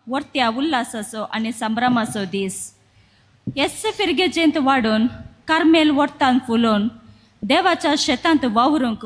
वर्त्या उल्हासाचो आनी संभ्रमाचो दीस. येस फिरगेजेंत वाडून कार्मेल वर्तान फुलोवन देवाच्या शेतांत वावरूंक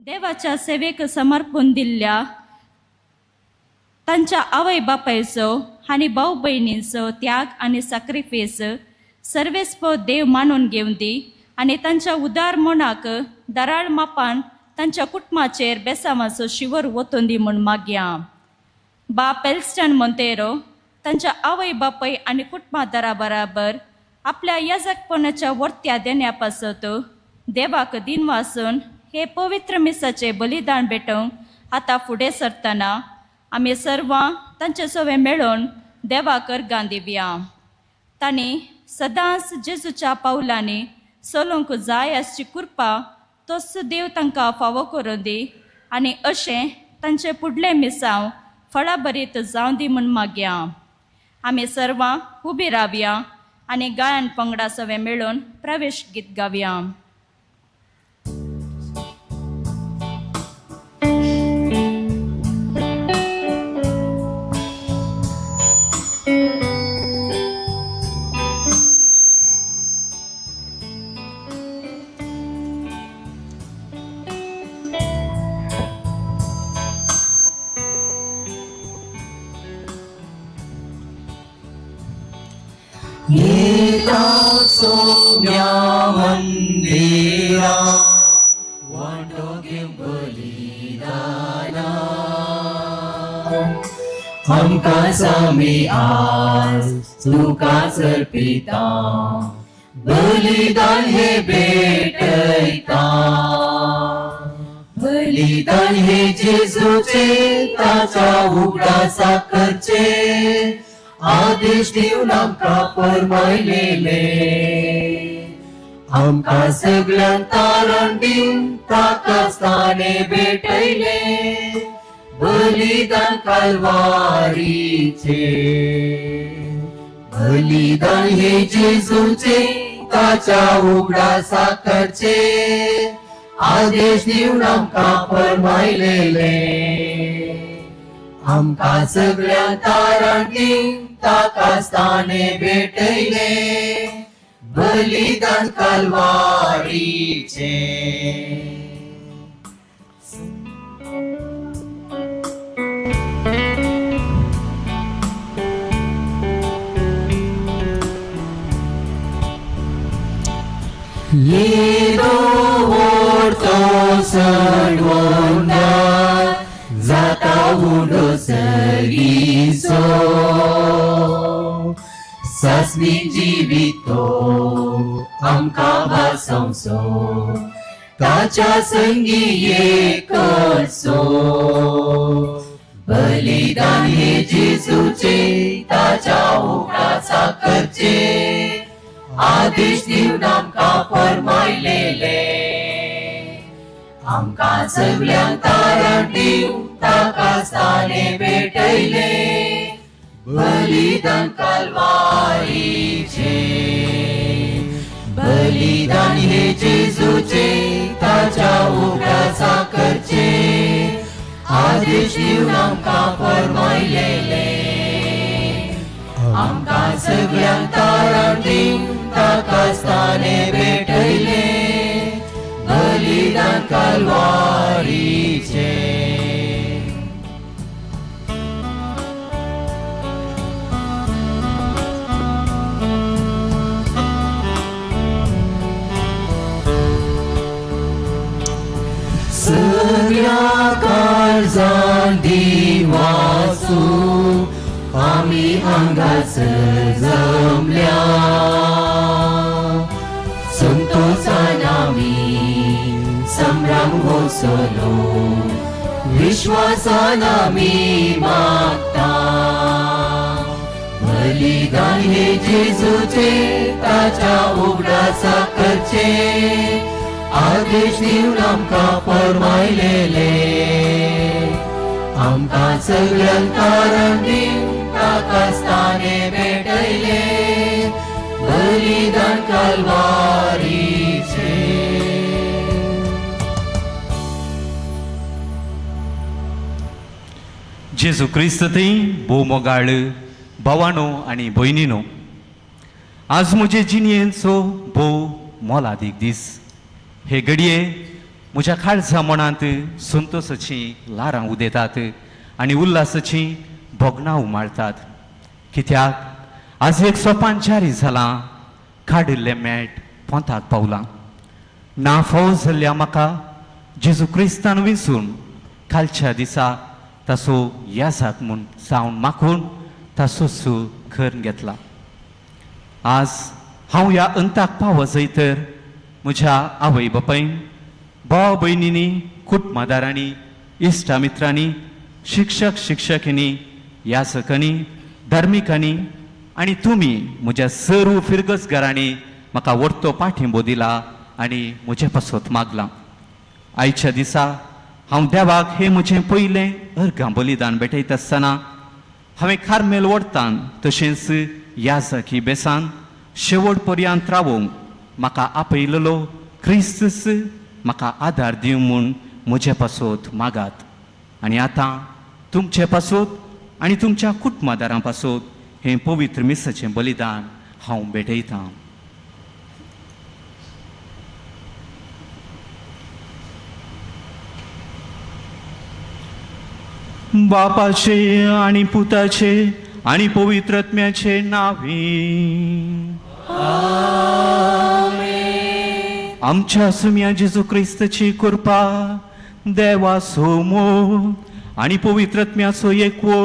देवाच्या सेवेक समर्पण दिल्ल्या तांच्या आवय बापायचो आनी भाव भयणींचो त्याग आनी साक्रिफीस सर्वेस्पो देव मानून घेवन दी आनी तांच्या उदार मनाक दराळ मापान तांच्या कुटुंबाचेर बेसामाचो शिवर वतून दी म्हूण मागया. बाप एल्स्टन मोंतेरो तांच्या आवय बापाय आनी कुटुंबादारा बराबर आपल्या याजकपणाच्या वर्त्या देण्या पासत देवाक दिनवासून हे पवित्र मिसाचे बलिदान भेटोवंक आतां फुडें सरतना आमी सर्वां तांचे सवे मेळोवन देवाक अर्गां दिवया. तांणी सदांच जेजूच्या पावलांनी चलोवंक जाय आसची कृपा तोच देव तांकां फावो करून दी आनी अशें तांचें फुडलें मिसांव फळाभरीत जावं दी म्हूण मागया. आमी सर्वां उबी रावया आनी गायन पंगडा सवे मेळोवन प्रवेश गीत गावया. सोम्या मंदिरा वांटो घेवन बलिदाना आमकां सामी आज तुका अर्पिता बलिदान हे भेटयता बलिदान हे जेजूचे ताच्या उगडासा करचे आदेश दिवन आमकां फर्मायलेले आमकां सगळ्यांक तारण दिवन ताका स्थाने भेटयले बलिदान कालवारीचे बलिदान हे जेजूचे ताच्या उगडासा करचे आदेश दिवन आमकां फर्मायलेले आमकां सगळ्यांक तारण दिवन ताका स्थाने भेटयले बलिदान कालवारीचे. येदो व्हडतो सडवंदा जाता उंडो सरीसो सासणी जिवितो आमकां भासोवचो ताच्या संगी एकसो बलिदान हे जेजूचे ताच्या उगडासा करचे आदेश दिवन आमकां फर्मायलेले आमकां सगळ्यांक तारण दिवन ताका स्थाने भेटयले बलिदान कालवारीचे. जेजूचे ताच्या उगडासा करचे आदेश दिवन आमकां फरमायलेले. आमकां सगळ्यांक तारण दिवन ताका स्थाने भेटयले बलिदान कालवारीचे. सगळ्या काळजान दिवासू आमी हांगाच जमल्या संतोषान आमी संभ्रम घोसलो विश्वासान आमी मागता. बलिदान हे जेजूचे ताच्या उगडासा करचे आदेश दिवन आमकां फरमायलेले. आमकां सगळ्यांक तारण दिवन ताका स्थाने भेटयले बलिदान कालवारीचे. जेजू क्रिस्त थंय भोव मोगाळ भावानो आनी भयणीनो, आज म्हजे जिणेचो भोव मोलादीक दीस. हे घडये म्हज्या काळजा मनांत संतोसाचीं ल्हारां उदेतात आनी उल्हासाचीं भोगणां उमाळतात. कित्याक आज एक सोपान जारी जालां, काडिल्लें मॅट पोंताक पावलां. ना फावो जाल्ल्या म्हाका जेजू क्रिस्तान विंचून कालच्या दिसा ताचो याजाक म्हूण जावन माखून ताचो सू करून घेतला. आज हांव ह्या अंताक पावत जाय तर म्हज्या आवय बापायन, भाव भयणींनी, कुटुंबादारांनी, इश्टा मित्रांनी, शिक्षक शिक्षकींनी, याचकांनी, धार्मिकांनी आनी तुमी म्हज्या सर्व फिरगजगारांनी म्हाका व्हडतो पाठिंबो दिला आनी म्हजे पासत मागलां. आयच्या दिसा हांव देवाक हें म्हजें पयलें अर्घां बलिदान भेटयता आसतना हांवें कार्मेल वडतान तशेंच याजकी बेसान शेवट पर्यंत रावोवंक म्हाका आपयलेलो क्रिस्तस म्हाका आदार दिवं म्हूण म्हजे पासत मागात. आनी आतां तुमचे पासत आनी तुमच्या कुटुंबादारां पासत हें पवित्र मिसाचें बलिदान हांव भेटयतां. बापाचे आनी पुताचे आनी पवित्र आत्म्याचे नांवी आमेन. आमच्या सुम्या जेजू क्रिस्ताची कृपा, देवाचो मोग आनी पवित्र आत्म्याचो एकवो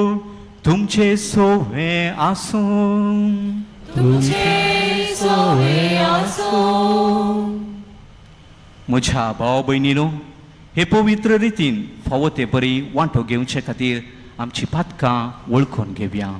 तुमचे सोवे आसूं. तुमचे सोवे आसूं. म्हज्या भाव भयणीनो, हे पवित्र रितीन फावो ते परी वांटो घेवचे खातीर आमची पातकां वळखून घेवया.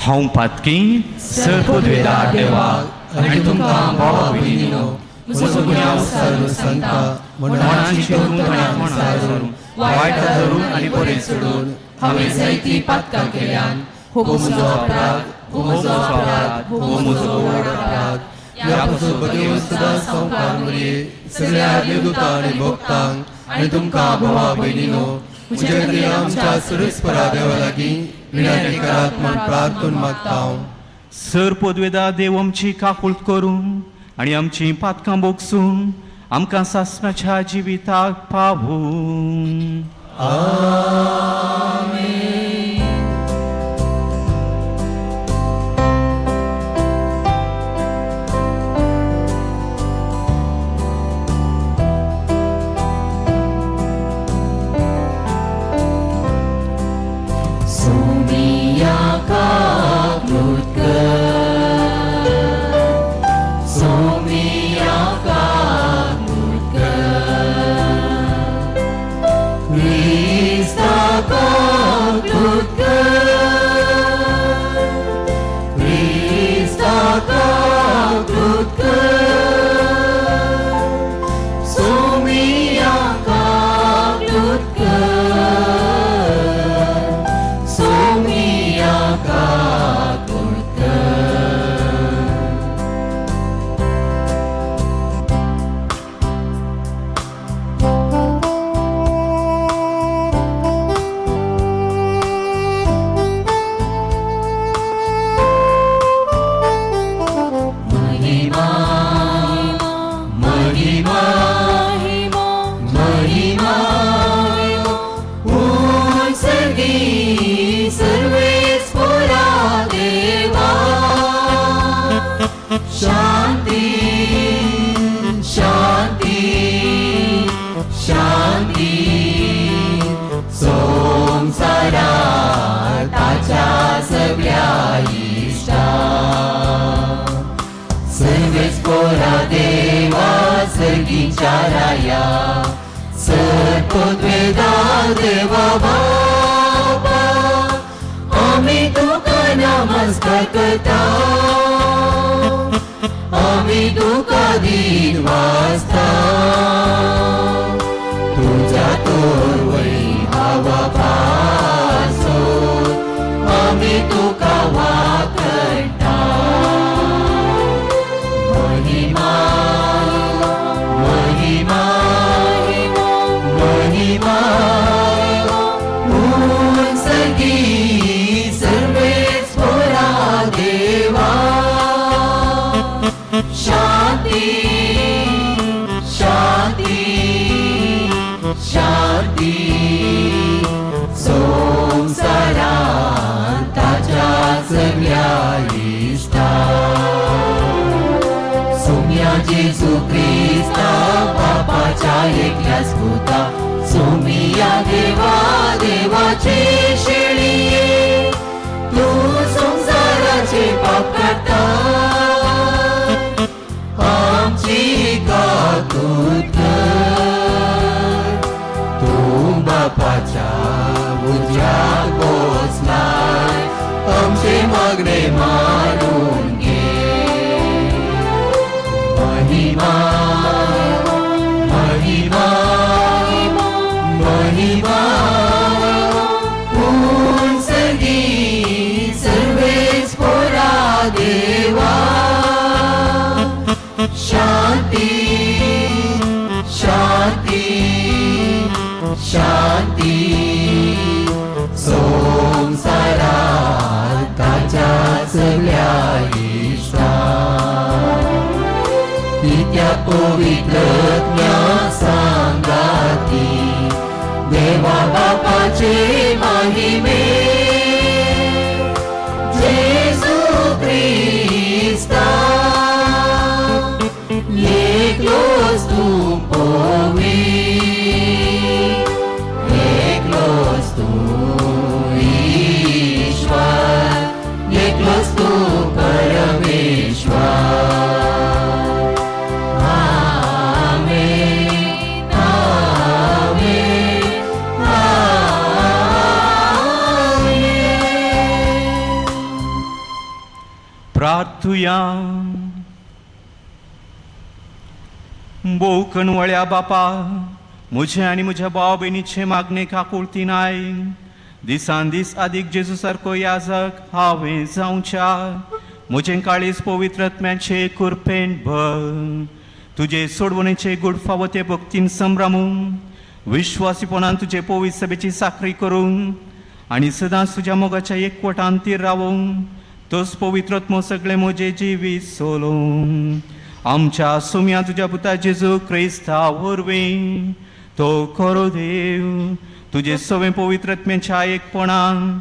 हांव पातकी सर्वपदवेदार देवाक आनी तुमकां भावा भयणीनो म्हजो गुन्यांव सारून सांगता, मनान चिंतून आनी सारून वायट धरून आनी बरें सोडून हांवें जायतीं पातकां केल्यान. हो म्हजो अपराध, हो म्हजो अपराध, हो म्हजो व्हड अपराध. ह्या पासून बदेवन सदां संवकार मुरये सगळ्या देवदूतां आनी भक्तांक आनी तुमकां भावा भयणीनो म्हजे खातीर आमच्या सुरेस्परा देवा लागीं विनंती करात म्हूण प्रार्थून मागता हांव. सर पदवेदा देव आमची काकूळट करून आनी आमची पातकां बोगसून आमकां सासणाच्या जिविताक पावूं. आमेन. Please. शांती शांती शांती संवसारात ताच्या सगळ्या इश्टांक. सर्वेस पोरा देवा सर्गीच्या राया सर पदवेदा देवा बापा आमी तुका नमस्कार करता आमी तुका दीन वाचता तुज्या तोरवय हवा पासून आमी तुका वाकडटा. महिमा महिमा महिमा उत्सर्गी सर्वेस पोरा देवा. शांती शांती शांती संवसारात ताच्या सगळ्या इश्टांक. सोम्या जेजू क्रिस्ता बापाच्या एकल्याच पुता सोमिया देवा देवाची शेळये तूं संवसाराचे पाप काडटा आमची काकूत कर. तूं बापाच्या उज्याक बसलाय आमचे मागणे मानून घे. महिमा महिमा महिमा उत्सर्गी सर्वेस पोरा देवा. शांती शांती शांती संवसारात ताच्या सगळ्या इश्टांक. पित्या पवित्रज्ञा सांगाती देवा बापाचे महिमे जेजू क्रिस्ता एकलोच तूं पवित्र एकलोच तूं ईश्वर एकलोच तूं परमेश्वर. आमेन आमेन आमेन. प्रार्थुया. भोव कणवळ्या बापा म्हजें आनी म्हज्या भाव भयणीचे मागणे काकुळती नाय दिसान दीस आदीक जेजू सारको याजक हांवें जावच्या म्हजें काळीज पवित्र आत्म्याचे कुरपेन भर तुजे सोडवणेचे गुड फावो ते भक्तीन संभ्रमून विश्वासीपणान तुजे पवित्र सभेची साखरी करून आनी सदांच तुज्या मोगाच्या एकवटान तीर रावून तोच पवित्र आत्मो सगळें म्हजें जिवीत सोलोवन आमच्या सुम्या तुज्या पुता जेजू क्रिस्ता वरवीं तो खरो देव तुजे सवें पवित्र आत्म्याच्या एकपणान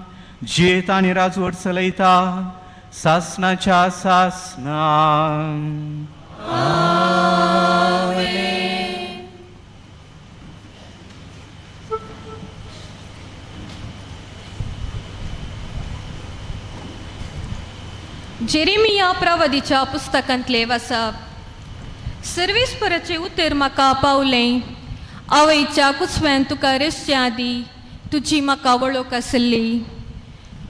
जियेता आनी राजवट चलयता सासनाच्या सासनान. जेरेमिया प्रवादीच्या पुस्तकांतले वाचप. सर्वेस्पराचें उतर म्हाका पावलें. आवयच्या कुसव्यान तुका रसचे आदीं तुजी म्हाका वळख आसली.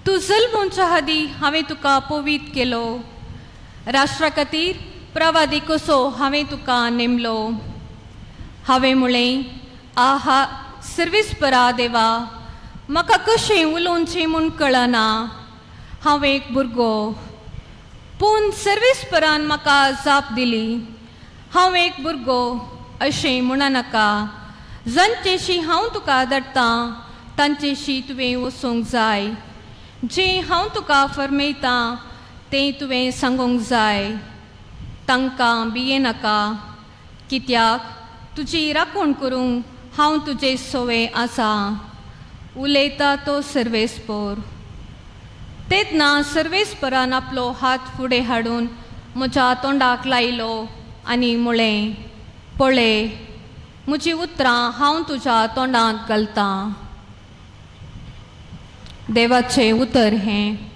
तूं जल्मोवच्या आदीं हांवें तुका पवीत केलो. राष्ट्रा खातीर प्रवादी कसो हांवें तुका नेमलो. हांवें म्हळें आहा सर्वेस्परा देवा म्हाका कशें उलोवचें म्हूण कळना. हांव एक भुरगो. पूण सर्वेस्परान म्हाका जाप दिली हांव एक भुरगो अशें म्हणनाका. जांचेशी हांव तुका धाडटां तांचेशी तुवें वचूंक जाय. जें हांव तुका फर्मयतां तें तुवें सांगूंक जाय. तांकां भियेनाका कित्याक तुजी राखण करूंक हांव तुजे सोवे आसा. उलयता तो सर्वेस्पोर. तेन्ना सर्वेस्परान आपलो हात फुडें हाडून म्हज्या तोंडाक लायलो आनी म्हळें, पळय म्हजी उतरां हांव तुज्या तोंडांत घालतां. देवाचें उतर हें.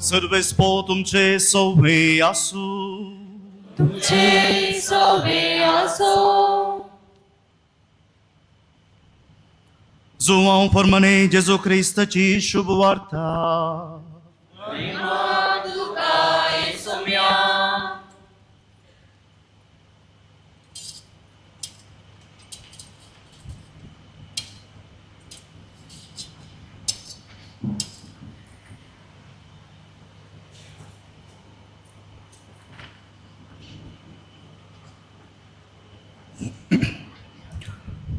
सर्वेस्पो तुमचे सोवे आसू, तुमचे सोवे आसो. जुवांव फॉर्मने जेजू क्रिस्ताची शुभ वार्ता.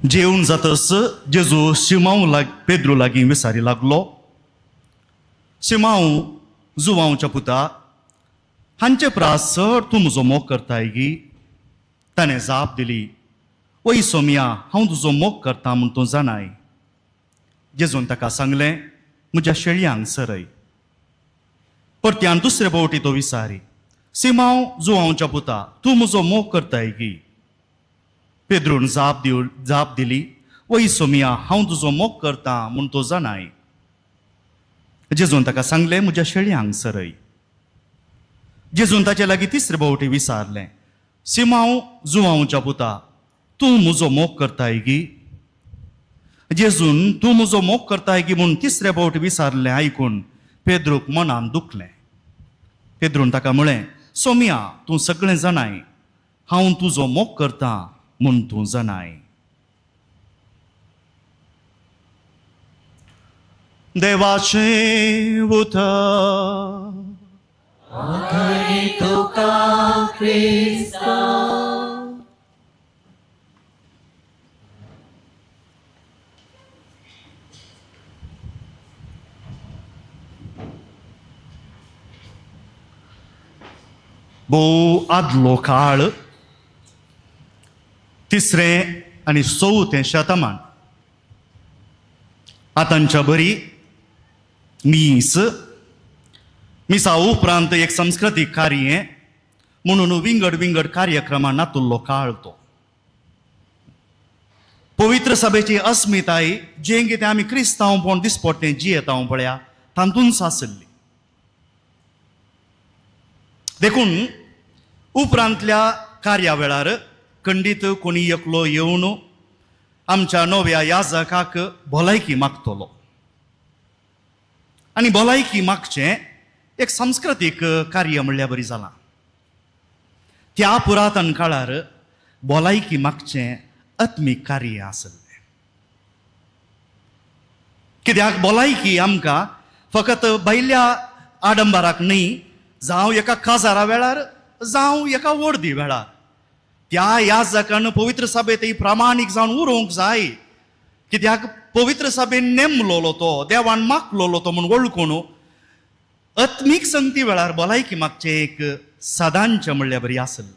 जेवण जातस जेजू शिमांव लाग पेद्रू लागीं विसारी लागलो. शिमांव जुवांवच्या पुता, हांचे प्रास चड तूं म्हजो मोग करताय गी? ताणें जाप दिली, वय सोमया, हांव तुजो मोग करता म्हूण तूं जाणाय. जेजून ताका सांगलें, म्हज्या शेळयांक सरय. परत्यान दुसरे फावटी तो विसारी, सिमांव जुवांवच्या पुता, तूं म्हजो मोग करताय गी? पेद्रून जाप दिली, वय सोमया, हांव तुजो मोग करता म्हूण तूं जाणाय. जेजून ताका सांगलें, म्हज्या शेळयांक सरय. जेजून ताचे लागीं तिसरे फावटी विचारलें, सिमांव जुवांवच्या पुता, तूं म्हजो मोग करताय गी? जेजून तूं म्हजो मोग करताय गी म्हूण तिसरे फावटी विचारलें आयकून पेद्रूक मनान दुखलें. पेद्रून ताका म्हळें, सोमया, तूं सगळें जाणाय, हांव तुजो मोग करता म्हूण तूं जाणाय. देवाचें उतर. तुका क्रिस्ता. भोव आदलो काळ, तिसरें आनी चवथें शतमान. आतांच्या बरी मीस, मिसा उपरांत एक संस्कृतीक कार्य म्हणून विंगड विंगड कार्यक्रमां नातुल्लो काळ तो. पवित्र सभेची अस्मिताय जें कितें आमी क्रिस्तांवपण दिसपडटें जियेतांव पळया तातूंच आसली. देखून उपरांतल्या कार्या वेळार खंडीत कोणी एकलो येवन आमच्या नव्या याजकाक भलायकी मागतलो आनी भलायकी मागचें एक सांस्कृतीक कार्य म्हणल्यार बरी जालां. त्या पुरातन काळार भलायकी मागचें आत्मीक कार्य आसलें. कित्याक भलायकी आमकां फकत भायल्या आडंबराक न्ही, जावं एका काजारा वेळार जावं एका वर्दी वेळार त्या याजकान पवित्र सभेत प्रामाणीक जावन उरोवंक जाय. कित्याक पवित्र सभेन नेमलोलो तो, देवान मागलोलो तो म्हूण वळखून आत्मीक संगती वेळार भलायकी मागचें एक सदांचें म्हणल्यार बरी आसलें.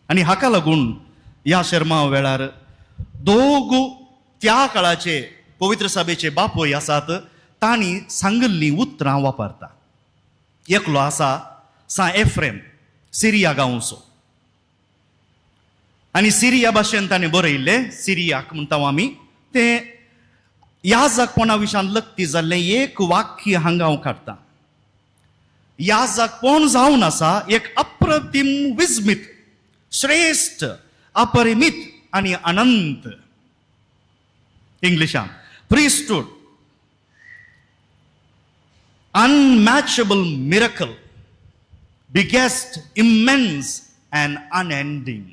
आनी हाका लागून ह्या शेर्मांव वेळार दोग त्या काळाचे पवित्र सभेचे बापूय आसात तांणी सांगिल्लीं उतरां वापरता. एकलो आसा सा एफ्रेम, सिरिया गांवचो, आनी सिरिया भाशेन ताणें बरयल्लें, सिरियाक म्हणटा आमी तें याजकपणा विशयान लक्ती जाल्लें एक वाक्य हांगा हांव काडटा. याजकपण जावन आसा एक अप्रतिम विस्मीत, श्रेश्ठ, अपरिमीत आनी अनंत. इंग्लिशान priesthood, unmatchable miracle, biggest, immense and unending.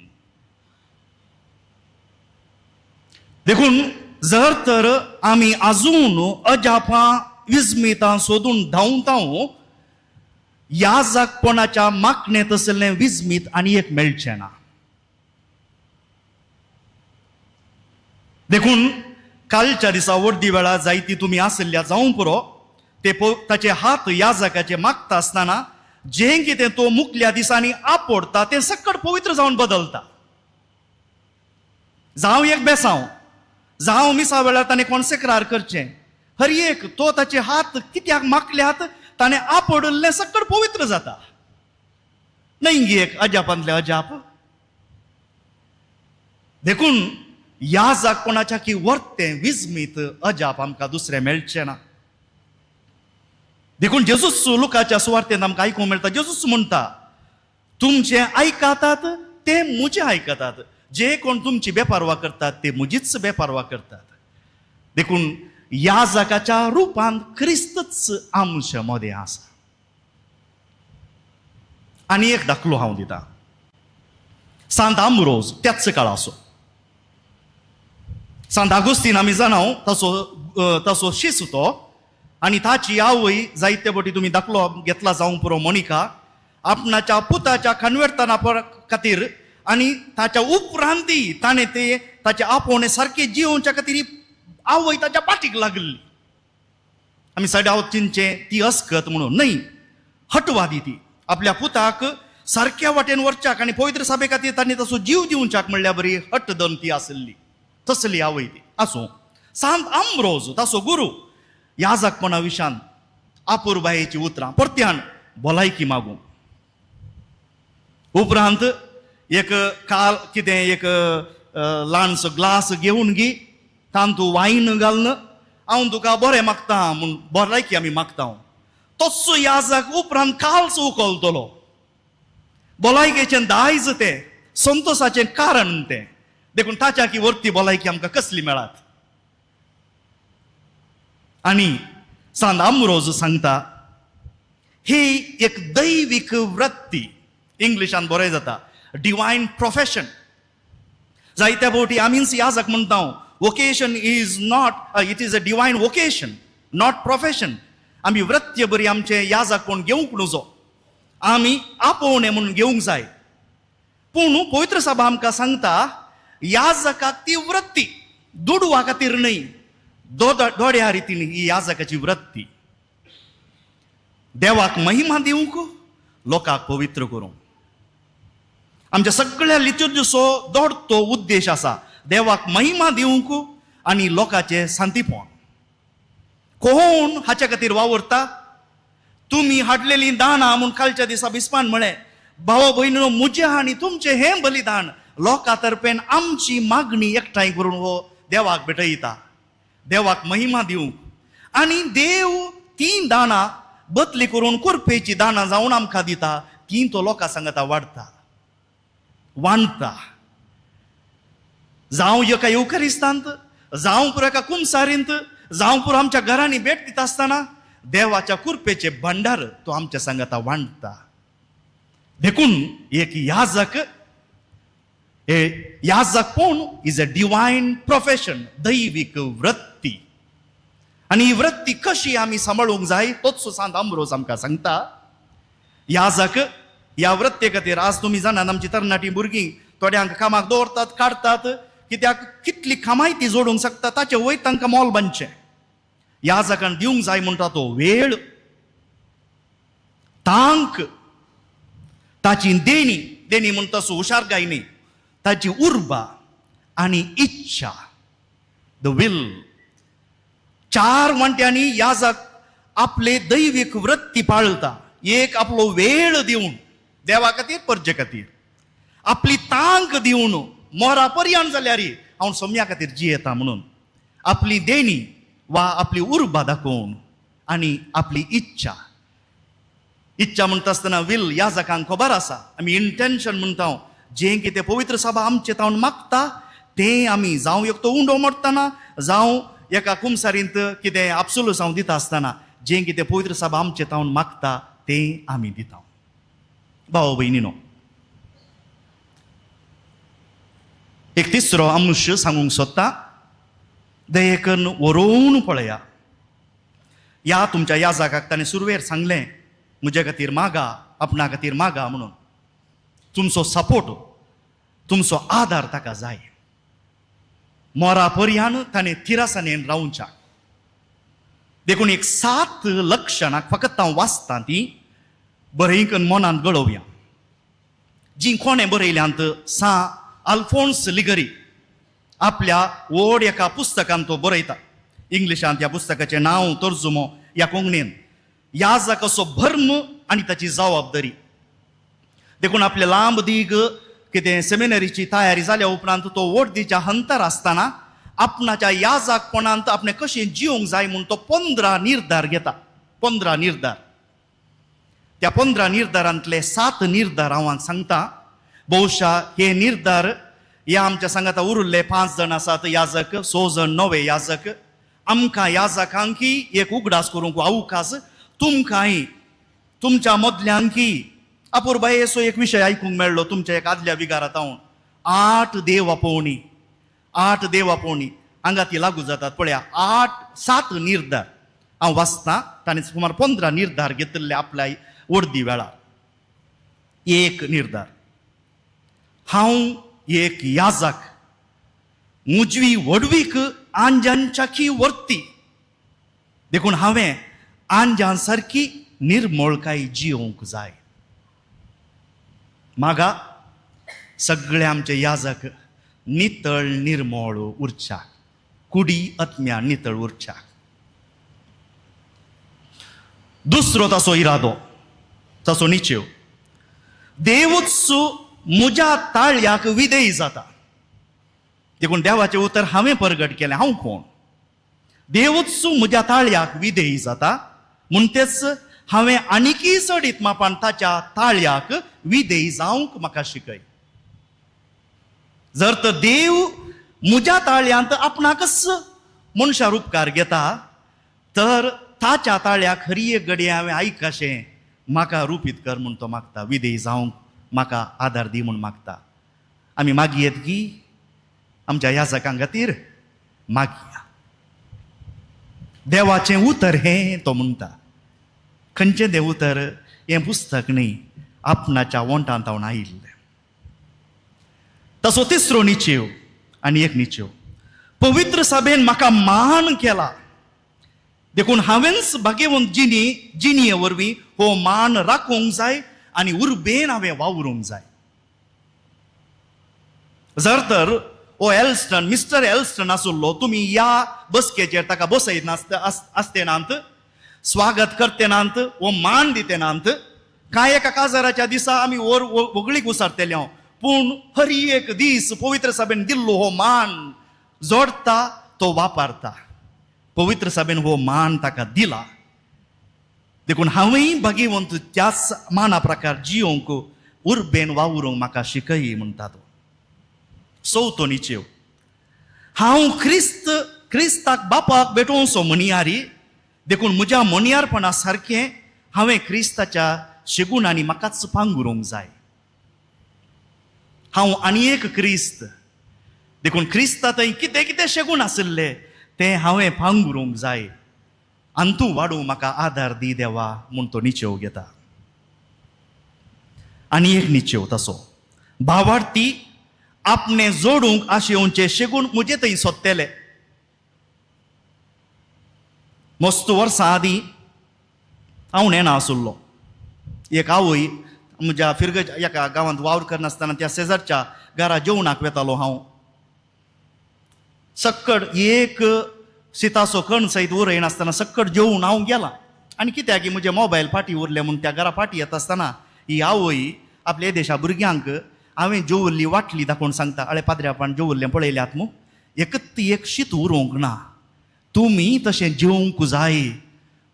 देखून जर तर आमी अजून अजापां विस्मितां सोदून धांवता याजकपणाच्या मागणेंत आशिल्लें विस्मीत आनी एक मेळचें ना. देखून कालच्या दिसा वर्दी वेळार जायती तुमी आशिल्ल्या जावं पुरो, ते ताचे हात याजकाचे मागता आसतना जें कितें तो मुखल्या दिसांनी आपडता तें सकट पवित्र जावन बदलता. जावं एक बेसांव, जावं मिसा वेळार ताणें कोन्सेक्रार करचें, हर एक तो ताचे हात कित्याक मागल्यात ताणें आपडलें सकट पवित्र जाता. न्हय गी एक अजापांतलें अजाप. देखून याजकपणाच्या की वर्तें विस्मीत अजाप आमकां दुसरें मेळचें ना. देखून जेजूस लुकाच्या सुवार्तेंत आमकां आयकूंक मेळटा, जेजूस म्हणटा तुमचें आयकतात ते म्हजें आयकतात, जे कोण तुमची बेपारवा करतात ते म्हजीच बेपारवा करतात. देखून याजकाच्या रुपान क्रिस्तच आमच्या मदें आसा. आनी एक दाखलो हांव दिता. सांत आंब्रोज त्याच काळाचो. सांत आगुस्तीन आमी जाणाव ताचो शिस तो आनी ताची आवय जायते फावटी तुमी दाखलो घेतला जावंक पुरो मोनिका आपणाच्या पुताच्या कन्वर्तना खातीर आनी ताच्या उपरांती ताणें ते ताचे आपोवणे सारके जियोवच्या खातीर आवय ताच्या पाठीक लागली. आमी सदांच चिंतचें ती अस्कत म्हणून न्हय, हटवादी ती आपल्या पुताक सारक्या वाटेन व्हरच्याक आनी पवित्र सभे खातीर ताणें तसो जीव दिवच्याक म्हणल्यार बरी हट दन ती आसली, तसली आवय ती. आसूं, सांत आंब्रोज ताचो गुरू याजकपणा विशान आपुरबायेची उतरां परत्यान भलायकी मागूंक. उपरांत एक काल कितें एक ल्हानसो ग्लास घेवन गी तांतू वायन घालून हांव तुका बरें मागता म्हूण भलायकी आमी मागता. तस्सो याजक उपरांत कालच उखलतलो. भलायकेचें दायज तें, संतोशाचें कारण तें. देखून ताच्या की वरती भलायकी आमकां कसली मेळात. आनी सांत आंब्रोज सांगता ही एक दैवीक वृत्ती, इंग्लिशान बरें जाता डिवायन प्रोफेशन. जायत्या फावटी आमीच याजक म्हणटा vocation is not, it is a divine vocation not profession. आमी वृत्य बरी आमचें याजक कोण घेवंक नुजो, आमी आपोवणें म्हणून घेवंक जाय. पूण पवित्र सभा आमकां सांगता याजकाक ती वृत्ती दुडवा खातीर न्हय, दोड्या रितीन ही याजकाची वृत्ती देवाक महिमा दिवंक, लोकांक पवित्र करूंक. आमच्या सगळ्या लितुर्जीचो दोडतो उद्देश आसा देवाक महिमा दिवंक आनी लोकांचें शांतीपण. कोण हाच्या खातीर वावुरता? तुमी हाडलेलीं दानां म्हूण कालच्या दिसा बिस्पान म्हळें, भाव भयणीनो म्हजें आनी तुमचें हें बलिदान लोकां तर्फेन आमची मागणी एकठांय करून हो देवाक भेटयता, देवाक महिमा दिवंक. आनी देव तीं दानां बदली करून कुरपेची दानां जावन आमकां दिता, तीं तो लोकां सांगता वाडटा वांडटा. जावं एका येवकारिस्तांत, जावं पुरो एका कुमसारींत, जावं पुरो आमच्या घरांनी भेट दिता आसतना देवाच्या कुरपेचे भांडार तो आमच्या सांगाता वांडटा. देखून एक याजक, हे याजकपण is a divine profession, दैवीक वृत्ती. आनी ही वृत्ती कशी आमी सांबाळूंक जाय तोच सांत आंब्रोज आमकां सांगता. याजक ह्या वृत्ते खातीर आज तुमी जाणात आमची तरणाटी भुरगीं थोड्यांक कामाक दवरतात, काडटात, कित्याक कितली कामाय ती जोडूंक शकता ताचे वयर तांकां मोल बांदचें. याजकान दिवंक जाय म्हणटा तो वेळ, तांक, ताची देणी, देणी म्हणटा तसो हुशारकाय न्ही, ताची उर्बा आनी इच्छा, the will. चार वांट्यांनी याजक आपले दैवीक वृत्ती पाळटा. एक आपलो वेळ दिवन देवा खातीर, परजे खातीर, आपली तांक दिवन मोरा पर्यान जाल्यार हांव सोम्या खातीर जियेता म्हणून, आपली देणी वा आपली उर्बा दाखोवन आनी आपली इच्छा. इच्छा म्हणटा आसतना will याजकांक खबर आसा, आमी इंटेन्शन म्हणटा, जें कितें पवित्र सभा आमचें तावन मागता तें आमी जावं एक तो उंडो मोडटना, जावं एका कुमसारींत कितें आपसुलूस हांव दिता आसतना जें कितें पवित्र सभा आमचें तावन मागता तें आमी दिता. भाव भयणीनो, एक तिसरो अंश सांगूंक सोदता, दयेकन वरोवन पळया. ह्या तुमच्या याजकाक ताणें सुरवेर सांगलें म्हजे खातीर मागा, आपणा खातीर मागा म्हणून. तुमचो सपोर्ट, तुमचो आदार ताका जाय. मोरा पर्यान ताणें थिरासाणेन रावच्याक. देखून एक 7 लक्षणां फकत हांव वाचता ती बरयकन मनांत गळोवया. जीं कोणें बरयल्यांत, सा आल्फोन्स लिगरी आपल्या व्हड एका पुस्तकांत तो बरयता. इंग्लिशांत ह्या पुस्तकाचें नांव तर्जुमो ह्या कोंकणीन, याजकाचो भर्म आनी ताची जबाबदारी. देखून आपले लांब दीग कितें सेमिनरीची तयारी जाल्या उपरांत तो वडदीच्या हंतर आसतना आपणाच्या याजकपणांत आपणें कशें जिवंक जाय म्हूण तो 15 निर्धार घेता. 15 निर्धार. त्या 15 निर्धारांतले 7 निर्धार हांव सांगता. बहुशा हे निर्धार ह्या आमच्या सांगाता उरिल्ले 5 जाण आसात याजक, 6 जण नवे याजक, आमकां याजकांकी एक उगडास करूंक अवकाश तुमकांय तुमच्या मदल्यांकी अपुरबायेचो एक विशय आयकूंक मेळ्ळो तुमच्या एक आदल्या विगारांत हांव 8 देव आपोवणी 8 देव आपोवणी हांगा ती लागू जातात. पळया 8-7 निर्धार हांव वाचता ताणें सुमार 15 निर्धार घेतिल्ले आपल्या वर्दी वेळार. एक निर्धार, हांव एक याजक, मुजवी व्हडवीक आंजांच्याकी वर्ती, देखून हांवें आंजां सारकी निर्मळकाय जियोवंक जाय. मागा सगळे आमचे याजक नितळ निर्मळ उरच्या, कुडी आत्म्या नितळ उरच्या. दुसरो ताचो इरादो, ताचो निचेव, देवूच म्हज्या ताळ्याक विधेय जाता, देखून देवाचें उतर हांवें परगट केलें, हांव कोण? देवूच म्हज्या ताळ्याक विधेय जाता म्हणतेच हांवें आनीकय चडीत मापान ताच्या ताळ्याक विधेय जावंक म्हाका शिकय. जर तर देव म्हज्या ताळ्यांत आपणाकच मनशा उपकार घेता तर ताच्या ताळ्याक हरी एक घडये हांवें आयकशें म्हाका रुपीत कर म्हूण तो मागता, विधेय जावंक म्हाका आदार दी म्हूण मागता. आमी मागयेत की आमच्या याजकां खातीर मागया. देवाचें उतर हें तो म्हणटा, खंयचें देव उतर हें पुस्तक न्ही, आपणाच्या वोंठांत हांव आयिल्लें. तसो तिसरो निचेव आनी एक निचेव, पवित्र सभेन म्हाका मान केला, देखून हांवेंच भाग्यवंत जिणी जिणये वरवीं हो मान राखूंक जाय आनी उर्बेन हांवें वावरूंक जाय. जर तर ओ एल्स्टन, मिस्टर एल्स्टन आसलो, तुमी ह्या बसकेचेर ताका बसयत आसते नात, स्वागत करते नात, वो मान दिते नात, कांय एका काजाराच्या दिसा आमी ओर व्हगळीक उसारतले हांव, पूण हर एक दीस पवित्र सभेन दिल्लो हो मान जोडटा तो वापरता. पवित्र सभेन हो मान ताका दिला, देखून हांवूय भाग्यवंत त्याच माना प्रकार जियोंक उर्बेन वावरूंक म्हाका शिकय म्हणटा तो. चवथो निचेव, हांव क्रिस्ताक बापाक भेटोवचो म्हणयारी, देखून म्हज्या म्हणयारपणा सारकें हांवें क्रिस्ताच्या शेगुणांनी म्हाकाच पांगुरूंक जाय. हांव आनी एक क्रिस्त, देखून क्रिस्ता थंय कितें कितें शेगूण आशिल्लें तें हांवें पांगुरूंक जाय आनी तूं वाडूं म्हाका आदार दी देवा म्हूण तो निचेव घेता. आनी एक निचेव तसो, भावार्थी आपणे जोडूंक आशेवचे शेगूण म्हजे थंय सोदतले. मस्त वर्सां आदीं हांव नेणा आसुल्लो, एक आवय म्हज्या फिरगज एका गांवांत वावर करनासतना त्या शेजारच्या घरा जेवणाक वेतालो हांव. सक्कड एक शिताचो कण सयत उरयनासतना सक्कड जेवण हांव गेला आनी कित्याक म्हजे मोबायल फाटी उरले म्हूण त्या घरा फाटी येता आसतना ही आवय आपल्या देशा भुरग्यांक हांवें जेवल्ली वाटली दाखोवन सांगता, अळे पाद्र्यापान जेवल्लें पळयल्यात मू, एकत एक शीत उरोवंक ना, तुमी तशें जेवंक जाय.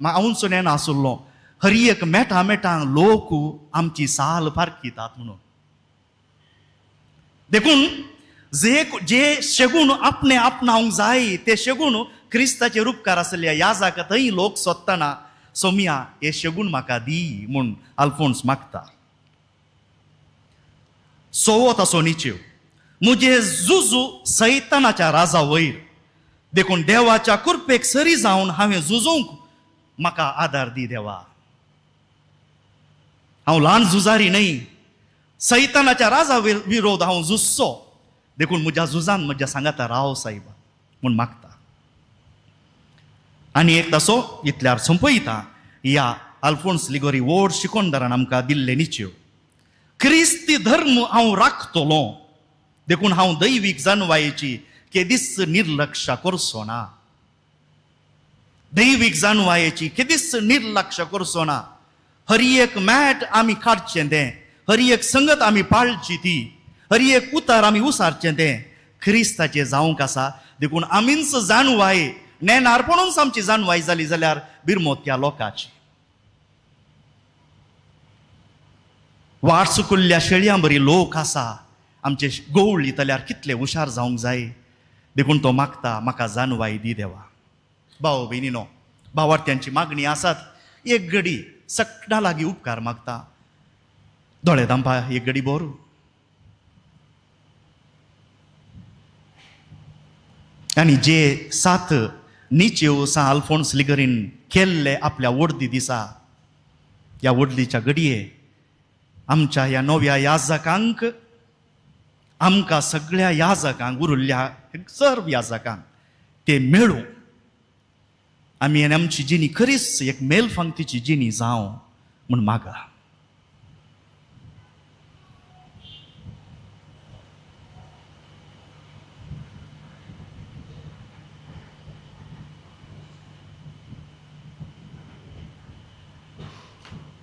हांवूच नेणा आसुल्लो, हर एक मेटा मेटांक लोक आमची साल फारकितात म्हणून. देखून जे जे शेगूण आपणे आपणावंक जाय ते शेगूण क्रिस्ताचे रुपकार आसल्या ह्या जाका थंय लोक सोदतना सोमया हे शेगूण म्हाका दी म्हूण आल्फोन्स मागता. सोवो तसो निचेव, म्हजे जुजू सैतानाच्या राजा वयर, देखून देवाच्या कृपेक सरी जावन हांवें झुजूंक म्हाका आदार दी देवा. हांव ल्हान झुजारी न्हय, सैतानाच्या राजा विरोध हांव झुजचो, देखून म्हज्या झुजान म्हज्या सांगाता राव साहेबा म्हूण मागता. आनी एक तसो इतल्यार सोंपयता ह्या आल्फोन्स लिगोरी व्हड शिकोणदारान आमकां दिल्ले निचेव, क्रिस्ती धर्म हांव राखतलो, देखून हांव दैवीक जाणवायेची केदीच निर्लक्ष करचो ना, दैवीक जाणवायेची केदीच निर्लक्ष करचो ना. हर एक मॅट आमी काडचें तें, हर एक संगत आमी पाळची ती, हर एक उतार आमी उसारचें तें क्रिस्ताचें जावंक आसा. देखून आमीच जाणवाय नेणारपणूच आमची जाणवाय जाली जाल्यार बिरमोत त्या लोकांची. वाट चुकुल्ल्या शेळयां बरी लोक आसा आमचे गवळी जाल्यार कितले हुशार जावंक जाय. देखून तो मागता म्हाका जाणवाय दी देवा. भाव भयणीनो, भावार्थ्यांची मागणी आसात एक घडी सगळ्या लागीं उपकार मागता. दोळे दांपा एक घडी बोरू. आनी जे सात निचेव सा आल्फोन्स लिगरीन केल्ले आपल्या वडदी दिसा, ह्या वडलीच्या घडये आमच्या ह्या नव्या याजकांक, आमकां सगळ्या याजकांक, उरिल्ल्या सर्व याजकांक ते मेळूं. आमी आनी आमची जिणी खरीच एक मेलफांगतीची जिणी जावं म्हूण मागा.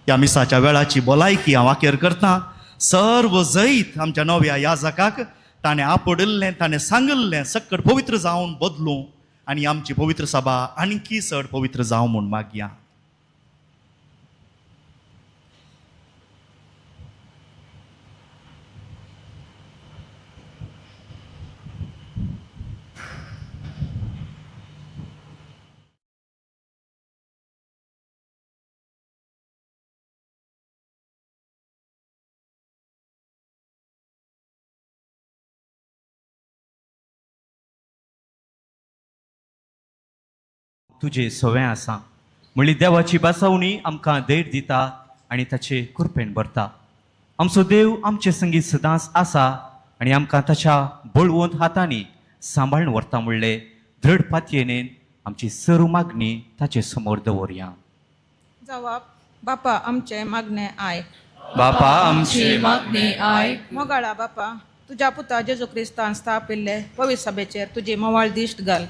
ह्या मिसाच्या वेळाची भलायकी हांव आखेर करता. सर्व जैत आमच्या नव्या याजकाक ताणें आपडिल्लें, ताणें सांगिल्लें सक्कड पवित्र जावन बदलूं आनी आमची पवित्र सभा आणखी चड पवित्र जावं म्हूण मागया. तुजे सवें आसा म्हणली देवाची बसवणी आमकां धैर्य दिता आनी ताचे कृपेन भरता. आमचो देव आमचे संगीत सदांच आसा आनी आमकां ताच्या बळवंत हातांनी सांबाळून व्हरता म्हणले दृढ पातयेन आमची सर्व मागणी ताचे समोर दवरया. जवाब बापा आमचे मागणे आयक. बापा आमचे मागणे आयक. मोगाळा बापा, तुज्या पुता जेजू क्रिस्तान स्थापिल्ले पवित्र सभेचेर तुजी मोवाळ दिश्ट घाल.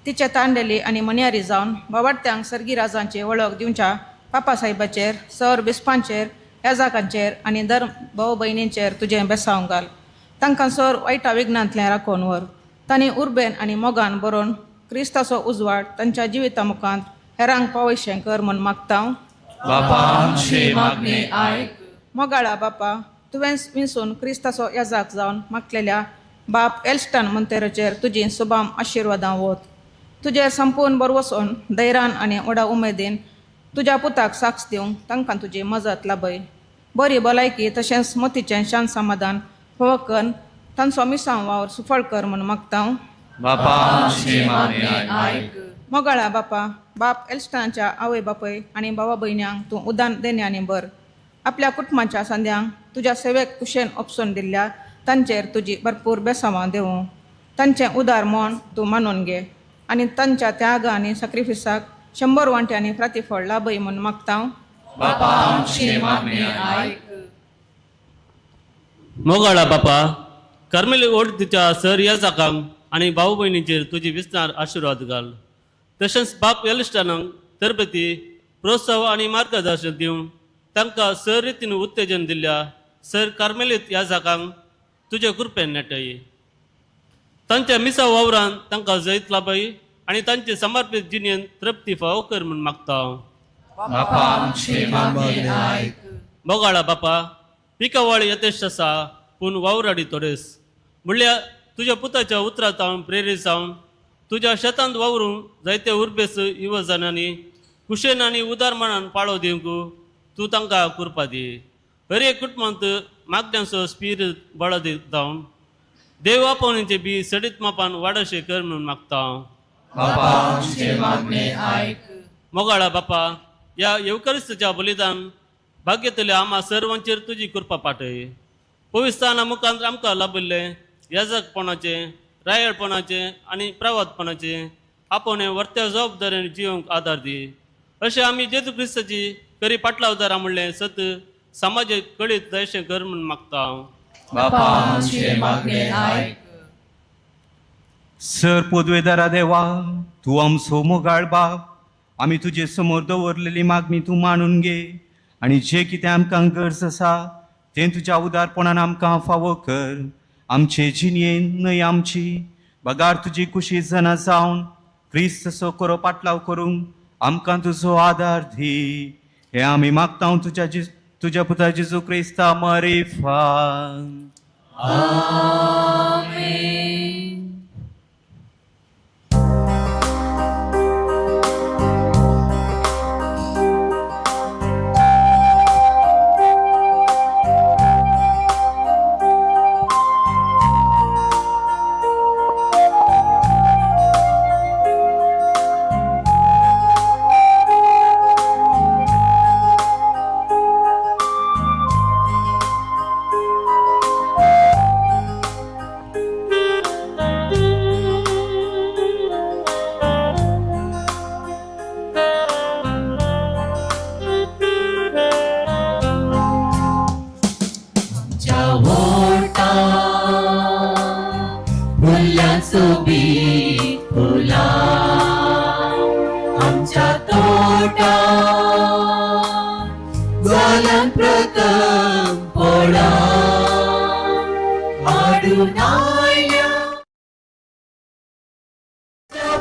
तिचे तांडेली आनी मन्यारी जावन बावाडत्यांक सर्गी राजांची वळख दिवच्या पापा साहेबाचेर, सर बिस्पांचेर, याजाकांचेर आनी धर्म भाव भयणींचेर तुजें बेसांव घाल. तांकां सर वायटा विघ्नांतलें राखून व्हर. तांणी उर्बेन आनी मोगान बरोवन क्रिस्ताचो उजवाड तांच्या जिविता मुखांत हेरांक पावयशें कर म्हूण मागता. मोगाळा बापा, तुवें विंचून क्रिस्ताचो याजाक जावन मागलेल्या बाप एल्स्टन मंतेराचेर तुजी सुबाम आशिर्वादां वत. तुजेर संपूर्ण बरवसून धैर्यान आनी व्हडा उमेदीन तुज्या पुताक साक्ष दिवंक तांकां तुजी मजत लाभय. बरी भलायकी तशेंच मतीचें शांत समाधान फावो करून तांचो मिसांव वावर सुफळ कर म्हूण मागता. मोगाळा बापा, बाप एल्स्टनाच्या आवय बापय आनी भावा भयण्यांक तूं उदान देण्यांनी भर. आपल्या कुटुंबाच्या संद्यांक तुज्या सेवेक कुशेन ओपसून दिल्ल्या तांचेर तुजी भरपूर बेसांवां दिवं. तांचें उदार म्हण तूं मानून घे आनी तांच्या त्याग आनी सॅक्रिफिसाक 100 वांट्यांनी प्रतिफळ लाभय म्हूण मागता. मोगाळा बापा, कार्मेली ओडतीच्या सर याजाकांक आनी भाव भयणींचेर तुजी विस्तार आशिर्वाद घाल. तशेंच बाप एलिस्टानांक तरबेती, प्रोत्साह आनी मार्गदर्शन दिवन तांकां सर रितीन उत्तेजन दिल्ल्या सर कार्मेलीत याजाकांक तुजे कृपेन नेटय. तांच्या मिसा वावरान तांकां जैत लाभय आनी तांचे समर्पीत जिणेन तृप्ती फावो कर म्हूण मागता. मोगाळा बापा, पिकावळ यथेश्ट आसा पूण वावराडी थोडेस म्हणल्यार तुज्या पुताच्या उतरां जावन प्रेरीत जावन तुज्या शेतांत वावरूंक जायते उर्बेस युवजनांनी कुशेन आनी उदार मनान पाळो दिवंक तूं तांकां कृपा दी. हर एक कुटुंबांत मागण्यांचो स्पीर बळ जावन देव आपोवण्याचे बी सडीत मापान वाडशें कर म्हणून मागता. मोगाळा बापा, ह्या येवकरिस्ताच्या बलिदान भाग्यतल्या आमा सर्वांचेर तुजी कृपा पाठय. पविस्ताना मुखांत आमकां लाभिल्लें याजकपणाचें, रायळपणाचें आनी प्रवादपणाचें आपोवणें वर्त्या जबाबदारेन जिवंक आदार दी. अशें आमी जेजू क्रिस्ताची करी पाटलावदारां म्हणलें सत समाजेक कळीत जायशें कर म्हूण मागता. सर पोदवेदारा देवा, तूं आमचो मोगाळ बाप, आमी तुजे समोर दवरलेली मागणी तूं मानून घे आनी जें कितें आमकां गरज आसा तें तुज्या उदारपणान आमकां फावो कर. आमचे जिणेन न्हय आमची बगार तुजी कुशी जना जावन क्रिस्त करो पाटलाव करूंक आमकां तुजो आदार दी. हें आमी मागता तुज्या तुज्या पुता जेजू क्रिस्ता मारिफान. आमेन. आमच्या वोटा फुलांचो बी फुलां आमच्या तोटा जाल्यान प्रथम फळां हाडून आयल्या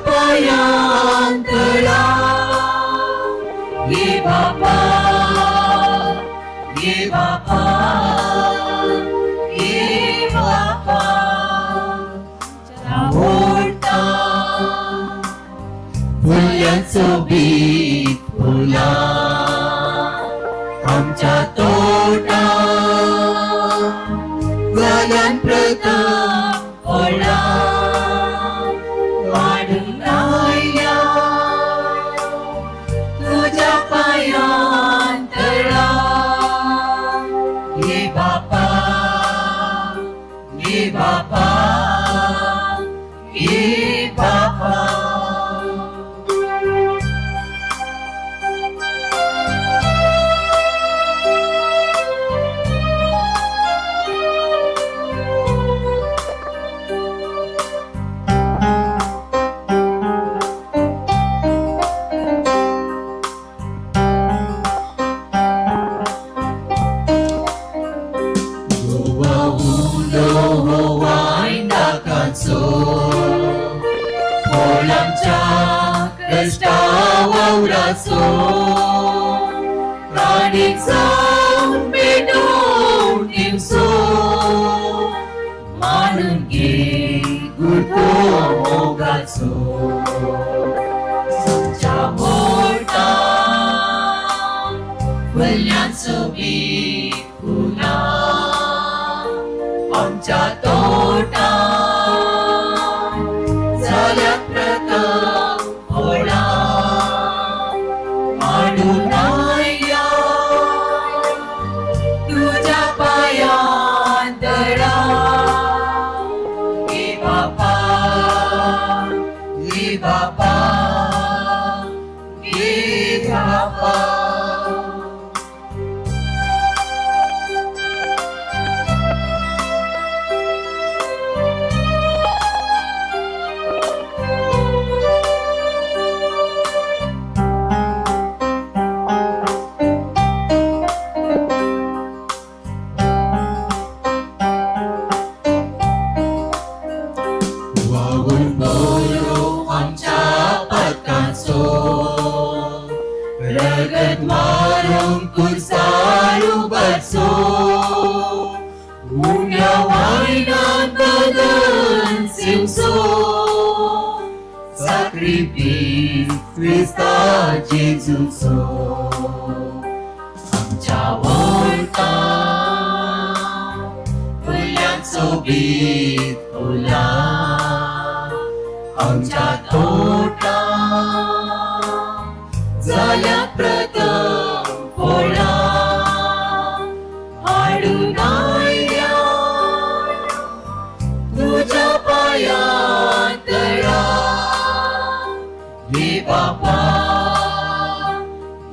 पांयां तळा. ये बापा, ये बापा, ये बापा, आवडता फुलांचो बी फुलां आमच्या तोटा जाल्यान प्रथम फळां हाडून आयल्या तुज्या पांयां तळा. ये बापा, ये बापा, ये बापा. आमच्या तोटा जाल्यात प्रथम फळां हाडून आयल्या तुज्या पांयां तळा. ये बापा, ये बापा, ये बापा. जेजूचो आमच्या वोटा फुलांचो बी फुलां आमच्या तोटा जाल्यात प्रथम फळां हाडून आयल्या तुज्या पांयां तळा. ये बापा,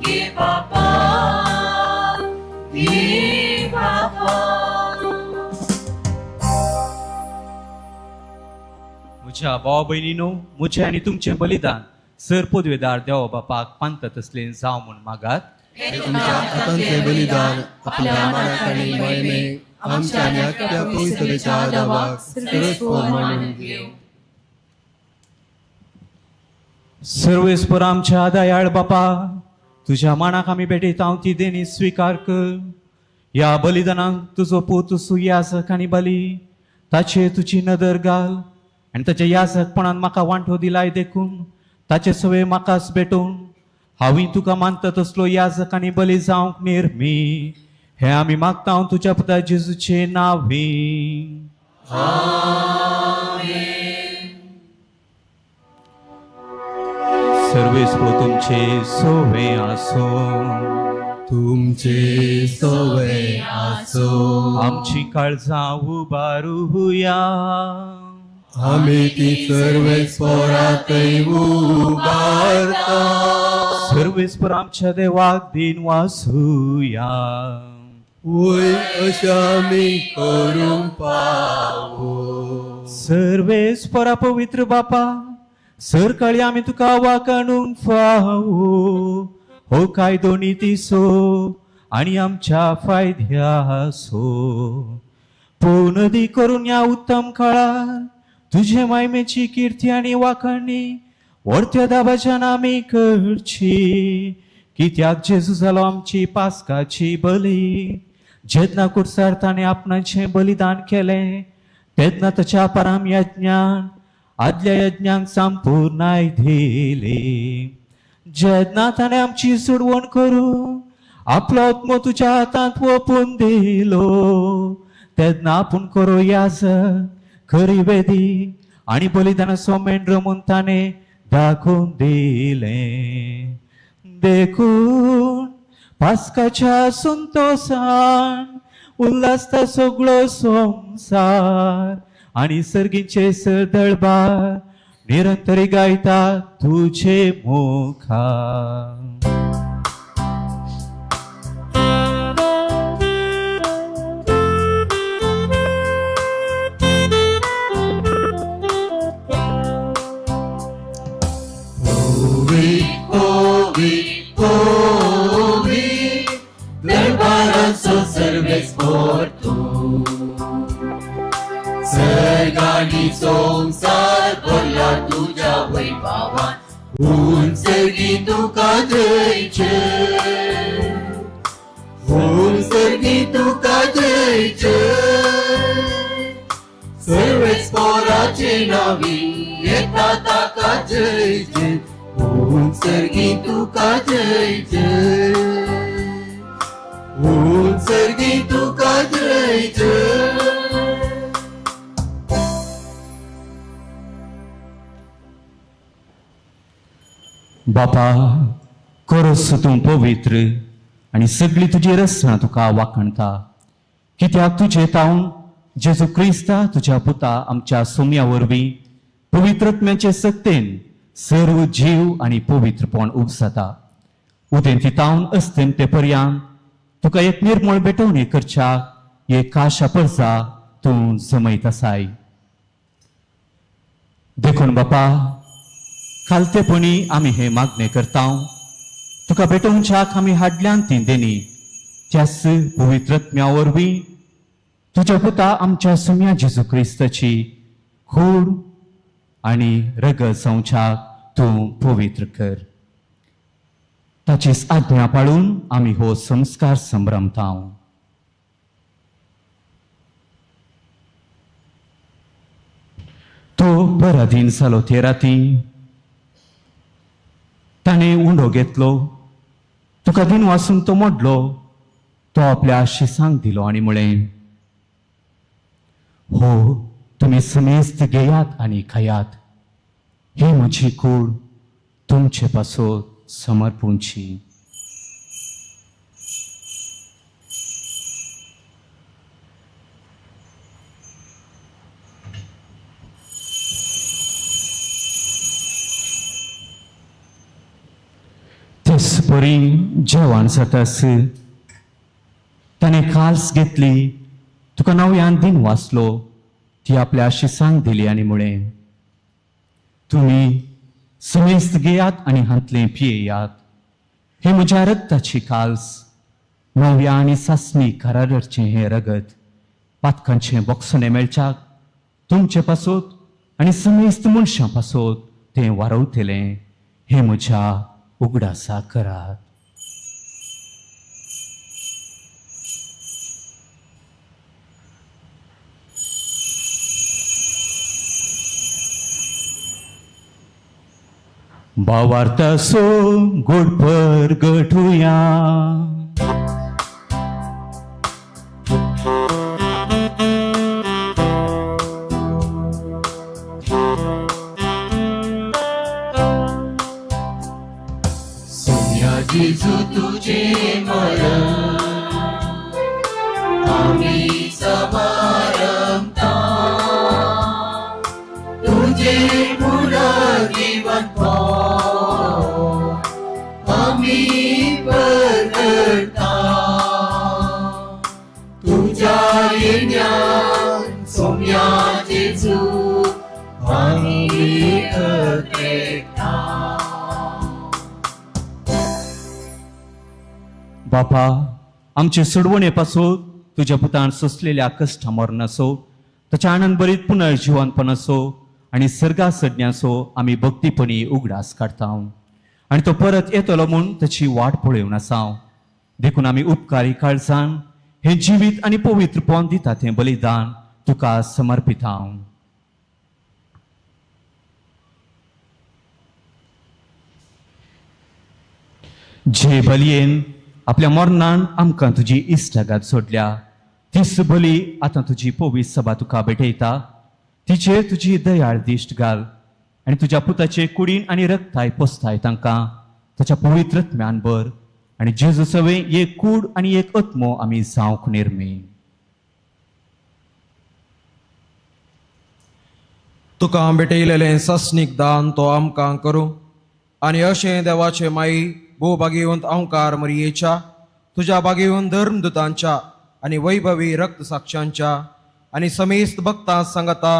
ये बापा, ये बापा. म्हज्या भावा भयणीनो, म्हजें आनी तुमचें बलिदान सर पदवेदार देवा बापाक पांता तसलें जावं म्हूण मागात. तुमच्या हातांतलें बलिदान आपल्या मानाक आनी महिमेक आमच्या आनी आख्ख्या पवित्र आदावाक सर्वेस्पर मानून घेवं. सर्वेस्पर आमच्या दयाळ बापा, तुज्या मानाक आमी भेटयता ती देणी स्विकार कर. ह्या बलिदानाक तुजो पूत सुयाजक आनी बली ताचेर तुजी नदर घाल आनी ताच्या याजकपणान म्हाका वांटो दिलाय देखून ताचे सवे म्हाकाच भेटून हांवूय तुका मानता तसलो याजक आनी बली जावंक निर्मी. हें आमी मागता तुज्या पुता जेजूचे नांवी. सर्वेस्पर तुमचे सोवे आसो, तुमचे सोवे आसो. आमची काळजां उबारुया, आमी ती सर्वेस्पराकय उबारता. सर्वेस्पर आमच्या देवाक दिन वासुया. वय अशें आमी करूंक पावो. सर्वेस्परा पवित्र बापा, सरकाळी आमी तुका वाकाणूंक फावो हो कायदो नितीसो आनी आमच्या फायद्यासो. पूण दी करून ह्या उत्तम काळार तुजे मायमेची किर्ती आनी वाखाणी वर्त्या दाबाच्यान आमी करची. कित्याक जेजू जालो आमची पास्काची बली. जेन्ना कुर्सार ताणें आपणाचें बलिदान केलें तेन्ना ताच्या पराम यज्ञान आदल्या यज्ञांक संपूर्णाय दिली. जेन्ना ताणें आमची सोडवण करून आपलो आत्मो तुज्या हातांत ओपून दिलो तेन्ना आपूण करो याजक खरी वेदी आनी बलिदानाचो मेंढरो म्हूण ताणें दाखोवन दिलें. देखून पास्काच्या संतोसान उल्हासता सगळो संवसार आनी सर्गीचे सदळबार निरंतरी गायता तुझे मुखार. सर्वेस्पर सर्गानी संवसार भरला तुज्या वैभवान, उंच सर्गी तुका जय जय, उंच सर्गी तुका जय जय. सर्वेस्पराचे नावी येता ताका जय जय, उंच सर्गी तुका जय जय, उंच सर्गी तुका जय जय. बापा, करस तूं पवित्र आनी सगळी तुजी रचना तुका वाखणता. कित्याक तुजे तावन जेजू क्रिस्ता तुज्या पुता आमच्या सोम्या वरवीं पवित्रत्म्याचे सत्तेन सर्व जीव आनी पवित्रपण उपजाता. उदेंती तावन अस्तेंते पर्यंत तुका एक निर्मळ भेटवणी करच्याक एक आशा परसा तूं जमयत आसाय. देखून बापा, खालतेपणी आमी हे मागणें करता, तुका भेटोवच्याक आमी हाडल्यान ती देणी त्याच पवित्रत्म्या वरवीं तुज्या पुता आमच्या सुम्या जेजू क्रिस्ताची कूड आनी रगत जावच्याक तूं पवित्र कर. ताचीच आज्ञा पाळून आमी हो संस्कार संभ्रमता. तो पराधीन जालो ते राती ताणें उंडो घेतलो, तुका दिन वासून तो मोडलो, तो आपल्या शिसांक दिलो आनी म्हळें, हो तुमी समेस्त घेयात आनी खायात, ही म्हजी कूड तुमचे पासत समर्पूंची. तेच परी जेवण जातास ताणें काल्स घेतली, तुका नव्यान दिन वाचलो, ती आपल्या शिसांक दिली आनी म्हळें, तुमी समेस्त घेयात आनी हांतलें पियेयात, हे म्हज्या रक्ताची काल्स, नव्या आनी सासणी कराराचें हें रगत पातकांचें बोगसणें मेळच्याक तुमचे पासत आनी समेस्त मनशां पासत तें वारवतलें, हें म्हज्या उगडासा करात. भावार्थाचो गोडपर गठुया. सोम्या जेजू तुझे मरण आमी समारंभता, तुझे पुनर्जीवनपण आमी परगटा. गिन्यान सोम्या जेजू आमी अग्रेता. बापा, आमचे सोडवणे पासून तुज्या पुतान सोंसलेल्या कश्टा मरणाचो, ताच्या आनंद भरीत पुनर्जिवनपणाचो आनी सर्गा सज्ञाचो आमी भक्तीपणी उगडास काडता आनी तो परत येतलो म्हूण ताची वाट पळोवन आसा. देखून आमी उपकारी काळजान हें जिवीत आनी पवित्रपण दिता तें बलिदान तुका समर्पिता. जे बलयेन आपल्या मरणान आमकां तुजी इश्टागात सोडल्या तीच बली आतां तुजी पवित्र सभा तुका भेटयता. तिचेर तुजी दयाळ दिश्ट घाल आनी तुज्या पुताचे कुडीन आनी रक्ताय पोसताय तांकां ताच्या पवित्र ज्ञान भर आनी जेजू सवे एक कूड आनी एक आत्मो आमी जावंक निर्मी. तुका भेटयलेलें सस्नीक दान तो आमकां करूं आनी अशें देवाचे माई भोव बागेवंत अंकार मरियेच्या तुज्या बागेवंत धर्मदुतांच्या आनी वैभवी रक्त साक्षांच्या आनी समेस्त भक्तां सांगता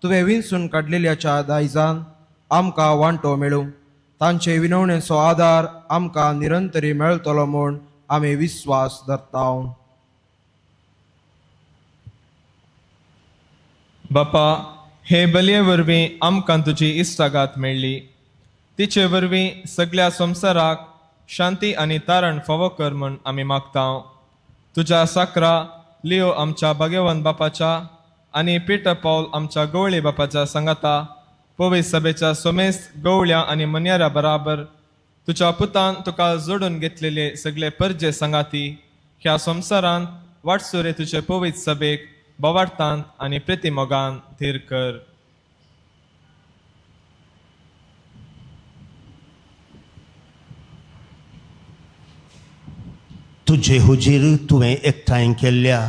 तुवें विंचून काडलेल्याच्या दायजान आमकां वांटो मेळूं. तांचे विनवणेचो आदार आमकां निरंतरी मेळटलो म्हूण आमी विस्वास धरता. बापा, हे बलये वरवीं आमकां तुजी इश्टागात मेळ्ळी. तिचे वरवीं सगळ्या संवसाराक शांती आनी तारण फावो कर म्हूण आमी मागता. तुज्या साकरा लियो आमच्या भाग्यवंत बापाच्या आनी पिटर पावल आमच्या गवळी बापाच्या सांगाता पवित्र सभेच्या सोमेस्त गवळ्या आनी मन्यारा बराबर तुज्या पुतान तुका जोडून घेतलेले सगळे परजे सांगाती ह्या संवसारांत वाटसुरे तुजे पवित्र सभेक बोवार्थान आनी प्रितीमोगान थीर कर. तुजे हुजीर तुवें एकठांय केल्ल्या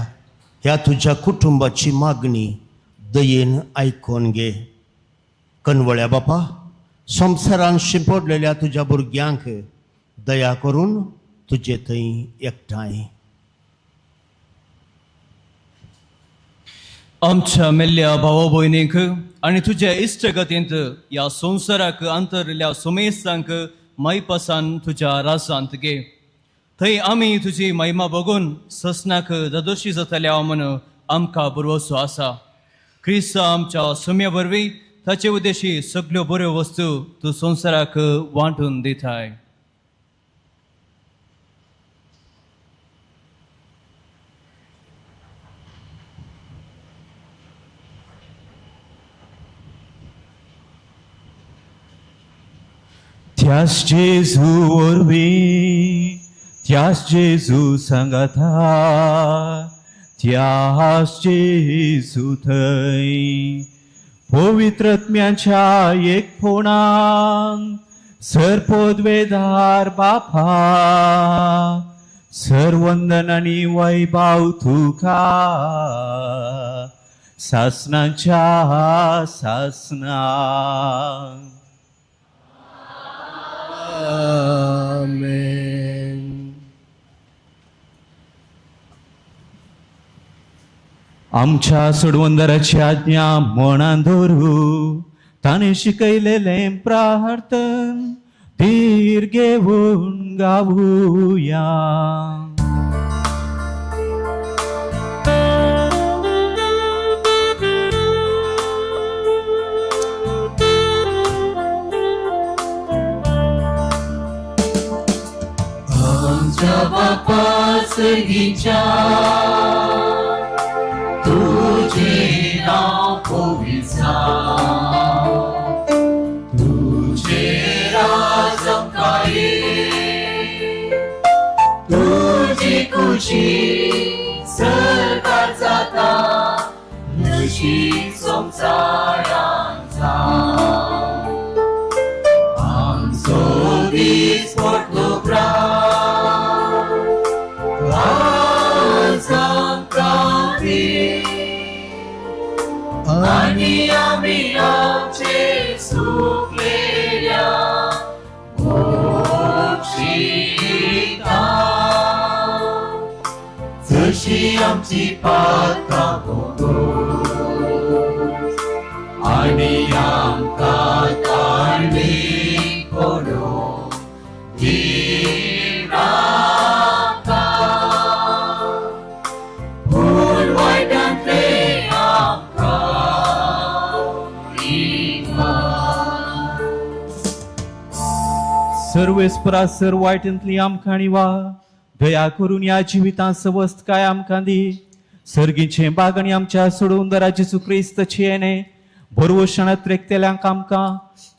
ह्या तुज्या कुटुंबाची मागणी दयेन आयकून घे. कनवळ्या बापा, संवसारान शिंपडलेल्या तुज्या भुरग्यांक दया करून तुजे थंय एकठांय. आमच्या मेल्ल्या भावा भयणींक आनी तुज्या इश्टगतींत ह्या संवसाराक अंतरल्या सुमेस्तांक मायपासान तुज्या राजांत घे. थंय आमी तुजी महिमा बघून ससनाक ददोशी जातल्या म्हूण आमकां भरवसो आसा. क्रिस्त आमच्या सुम्या वरवीं ताचे उद्देशी सगल्यो बऱ्यो वस्तू तूं संवसाराक वांटून दिताय. त्यास जेजू वरवीं, त्यास जेजू सांगाता, त्यास जेजू थंय पवित्रत्म्याच्या एक फोणान सर्पोद्वेदार बापा सर्वंदन आनी वैभाव तुका सासनाच्या सासना. आमेन. आमच्या सोडवंदराची आज्ञा मनान धरू, ताणें शिकयलेलें प्रार्थन धीर घेवन गावुया. आमच्या बापा सर्गीच्या तुझे नाव पवित्र जावं, तुझे राज आमकां ये, तुजी खुशी सर्गार जाता तशी संवसारांत जावं. आमचो दीस पडलो आज आमकां दी आनी आमी आमचे सुकलेल्या बक्षिता जशी आमची पातकां सर्वेस्परा सर वायटांतली आमकां वा दया करून ह्या जिवितांत सवस्तकाय आमकां दी. सर्गीचें बाग आनी आमच्या सोडून दरा जेजू क्रिस्ताची येणे भरवशाणांत रेखतेल्यांक आमकां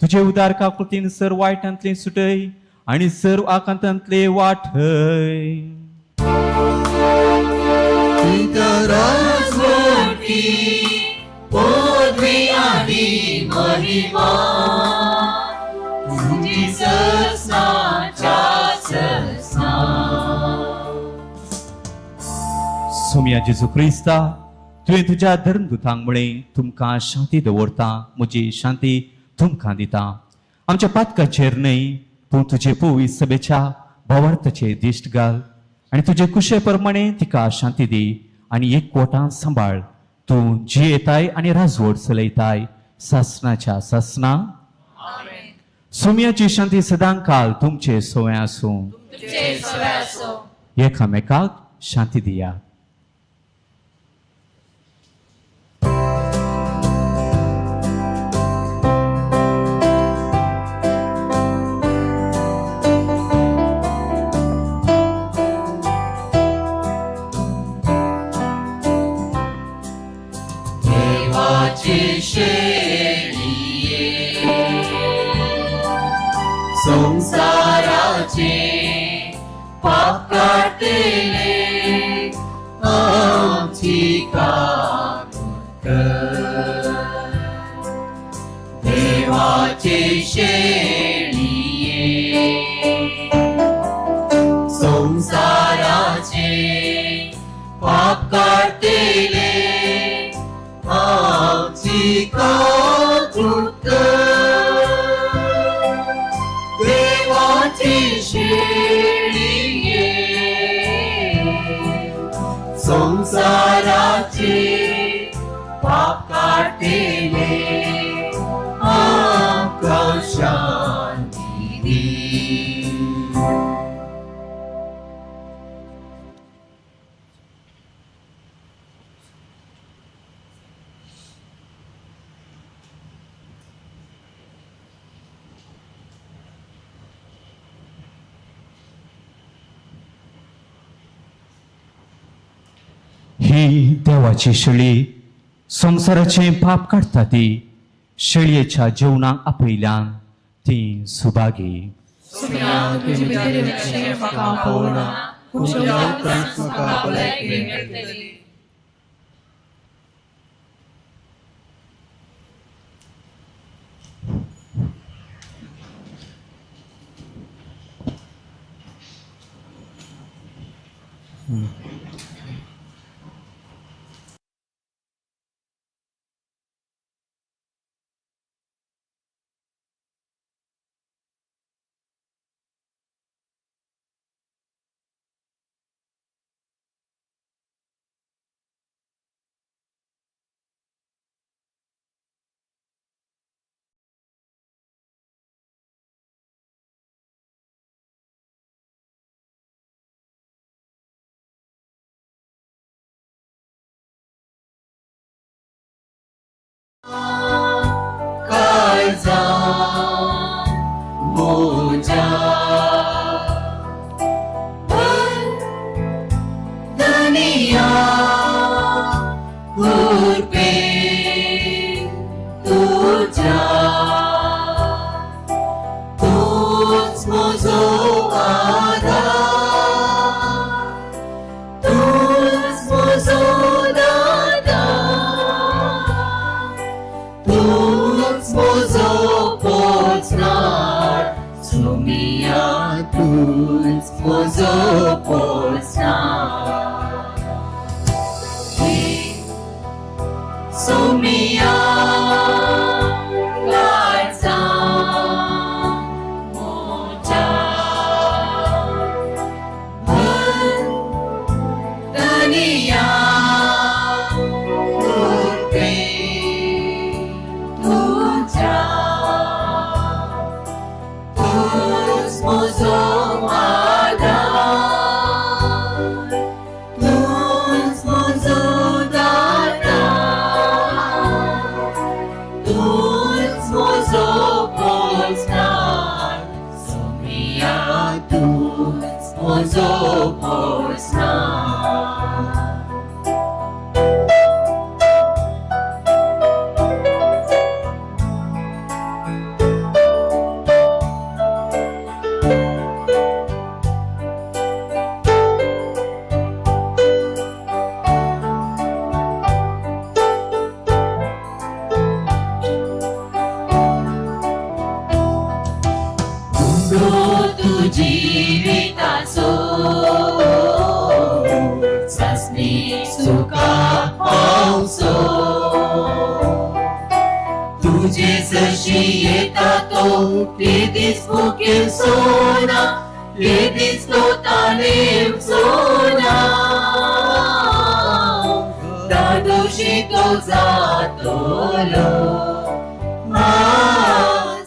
तुजे उदार काकुळतीन सर वायटांतली सुटय आनी सर्व आकांतांतले वाटय. सोम्या जेजू क्रिस्ता, तुवें तुज्या धर्मदूतांक म्हळें तुमकां शांती दवरता, म्हजी शांती तुमकां दिता. आमच्या पातकाचेर न्हय पूण तुजे पवित्र सभेच्या भावार्थाचेर दिश्ट घाल आनी तुजे कुशे प्रमाणे तिका शांती दी आनी एक कोटां सांबाळ. तूं जियेताय आनी राजवट चलयताय सासनाच्या सासना. सोम्याची शांती सदांकाल तुमचे सोवे आसूं. एकामेकाक शांती दिया. संसाराचे पाप काडटले आमची काकूट कर. देवाचे शेळये संसाराचे पाप काडटले आमची काकूट कर. देवाचे शेळये संसाराचे पाप काडटले आमकां शांती दी. ही देवाची शेळी संवसाराचें पाप काडटा ती शेळयेच्या जेवणाक आपयल्यान ती सुभागी. Tuz mozo dada, मुझे सरशी येता तो ते दीस मुखेवचो ना, ते दीस तो तानेवचो ना, दादोशी तो जातलो,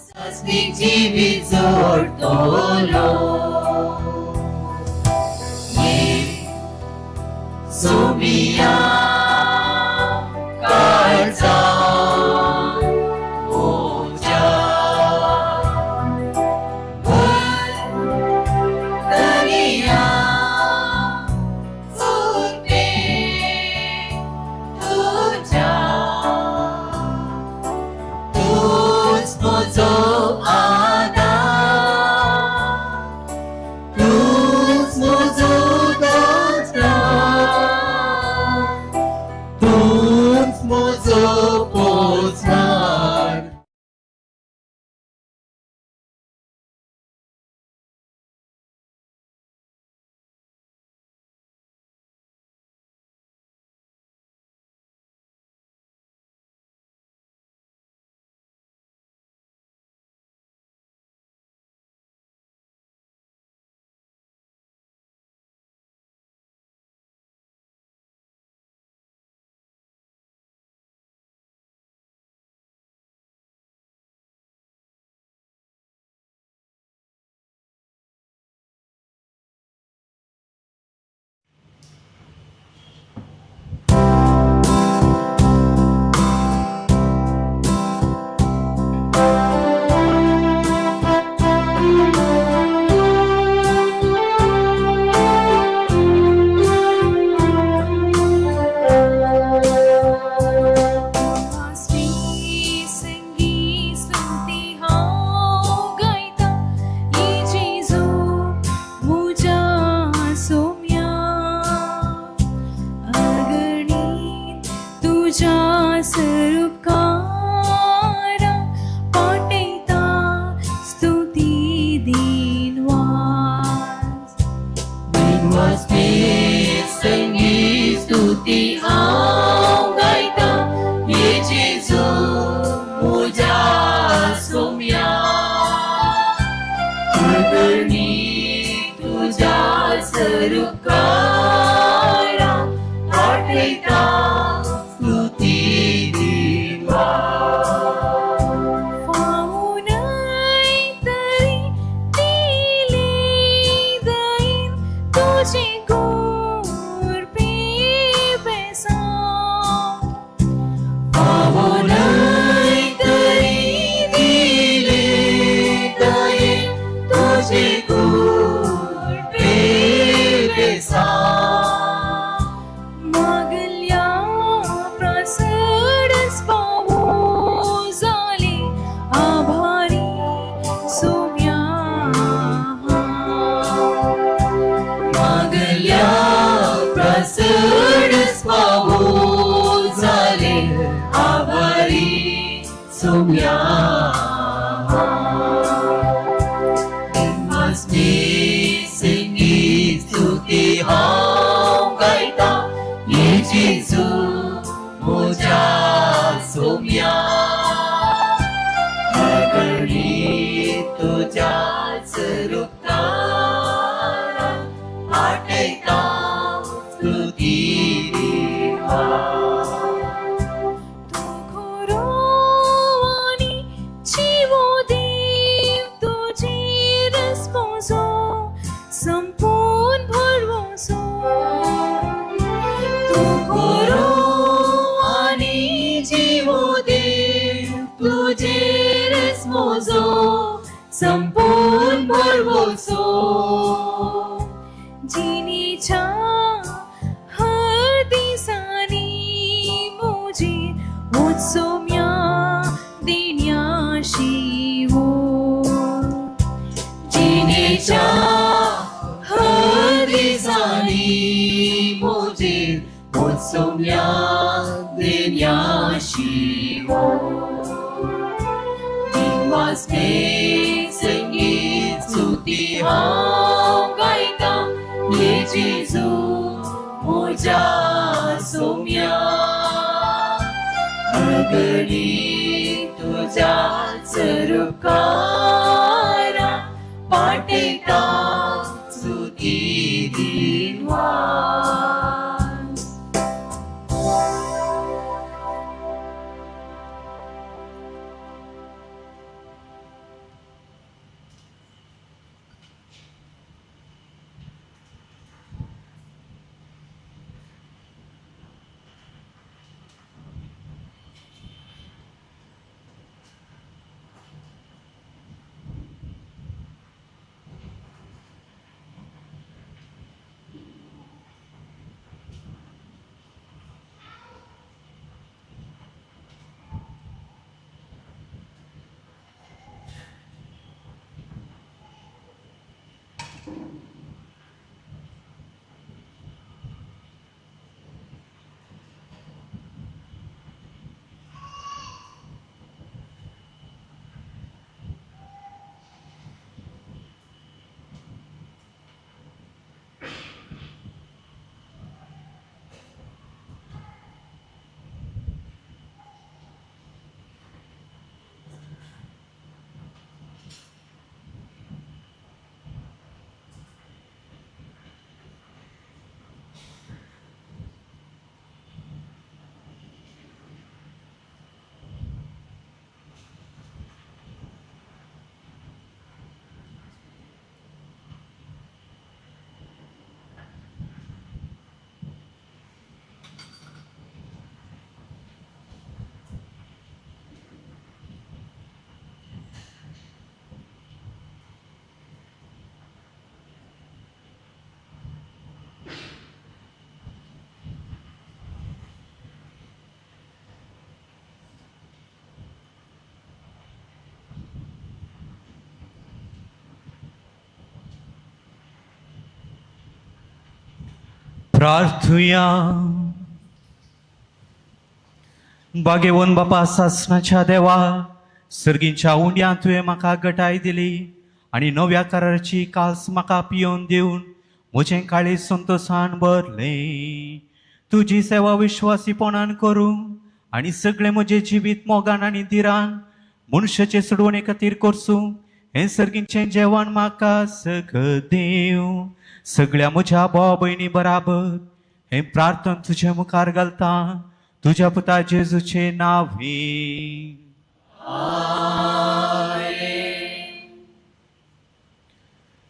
सासणीक जिवीत जोडटलो. सोमिया काळजा म्हज्या भरतनिया सुते तुज्या, तूच म्हजो आदार, तूच म्हजो दातार, तूच म्हजो पोचणार. मागणी तुज्याच रुपकारा पाटेता स्तुती दिनवास. प्रार्थुया. बागेवन बापा सासणाच्या देवा, सर्गींच्या उंड्यांत तुवें म्हाका गटाय दिली आनी नव्या कराराची कास म्हाका पियोवन दिवन म्हजें काळीज संतोशान भरलें. तुजी सेवा विश्वासीपणान करूं आनी सगळें म्हजें जिवीत मोगान आनी धिरान मनशाचे सोडवणे खातीर करसूं हें सर्गींचें जेवण म्हाका सगळें देव. सगळ्या म्हज्या भाव भयणी बराबर हें प्रार्थन तुजे मुखार घालता तुज्या पुता जेजूचे नांवे.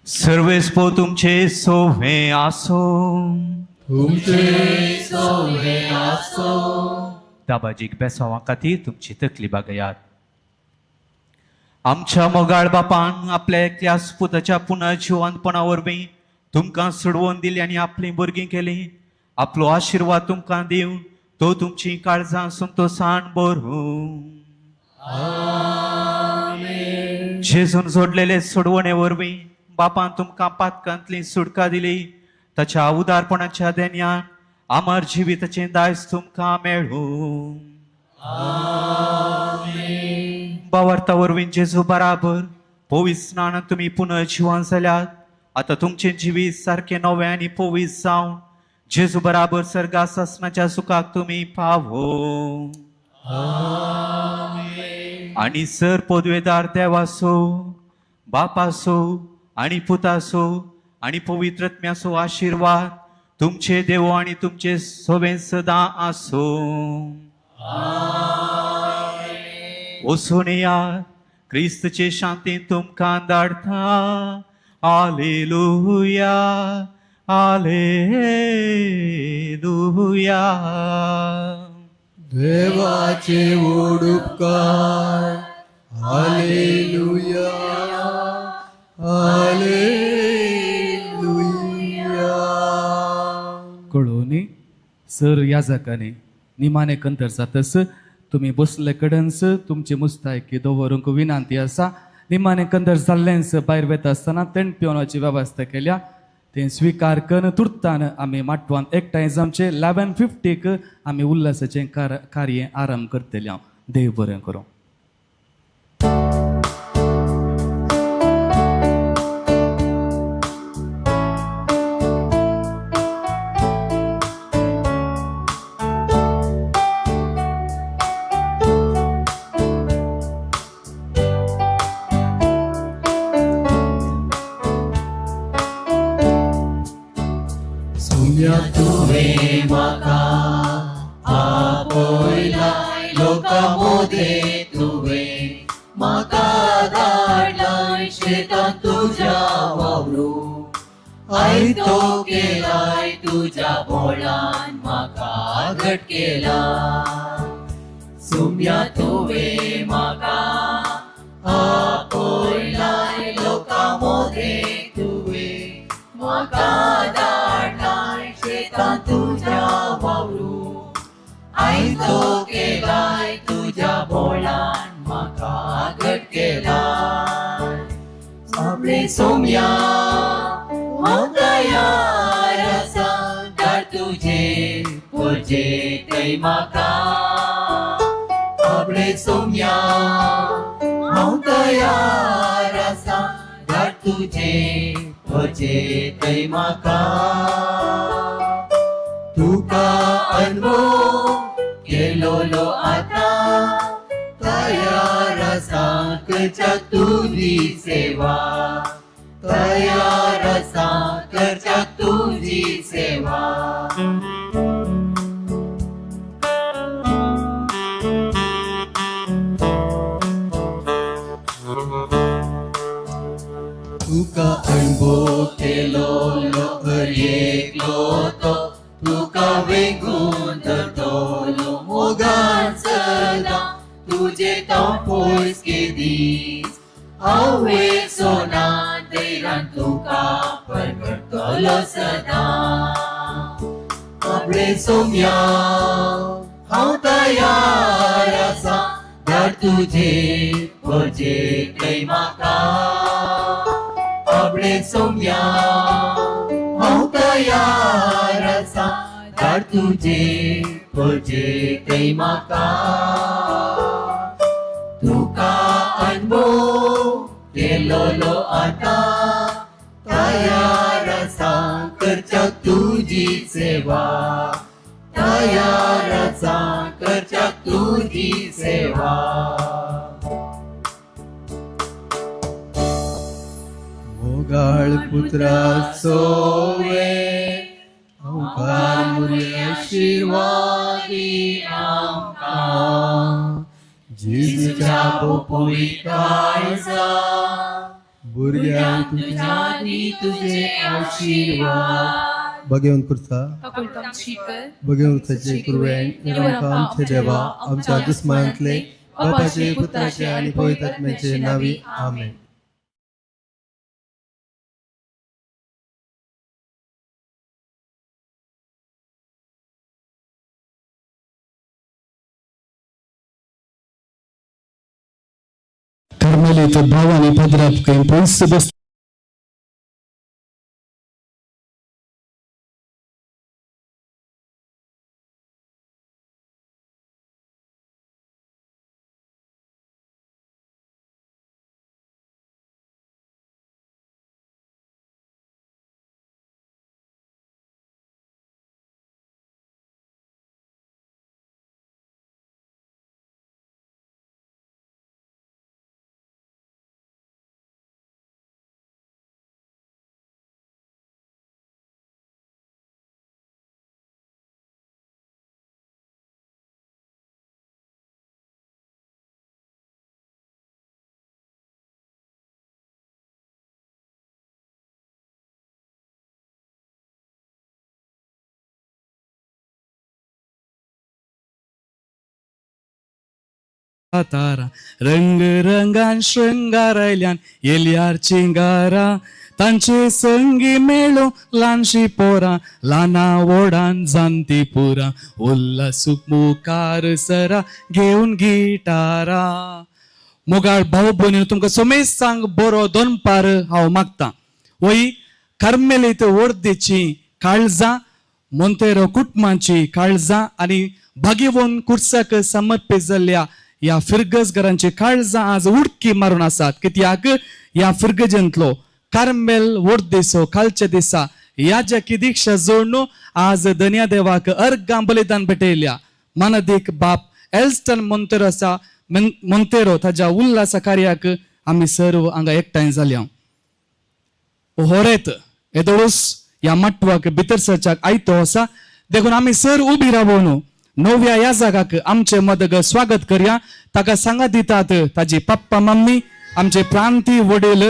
सर्वेस्पो तुमचे सोवे आसो. तुमचे सोवे आसो. दाबाजीक बेसांवा खातीर तुमची तकली बागयात. आमच्या मोगाळ बापान आपल्या एकल्या पुताच्या पुनर्जिवंतपणा वरवीं तुमकां सोडवून दिली आनी आपलीं भुरगीं केलीं. आपलो आशिर्वाद तुमकां दिवन तो तुमची काळजां संतोशान भरूं. जेजून जोडलेले सोडवणे वरवीं बापान तुमकां पातकांतली सुटका दिली. ताच्या उदारपणाच्या देण्यान आमर जिविताचें दायज तुमकां मेळूं. बावार्ता वरवीं जेजू बराबर पवित्र स्नानान तुमी पुनर्जिवन जाल्यात. आतां तुमचें जिवीत सारकें नवें आनी पवित्र जावन जेजू बराबर सर्गा सासणाच्या सुखाक तुमी पावो. आनी सर पदवेदार देवासो बापासो आनी पुतासो आनी पवित्र आत्म्याचो आशिर्वाद तुमचे देव आनी तुमचे सोबें सदां आसो. वचून येयात, क्रिस्तचे शांतीन तुमकां धाडटा. आलेलुया, आलेलुया. देवाचे व्हड उपकार. Hallelujah, hallelujah. कळोवनी सर याजकांनी निमाणे कंतर जातस तुमी बसले कडेनच तुमची मुस्तायकी दवरूंक विनंती आसा. निमाणे कंदर जाल्लेंच भायर वता आसतना तेंट पिवनाची वेवस्था केल्या. तें स्विकार करून तुर्तान आमी माटवान एकठांय जावचे. 11:50 आमी उल्हासाचें कार्य आरंभ करतले. हांव देव बरें करूं. लोकां मोदें तुवें म्हाका धाडलाय शेतांत तुज्या वावरूंक आयतो केलाय तुज्या बोळान म्हाका घट केला सुम्या तुवें म्हाका आपयलाय लोकां मोदें तुवें म्हाका धाडलाय शेतांत तुज्या वावरूंक आयतो केलाय तुज्या बोळान म्हाका घट केलाय आपले सोम्या हांव तयार आसा धाड तुजे पुरजे थंय म्हाका आपले सोम्या हांव तयार आसा धाड तुजे पुरजे थंय म्हाका तुका अनमोल केलोलो आतां तयार आसा करच्याक तुजी सेवा तयार आसा करच्याक तुजी सेवा. तुका अणभव केलोलो हर एकलो तो तुका वेंगून धरतलो मोगान सदां तुजे तांव पयस केदीस हांव सोना धैर्यान तुका परगटतलो सदां आपले सोम्या हांव तयार आसा धाड तुजे पुरजे थंय म्हाका आपले सोम्या हांव तयार आसा धाड तुजे पुरजे थंय म्हाका तुका अनमोल केलोलो आतां तयार आसा करच्याक तुजी सेवा तयार आसा करच्याक तुजी सेवा. मोगाळ पुत्रा सोवे आमकां मुरे आशिर्वादी आमकां जेजूच्या पोपविकायचा भुरग्यांक तुज्या दी तुजे आशिर्वाद. भगवंत कुर्सा भगवंत कुर्साचे कुरवें आमकां आमचे देवा आमच्या दुस्मनांतले बापाचे पुत्राचे आनी पवित्र आत्म्याचे नावी आमेन. कार्मेलीत भाव आनी पदराप खंय पयस बस तारा रंग रंगान शृंगारयल्यान येल्यार चिंगारा तांचे संगी मेळो ल्हानशी पोरां ल्हाना व्हडान जाणटी पुरां उल्हासूक मुखार सरा घेवन गिटारा. मोगाळ भाव भयणीनो तुमकां सोमेस्तांक बरो दनपार हांव मागतां. वय कार्मेलीत वर्देची काळजां मोंतेरो कुटुंबाची काळजां आनी भागीवन कुर्साक समर्पीत जाल्ल्या ह्या फिरगज घरांची काळजां आज उडकी मारून आसात. कित्याक ह्या फिरगजेंतलो कार्मेल वर्देचो कालच्या दिसा याजकी दीक्षा जोडून आज धन्या देवाक अर्गां बलिदान भेटयल्या. मानादीक बाप एल्स्टन मोंतेरो आसा मोंतेरो ताज्या उल्हासा कार्याक आमी सर्व हांगा एकठांय जाल्या. होरेत येदोळूस ह्या माटवाक भितर सरच्याक आयतो आसा देखून आमी सर उबी रावोन नव्या ह्या जागाक आमचे मदग स्वागत करया. ताका सांगा दितात ताजी पप्पा मम्मी, आमचे प्रांती वडील,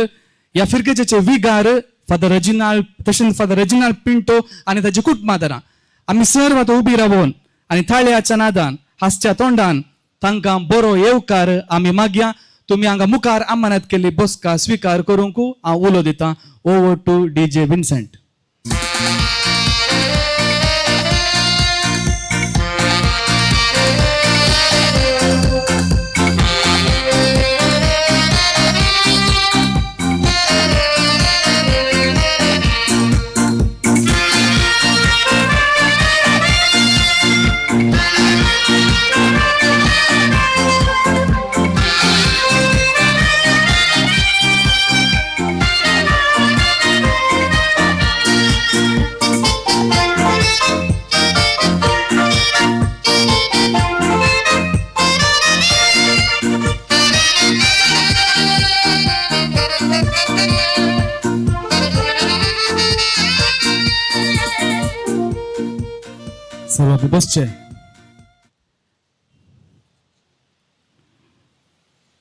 ह्या फिरगेजेचे विगार फादर रेजिनाल्ड, तशेंच फादर रेजिनाल्ड पिंटो आनी ताजी कुटुंबादारां. आमी सर्व आतां उबी रावून आनी थाळ्याच्या नादान हांसच्या तोंडान तांकां बरो येवकार आमी मागया. तुमी हांगा मुखार अमानत केल्ली बसका स्विकार करूंक हांव उलो दितां. Over to DJ Vincent. सर्व बसचे.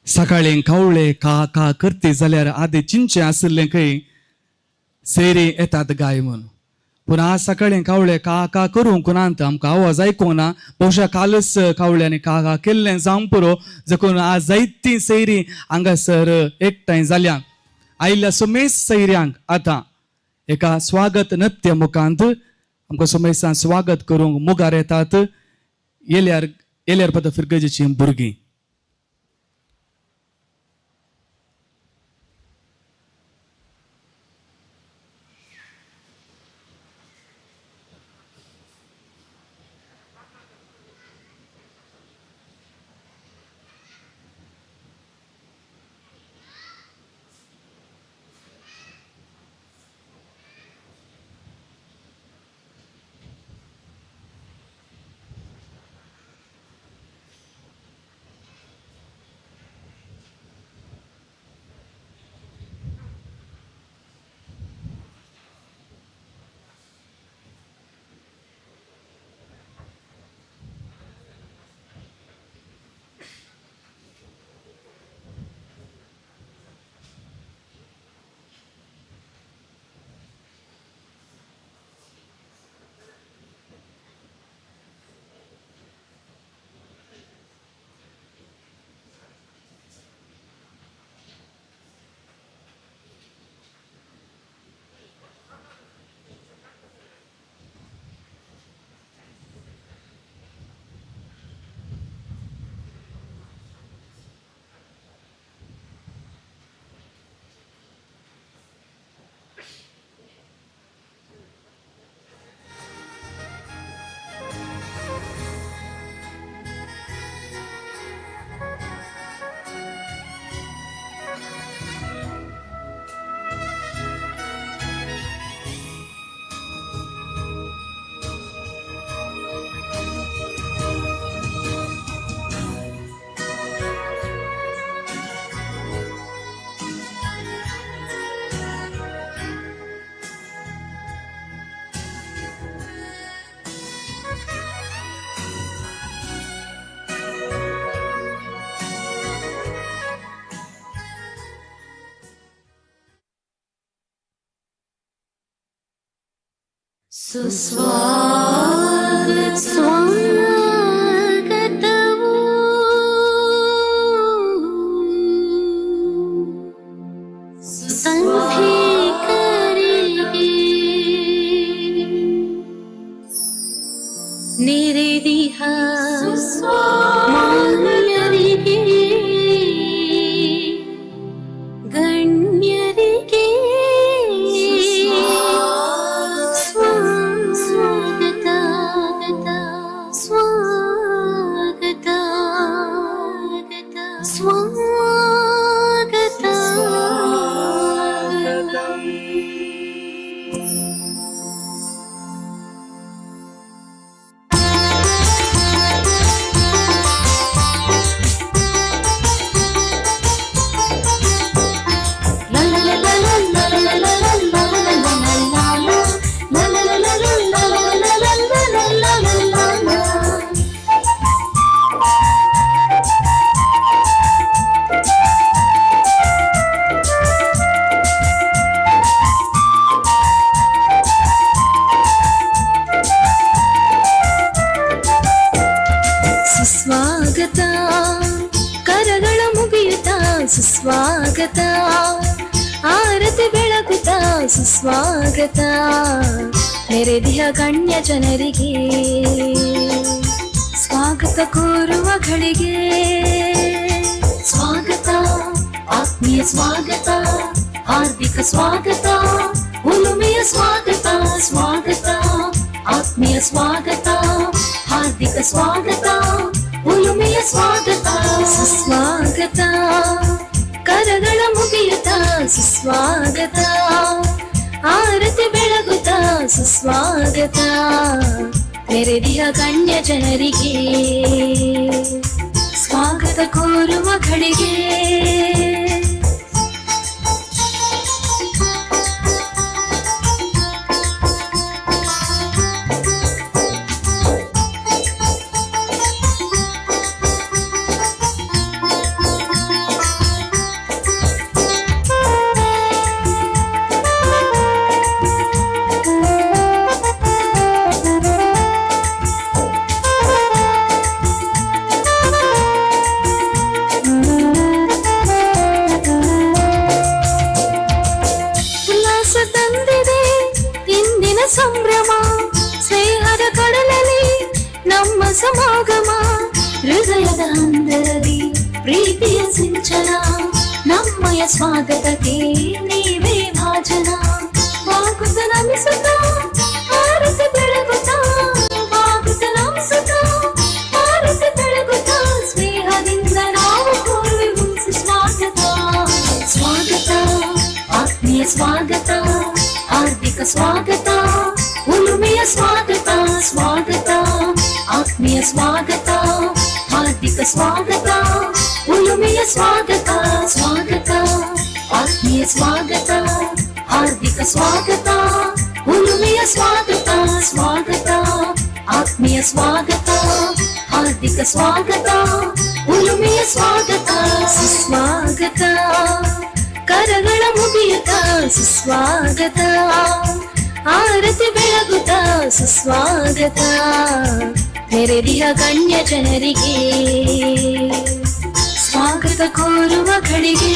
सकाळी कावळे का का करते जाल्यार आदी चिंचे आशिल्लें खंय सेरी येतात गाय म्हूण. पूण आज सकाळी कावळे का का करूंक ना, आमकां आवाज आयकूंक ना. बहुशा कालच कावळ्यांनी का का केल्लें जावंक पुरो, जखून आज जायतीं सैरी हांगासर एकठांय जाल्या. आयिल्ल्या सुमेस सैऱ्यांक आतां एका स्वागत नृत्य मुखांत आमकां सुमेसान स्वागत करूंक मुखार येतात येल्यार येल्यार पता फिरगजेची भुरगीं. सुस्वागत स्वागतवो संधि करेगे निरदिहा मान्यರಿಗೆ ಗಣ್ಯರಿಗೆ ಸ್ವಾಗತ ಸ್ವಾಗತ. ಸ್ವಾಗತ, ಕರಗಳ ಮುಗಿಯುತ್ತ ಸುಸ್ವಾಗತ, ಆರತಿ ಬೆಳಗುತ್ತ ಸುಸ್ವಾಗತ, ನೆರೆದಿಹ ಗಣ್ಯ ಜನರಿಗೆ ಸ್ವಾಗತ ಕೋರುವ ಘಳಿಗೆ. ಸ್ವಾಗತ, ಆತ್ಮೀಯ ಸ್ವಾಗತ, ಹಾರ್ದಿಕ ಸ್ವಾಗತ, ಉಲುಮೆಯ ಸ್ವಾಗತ, ಸ್ವಾಗತ, ಆತ್ಮೀಯ ಸ್ವಾಗತ, ಹಾರ್ದಿಕ ಸ್ವಾಗತ, ಉಲುಮೆಯ ಸ್ವಾಗತ, ಸುಸ್ವಾಗತ, ಕರಗಳ ಮುಗಿಯುತ್ತ ಸುಸ್ವಾಗತ, ಆರತಿ ಬೆಳಗುತ್ತ ಸುಸ್ವಾಗತ, ನೆರೆದಿಹ ಗಣ್ಯ ಜನರಿಗೆ ಸ್ವಾಗತ ಕೋರುವ ಘಳಿಗೆ. ಸಂಭ್ರಮ ಸ್ನೇಹದ ಕಡಲಲ್ಲಿ ನಮ್ಮ ಸಮಾಗಮ, ಹೃದಯದ ಹಂದರದಿ ಪ್ರೀತಿಯ ಸಿಂಚನ, ನಮ್ಮಯ ಸ್ವಾಗತಕ್ಕೆ ನೀವೇ ಭಾಜನ. ಬಾಗುತ್ತ ನಮಿಸುತ್ತ ಆರತಿ ಬೆಳಗುತ್ತ, ಬಾಗುತ್ತ ನಮಿಸುತ್ತ ಆರತಿ ಬೆಳಗುತ್ತ, ಸ್ನೇಹದಿಂದ ನಾವು ಕೋರುವೆವು ಸುಸ್ವಾಗತ. ಸ್ವಾಗತ, ಆತ್ಮೀಯ ಸ್ವಾಗತ, ಹಾರ್ದಿಕ ಸ್ವಾಗತ, ಉಲುಮೆಯ ಸ್ವಾಗತ, ಸ್ವಾಗತ, ಆತ್ಮೀಯ ಸ್ವಾಗತ, ಹಾರ್ದಿಕ ಸ್ವಾಗತ, ಉಲುಮೆಯ ಸ್ವಾಗತ, ಸ್ವಾಗತ, ಆತ್ಮೀಯ ಸ್ವಾಗತ, ಹಾರ್ದಿಕ ಸ್ವಾಗತ, ಉಲುಮೆಯ ಸ್ವಾಗತ, ಸ್ವಾಗತ, ಆತ್ಮೀಯ ಸ್ವಾಗತ, ಹಾರ್ದಿಕ ಸ್ವಾಗತ, ಉಲುಮೆಯ ಸ್ವಾಗತ, ಸುಸ್ವಾಗತ, ಕರಗಳ ಮುಗಿಯುತ್ತ ಸುಸ್ವಾಗತ, ಆರತಿ ಬೆಳಗುತ್ತ ಸುಸ್ವಾಗತ, ನೆರೆದಿಹ ಗಣ್ಯ ಜನರಿಗೆ ಸ್ವಾಗತ ಕೋರುವ ಘಳಿಗೆ.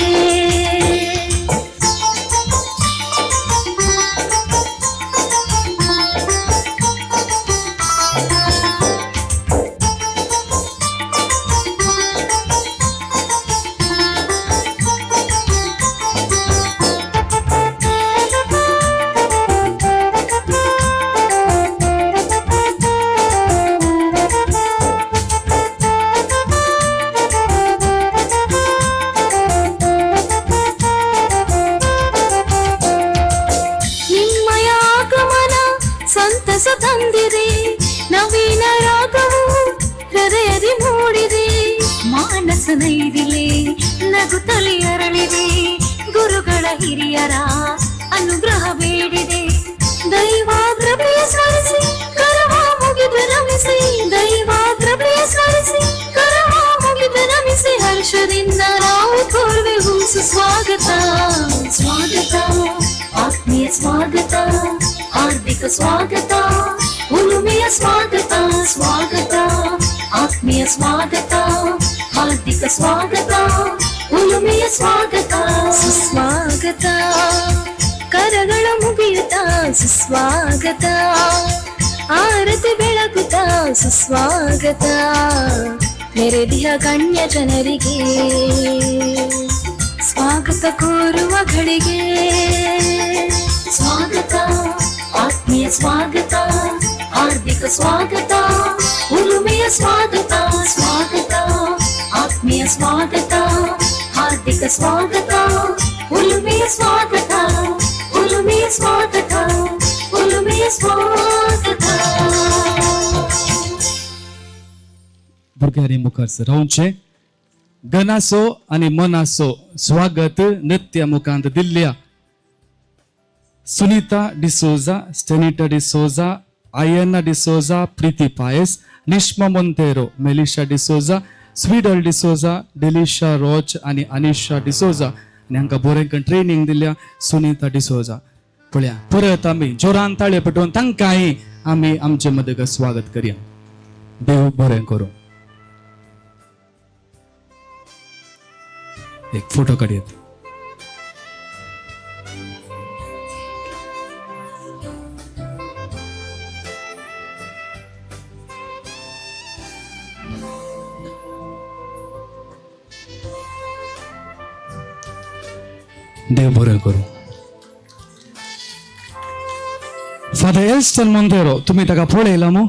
ತಂದಿದೆ ನವೀನ ರಾಗವು ಹೃದಯದಿ ಮೂಡಿದೆ, ಮಾನಸ ನೈದಿಲೆ ನಗುತ್ತಲಿ ಅರಳಿದೆ, ಗುರುಗಳ ಹಿರಿಯರ ಅನುಗ್ರಹ ಬೇಡಿದೆ. ದೈವಾಗ್ರಪ್ರಿಯ ಸ್ಮರಿಸಿ ಕರವ ಮುಗಿದು ನಮಿಸಿ, ದೈವಾಗ್ರಪ್ರಿಯ ಸ್ಮರಿಸಿ ಕರವ ಮುಗಿದು ನಮಿಸಿ, ಹರ್ಷದಿಂದ ನಾವು ಕೋರುವೆವು ಸುಸ್ವಾಗತ. ಸ್ವಾಗತ, ಆತ್ಮೀಯ ಸ್ವಾಗತ, ಹಾರ್ದಿಕ ಸ್ವಾಗತ, ಉಲುಮೆಯ ಸ್ವಾಗತ, ಸ್ವಾಗತ, ಆತ್ಮೀಯ ಸ್ವಾಗತ, ಹಾರ್ದಿಕ ಸ್ವಾಗತ, ಉಲುಮೆಯ ಸ್ವಾಗತ, ಸುಸ್ವಾಗತ, ಕರಗಳ ಮುಗಿಯುತ್ತ ಸುಸ್ವಾಗತ, ಆರತಿ ಬೆಳಗುತ್ತ ಸುಸ್ವಾಗತ, ನೆರೆದಿಹ ಗಣ್ಯ ಜನರಿಗೆ ಸ್ವಾಗತ ಕೋರುವ ಘಳಿಗೆ. ಸ್ವಾಗತ, ಆತ್ಮೀಯ ಸ್ವಾಗತ, ಹಾರ್ದಿಕ ಸ್ವಾಗತ, ಉಲುಮೆಯ ಸ್ವಾಗತ, ಸ್ವಾಗತ, ಆತ್ಮೀಯ ಸ್ವಾಗತ, ಹಾರ್ದಿಕ ಸ್ವಾಗತ, ಉಲುಮೆಯ ಸ್ವಾಗತ, ಉಲುಮೆಯ ಸ್ವಾಗತ, ಉಲುಮೆಯ ಸ್ವಾಗತ. भुरग्यांनी मुखार रावचें. गनासो आनी मनासो स्वागत नृत्य मुखांत दिल्ल्या सुनीता डिसोजा, स्टेनिटा डिसोजा, आयना डिसोजा, प्रीती पायस, निश्मा मोंतेरो, मेलिशा डिसोजा, स्वीडल डिसोजा, डेलिशा रोच आनी अनिशा डिसोजा आनी हांकां बरें ट्रेनींग दिल्या सुनीता डिसोजा. पळया परत आमी जोरान ताळे पेटोवन तांकांय आमी आमचे मदीं स्वागत करया. देव बरें करूं. एक फोटो काडयत. देव बरें करूं. फादर एल्स्टन मोंतेरो, तुमी ताका पळयला मू?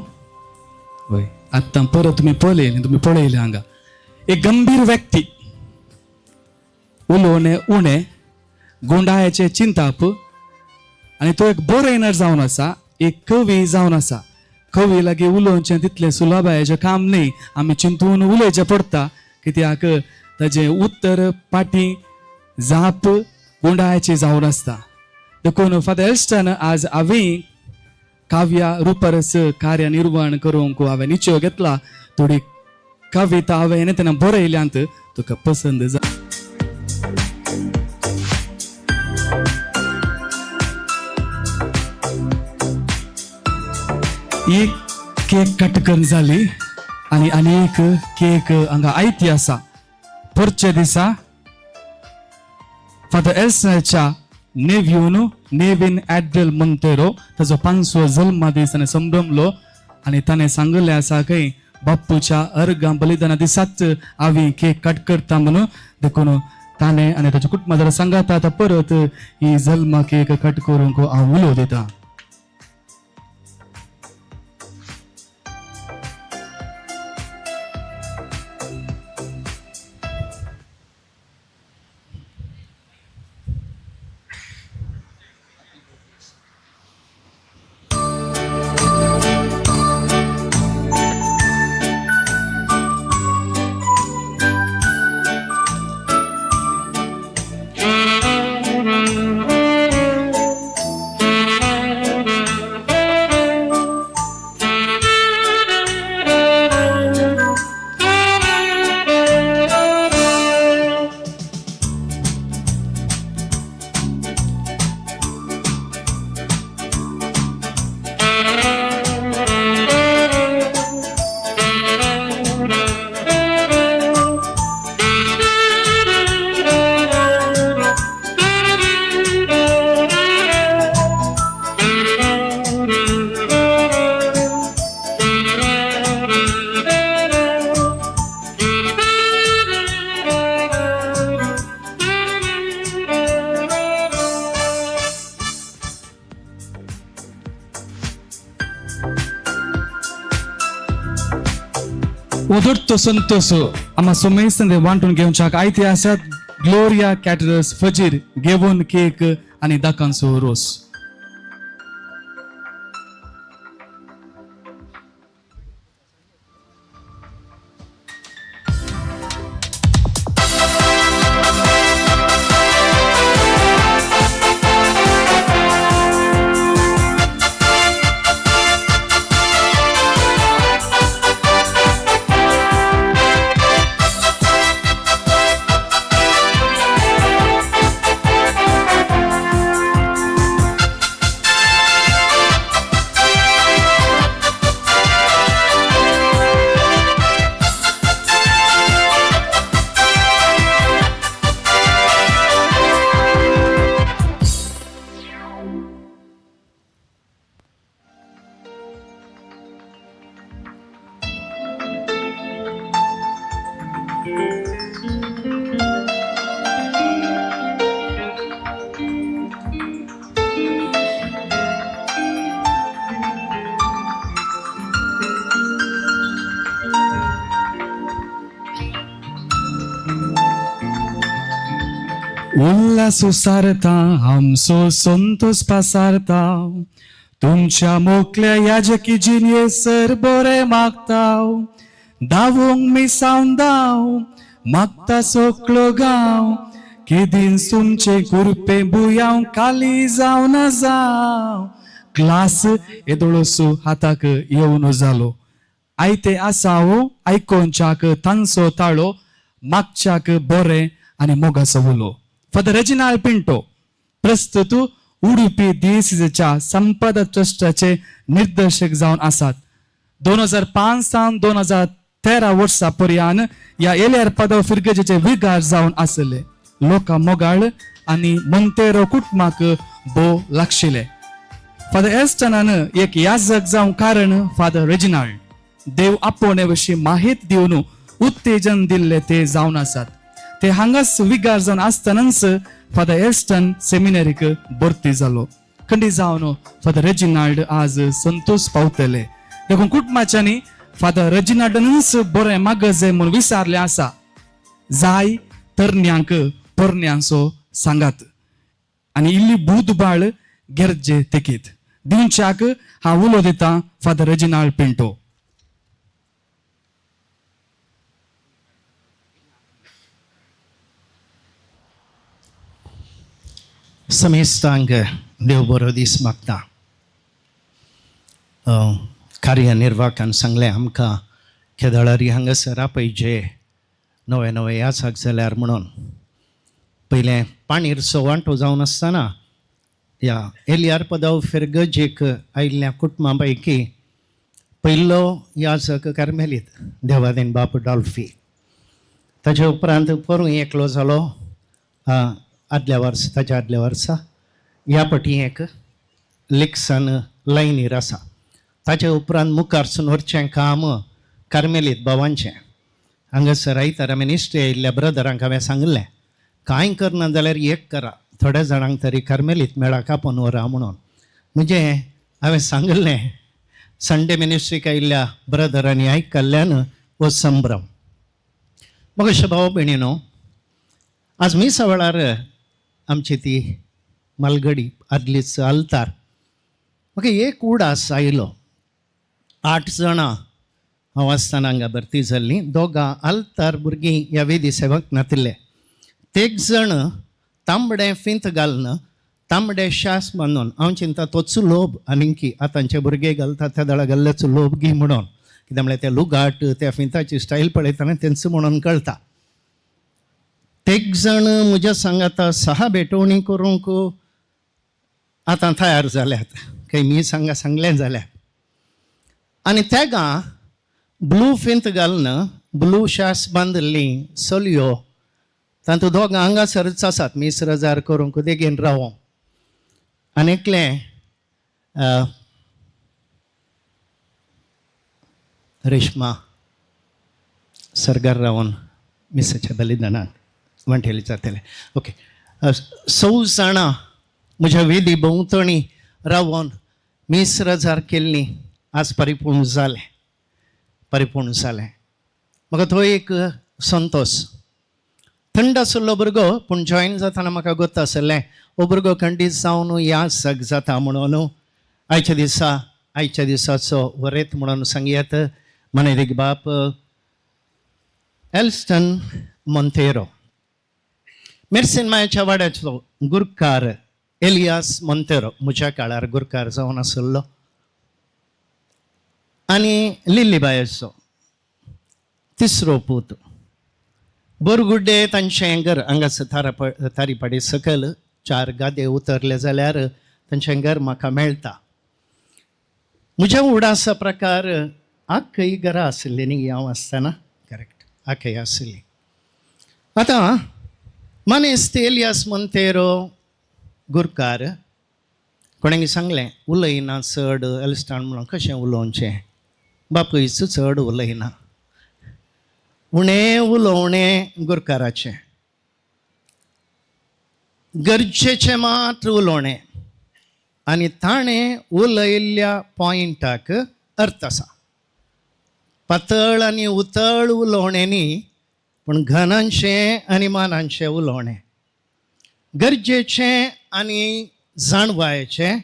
वय, आत्तां परत तुमी पळयलें, तुमी पळयलें हांगा एक गंभीर व्यक्ती, उलोवणें उणें, गुंडायाचें चिंताप, आनी तो एक बरयनर जावन आसा, एक कवी जावन आसा. कवी लागीं उलोवचें तितलें सुलभायेचें काम न्ही, आमी चिंतून उलोवचें पडटा, कित्याक ताजें उत्तर पाटी जाप गुंडायाची जावन आसता. देखून फादर एल्स्टन आज हांवें काव्या रुपरस कार्य निर्वहण करूंक हांवें निश्चय घेतला. थोडी कविता हांवें तेन्ना बरयल्यांत, तुका पसंद जा. एक केक कट करून जाली आनी आनी एक केक हांगा आयती आसा. परचे दिसा फादर एल्सनाच्या नेव्यून नेवीन ॲड्रेल मोंतेरो ताजो 500 जल्मदीस आनी संभ्रमलो आनी ताणें सांगिल्लें आसा खंय बाप्पूच्या अर्गां बलिदाना दिसाच हांवें केक कट करता म्हणून. देखून ताणें आनी ताच्या कुटुंबा जाल्यार सांगाता आतां परत ही जल्मा केक कट करूंक हांव उलो दिता. उदरतो संतोष आम्हा सोमेसन वांटून घेवच्याक आयते आसात ग्लोरिया कॅटरर्स फजीर घेवन केक आनी दाकांचो रोस. उल्हास सारता आमचो संतोष पासारता, तुमच्या मोकल्या याजकी जिणये सर बरें मागता, धांवूंक मिसावन धांव मागता सगळो गांव, केदीन तुमचे गुरपे बुयांव खाली जावन जावं. ग्लास येदोळसो हाताक येवन जालो, आयते आसा हो आयकोनच्याक तांचो ताळो, मागच्याक बरें आनी मोगाचो उलो. फादर रेजिनाल्ड पिंटो प्रस्तुत उडुपी डिएसीच्या संपादक ट्रस्टाचे निर्देशक जावन आसात. 2005 सावन 2013 वर्सा पर्यान ह्या एलियर पदव फिरगजेचे विगार जावन आसले. लोकां मोगाळ आनी मोंतेरो कुटुंबाक भोव लागशिले. फादर एल्स्टनान एक याजक जावं कारण फादर रेजिनाल्ड देव आपोवणे विशीं माहिती दिवन उत्तेजन दिल्ले ते जावन आसात. ते हांगाच विगार जावन आसतनाच फादर एल्स्टन सेमिनरीक भरती जालो. खंडी जावन फादर रेजिनाल्ड आज संतोष पावतले. देखून कुटुंबाच्यांनी फादर रेजिनाल्डनूच बरें मागजे म्हूण विचारलें आसा. जाय तरण्यांक पोरण्यांचो सांगात आनी इल्ली बूद बाळ गरजे तेकीत दिवच्याक हांव उलो दितां फादर रेजिनाल्ड पिंटो. समेस्तांक देव बरो दीस मागता. कार्यनिर्वाहकान सांगलें आमकां केदळारी हांगासर आपयचे नवे नवे याचक जाल्यार म्हणून. पयलें पाणीरचो वांटो जावन आसतना ह्या एलियार पदाव फिरगजेक आयिल्ल्या कुटुंबा पैकी पयलो याचक कार्मेलीत देवादेन बाप डॉल्फी. ताच्या उपरांत पोरूं एकलो जालो आदल्या वर्सा, ताच्या आदल्या वर्सा ह्या पटी एक लिक्सन लायनीर आसा. ताच्या उपरांत मुखारसून व्हरचें काम कार्मेलीत भावांचें. हांगासर आयतारा मिनिस्ट्री आयिल्ल्या ब्रदरांक हांवें सांगलें कांय करना जाल्यार एक करा, थोड्या जाणांक तरी कार्मेलीत मेळाक आपोवन व्हरा म्हणून. म्हणजे हांवें सांगलें संडे मिनिस्ट्रीक आयिल्ल्या ब्रदरांनी आयकल्ल्यान हो संभ्रम. मग भाव भयणी न्हू, आज मिसा वेळार आमची ती मालगडी आदलीच आल्तार म्हाका एक उडास आयलो. 8 जाणां हांव आसतना हांगा भरती जाल्लीं, दोगां आल्तार भुरगीं ह्या वेदी सेवक नातिल्ले. तेग जाण तांबडें फिंत घालून तांबडे शास बांदून, हांव चिंता तोच लोब आनीकी आतांचे भुरगे घालता त्या दळा घाल्ल्याचो लोब गी म्हणून, कित्याक म्हळ्यार ते लुगाट त्या फिंताची स्टायल पळयतना तेंच म्हणून कळटा. तेग जाण म्हज्या सांगाता सहा भेटवणी करूंक आतां तयार जाल्यात, काही मी सांगा सांगलें जाल्यार. आनी तेगां ब्लू फिंत घालून ब्लू शास बांदिल्ली चलयो तातूंत दोगां हांगासरच आसात मीस रजार करूंक देगेन रावों. आनी एकलें रेश्मा सर्गार रावन मिसाच्या बलिदानात वांटेली जातलें. ओके, 6 जाणां म्हज्या वेदी भोंवतणी रावन मीस रजार केल्ली आज परिपूर्ण जालें, परिपूर्ण जालें. म्हाका तो एक संतोश. थंड आशिल्लो भुरगो पूण जॉयन जातना म्हाका गोत आशिल्लें हो भुरगो खंडीत जावन ह्या सग जाता म्हणून. आयच्या दिसा, आयच्या दिसाचो वरेत म्हणून सांगयात मनेदीक बाप एल्स्टन मोंतेरो, मेर्सीन मायाच्या वाड्याचो गुरकार एलियास मोंतेरो म्हज्या काळार गुरकार जावन आशिल्लो, आनी लिल्लीबायचो तिसरो पूत. बोरगुड्डे तांचें घर हांगासर तारीपाडी सकयल 4 गादे उतरले जाल्यार तांचें घर म्हाका मेळटा. म्हज्या उडासा प्रकार आखय घरां आशिल्ली न्ही हांव आसतना, करेक्ट, आखय आशिल्ली. आतां मानेस्त एलियास मोंतेरो गुरकार कोणें सांगलें उलयना चड एल्स्टान म्हणून, कशें उलोवचें, बापूयच चड उलयना, उणें उलोवणें गुरकाराचें, गरजेचें मात्र उलोवणें. आनी ताणें उलयल्ल्या पॉयंटाक अर्थ आसा. पातळ आनी उतळ उलोवणें न्ही, पूण घनांचें आनी मानांचें उलोवणें, गरजेचें आनी जाणवायेचें.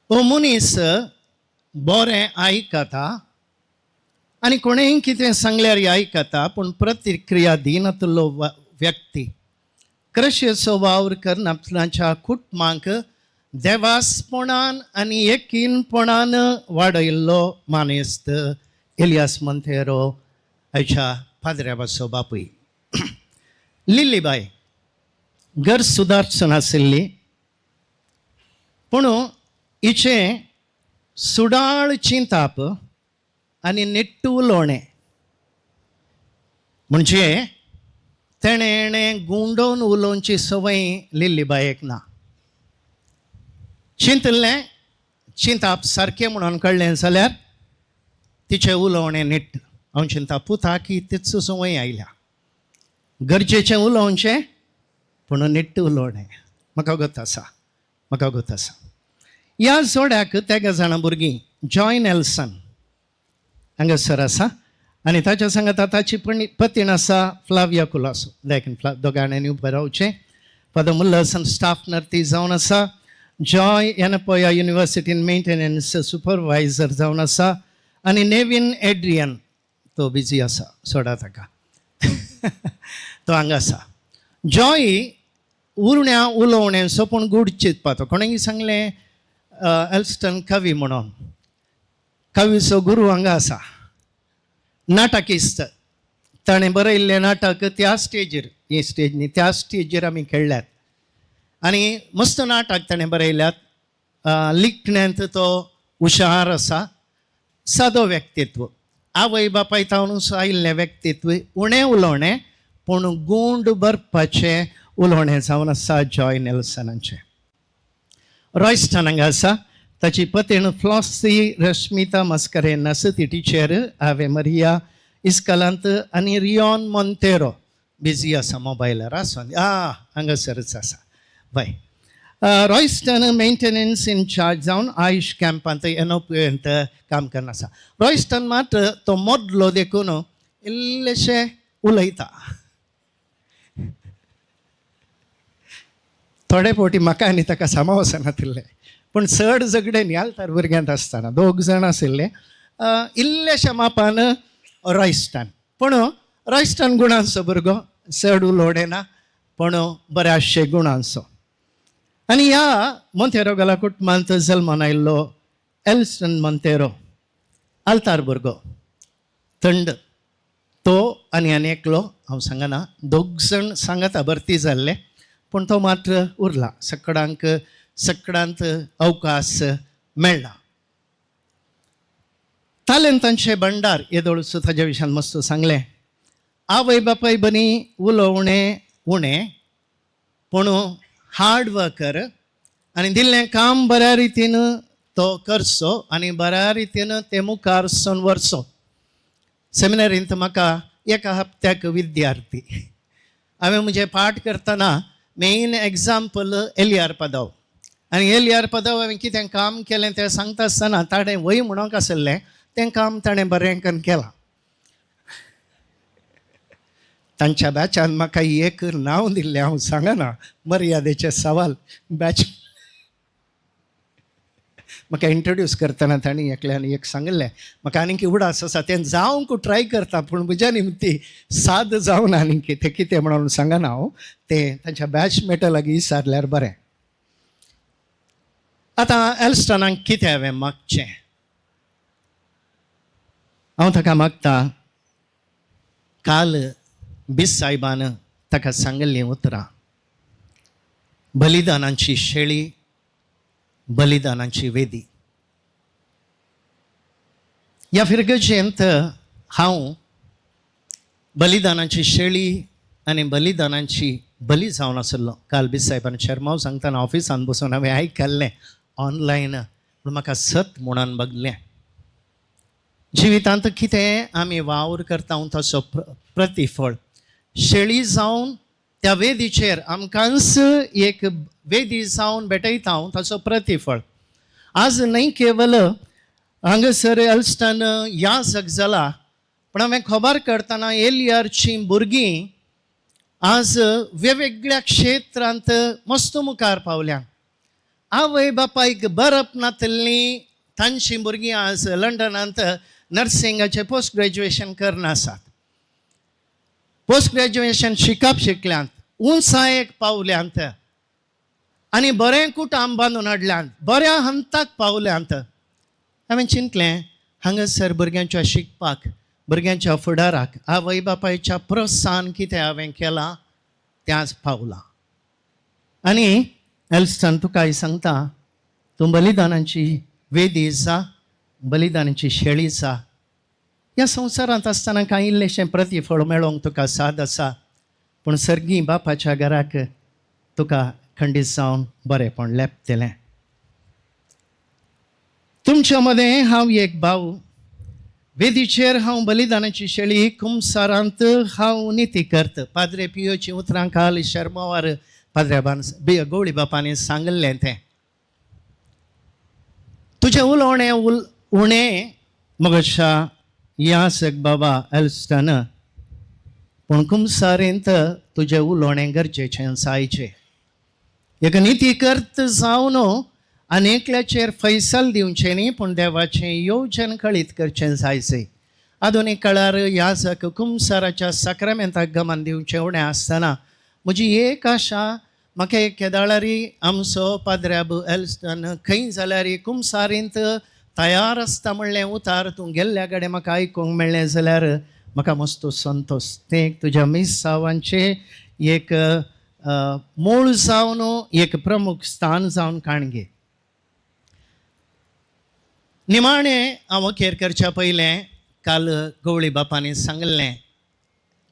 हो मनीस बरें आयकता आनी कोणेंय कितें सांगल्यार आयकता, पूण प्रतिक्रिया दिनातलो व्यक्ती. क्रशेचो वावर करून आपणाच्या कुटुंबांक देवासपणान आनी यकीनपणान वाडयल्लो मानेस्त एलियास मोंतेरो आयच्या पाद्र्याबाचो बापूय. लिल्लीबाय घर सुदारचो नाशिल्ली, पूण हिचें सुडाळ चिंताप आनी निट्ट उलोवणें म्हणजे तेणें गुंडोवन उलोवची संवय लिल्लीबायेक ना. चिंतलें चिंताप सारकें म्हणून कळ्ळें जाल्यार तिचें उलोवणें नीट. हांव चिंता पुता की तीच संवय आयल्या, गरजेचें उलोवचें पूण नीट उलोवणें. म्हाका गत आसा, म्हाका गत आसा. ह्या जोड्याक तेगा जाणां भुरगीं. जॉय नेल्सन हांगासर आसा आनी ताच्या सांगाता ताची पतीण आसा फ्लाविया कुलासो. देखून दोगांनी उबें रावचें. फादर मुल्लसन स्टाफ नर्ती जावन आसा. जॉय येनपोया युनिवर्सिटीन मेंटेनन्स सुपरवायझर जावन आसा. आनी नेवीन एड्रियन तो बिजी आसा, सोडा ताका, तो हांगा आसा. जॉय उरण्या उलोवण्याचो पूण गूढ चिंतपा. तो कोणेंय सांगलें एल्स्टन कवी म्हणून, कवीचो गुरू हांगा आसा. नाटकिस्त, ताणें बरयल्लें नाटक त्या स्टेजीर, ही स्टेज न्ही, त्या स्टेजीर आमी खेळ्ळ्यात आनी मस्त नाटक ताणें बरयल्यात. लिखण्यांत तो हुशार आसा. सादो व्यक्तित्व, आवय बापाय तावन आयिल्लें व्यक्तित्व, उणें उलोवणें पूण गूंड बरपाचें उलोवणें जावन आसा जॉय नेल्सनाचें. रॉयस्टन हांगा आसा. ताची पतीण फ्लॉसी रश्मिता मस्करेन आसा, ती टिचर आवे मरिया इस्कलांत. आनी रियॉन मोंतेरो बिजी आसा मोबायलार आसून, हांगासरच आसा. बाय रॉयस्टन मेंटेनन्स इन चार्ज जावन आयुश कॅम्पांत एनओपीएंत काम करना आसा. रॉयस्टन मात तो मोडलो देखून इल्लेशें उलयता. थोडे फावटी म्हाका आनी ताका सामा वचनातिल्लें, पूण चड झगडे न्ही आलतार भुरग्यांत आसतना दोग जाण आशिल्ले. इल्लेशा मापान रॉयस्टन, पूण रॉयस्टन गुणांचो भुरगो, चड उलोवणें ना पूण बऱ्याचशे गुणांचो. आनी ह्या मोंतेरो गाला कुटुंबांत जल्मान आयिल्लो एल्स्टन मोंतेरो आल्तार भुरगो, थंड तो आनी आनी एकलो हांव सांगना, दोग जाण सांगाता भरती जाल्ले पूण तो मात्र उरला. सकडांक सकडांत अवकाश मेळ्ळा. तालेंतांचे भंडार येदोळसो ताज्या विशयान मस्त सांगलें. आवय बापाय बरी उलोवणें उणें पूण हार्ड वर्कर आनी दिल्लें काम बऱ्या रितीन तो करचो आनी बऱ्या रितीन ते मुखार सण व्हरचो. सेमिनारींत म्हाका एका हप्त्याक विद्यार्थी, हांवें म्हजें पाठ करतना मेन एग्जाम्पल एलियार पदाव. आनी एलियार पदाव हांवें कितें काम केलें तें सांगता आसतना ताणें वय म्हणूंक आसलें तें काम ताणें बरें करून केलां. तांच्या बॅचान म्हाका एक नांव दिल्लें, हांव सांगना, मर्यादेचें सवाल. बॅच म्हाका इंट्रोड्यूस करतना तांणी एकल्यान एक सांगिल्लें, म्हाका आनीक उडास आसा तें जावंक ट्राय करता पूण म्हज्या निमती साद जावन आनीक तें कितें म्हणून सांगना हांव, तें तांच्या बॅचमेटा लागीं विचारल्यार बरें. आतां एल्स्टनाक कितें हांवें मागचें? हांव ताका मागता, काल बीस साहेबान ताका सांगिल्लीं उतरां, बलिदानांची शेळी, बलिदानांची वेदी. ह्या फिरगजेंत हांव बलिदानाची शेळी आनी बलिदानांची बली जावन आसलो. काल बीस साहेबान शर्माव सांगतना ऑफिसान बसून हांवें आयकल्लें ऑनलायन, पूण म्हाका सत म्हणून बगलें. जिवितांत कितें आमी वावर करता तसो प्रतिफळ शेळी जावन त्या वेदीचेर आमकांच एक वेदी जावन भेटयता ताचो प्रतिफळ. आज न्हय केवल हांगासर एल्स्टन याजक जाला, पूण हांवें खबर करतना एलियारचीं भुरगीं आज वेगवेगळ्या क्षेत्रांत मस्त मुखार पावल्या. आवय बापायक बरप नातिल्लीं तांचीं भुरगीं आज लंडनांत नर्सिंगाचें पोस्ट ग्रॅज्युएशन करना आसात. पोस्ट ग्रॅज्युएशन शिकप शिकल्यांत, उंचायेक पावल्यांत आनी बरें कुटाम बांदून हाडल्यांत, बऱ्या हंताक पावल्यांत. हांवें चिंतलें हांगासर भुरग्यांच्या शिकपाक, भुरग्यांच्या फुडाराक आवय बापायच्या प्रोत्साहन कितें हांवें केलां त्याच पावलां. आनी एल्स्टन तुकाय सांगता, तूं बलिदानाची वेदी जा, बलिदानाची शेळी जा. ह्या संवसारांत आसतना कांय इल्लेशें प्रतिफळ मेळोवंक तुका साद आसा. पूण सर्गी बापाच्या घराक तुका खंडीत जावन बरेंपण लेपतलें. तुमच्या मदें हांव एक भाव, वेदीचेर हांव बलिदानाची शेळी, कुमसारांत हांव निती करत. पाद्रे पियोची उतरां काल शर्मावार पाद्र्याबान गवळी बापांनी सांगिल्लें तें. तुजें उलोवणें उणें मगशा यासक बाबा एल्स्टन, पूण कुमसारेंत तुजें उलोवणें गरजेचें जायचें. एक निती करत जावन आनी एकल्याचेर फैसल दिवचें न्ही, पूण देवाचें योजन कळीत करचें जायचें. आधुनीक काळार याजक कुमसाराच्या साक्रामेंताक गमन दिवचें उणें आसतना म्हजी एक आशा, म्हाका एक केदाळारी आमचो पाद्र्याब एल्स्टन खंय जाल्यार कुमसारींत तयार आसता म्हणलें उतार तूं गेल्ल्या कडेन म्हाका आयकूंक मेळ्ळें जाल्यार म्हाका मस्त संतोश. तें एक तुज्या मिसावांचें एक मूळ जावन एक प्रमुख स्थान जावन काणगे. निमाणें हांव अखेर करच्या पयलें काल गवळी बापांनी सांगलें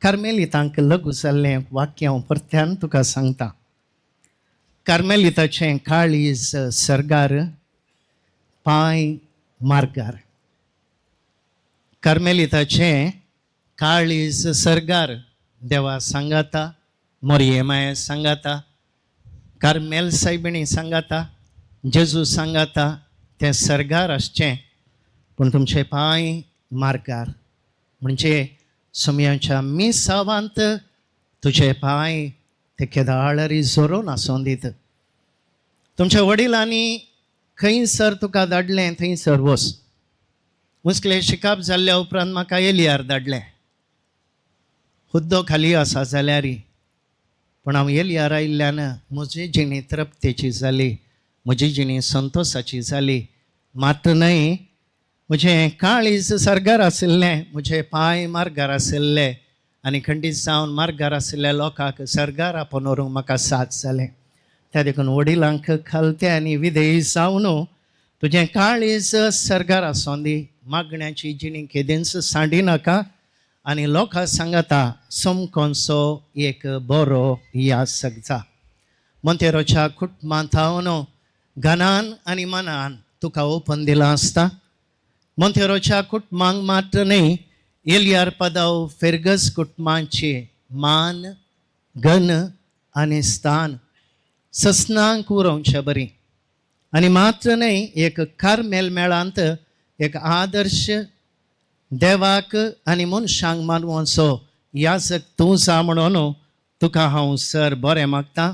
कार्मेलितांक लघु जाल्लें वाक्य हांव परत्यान तुका सांगता. कार्मेलिताचें काळीज सर्गार, पांय मार्गार. कार्मेलिताचें काळीज सर्गार, देवा सांगाता, मोरये माये सांगाता, कार्मेल सायबिणी सांगाता, जेजू सांगाता, तें सर्गार आसचें पूण तुमचे पांय मार्गार. म्हणजे सोमयाच्या मिसावांत तुजे पांय ते केदाळरी जोरून आसूं दीत. तुमच्या वडिलांनी खंयसर तुका धाडलें थंयसर वच. मुस्कले शिकाप जाल्ल्या उपरांत म्हाका एलियार धाडलें. हुद्दो खाली आसा जाल्यार पूण हांव एलियार आयिल्ल्यान म्हजी जिणी तृप्तेची जाली, म्हजी जिणी संतोशाची जाली. मात न्हय म्हजें काळीज सर्गार आशिल्लें, म्हजे पांय मार्गार आशिल्ले आनी खंडीत जावन मार्गार आशिल्ल्या लोकांक सर्गार आपोवन व्हरूंक म्हाका साथ जालें. त्या देखून वडिलांक खालते आनी विधेयी जावन तुजें काळीज सर्गार आसूं दी. मागण्याची जिणी केदींच सांडी नाका आनी लोकां सांगाता समकोनसो एक बरो यासक जा. मोंतेरोच्या कुटुंबांत हांव घनान आनी मनान तुका ओपन दिलां आसता. मोंतेरोच्या कुटुंबांक मात्र न्हय, एलियार पदाव फिरगज कुटुंबांचे मान गन आनी स्थान ससनांक उरोवचे बरी. आनी मात्र न्हय, एक कार्मेल मेळांत एक आदर्श देवाक आनी मनशांक मानवचो याजक तूं जा म्हणून तुका हांव सर बरें मागता.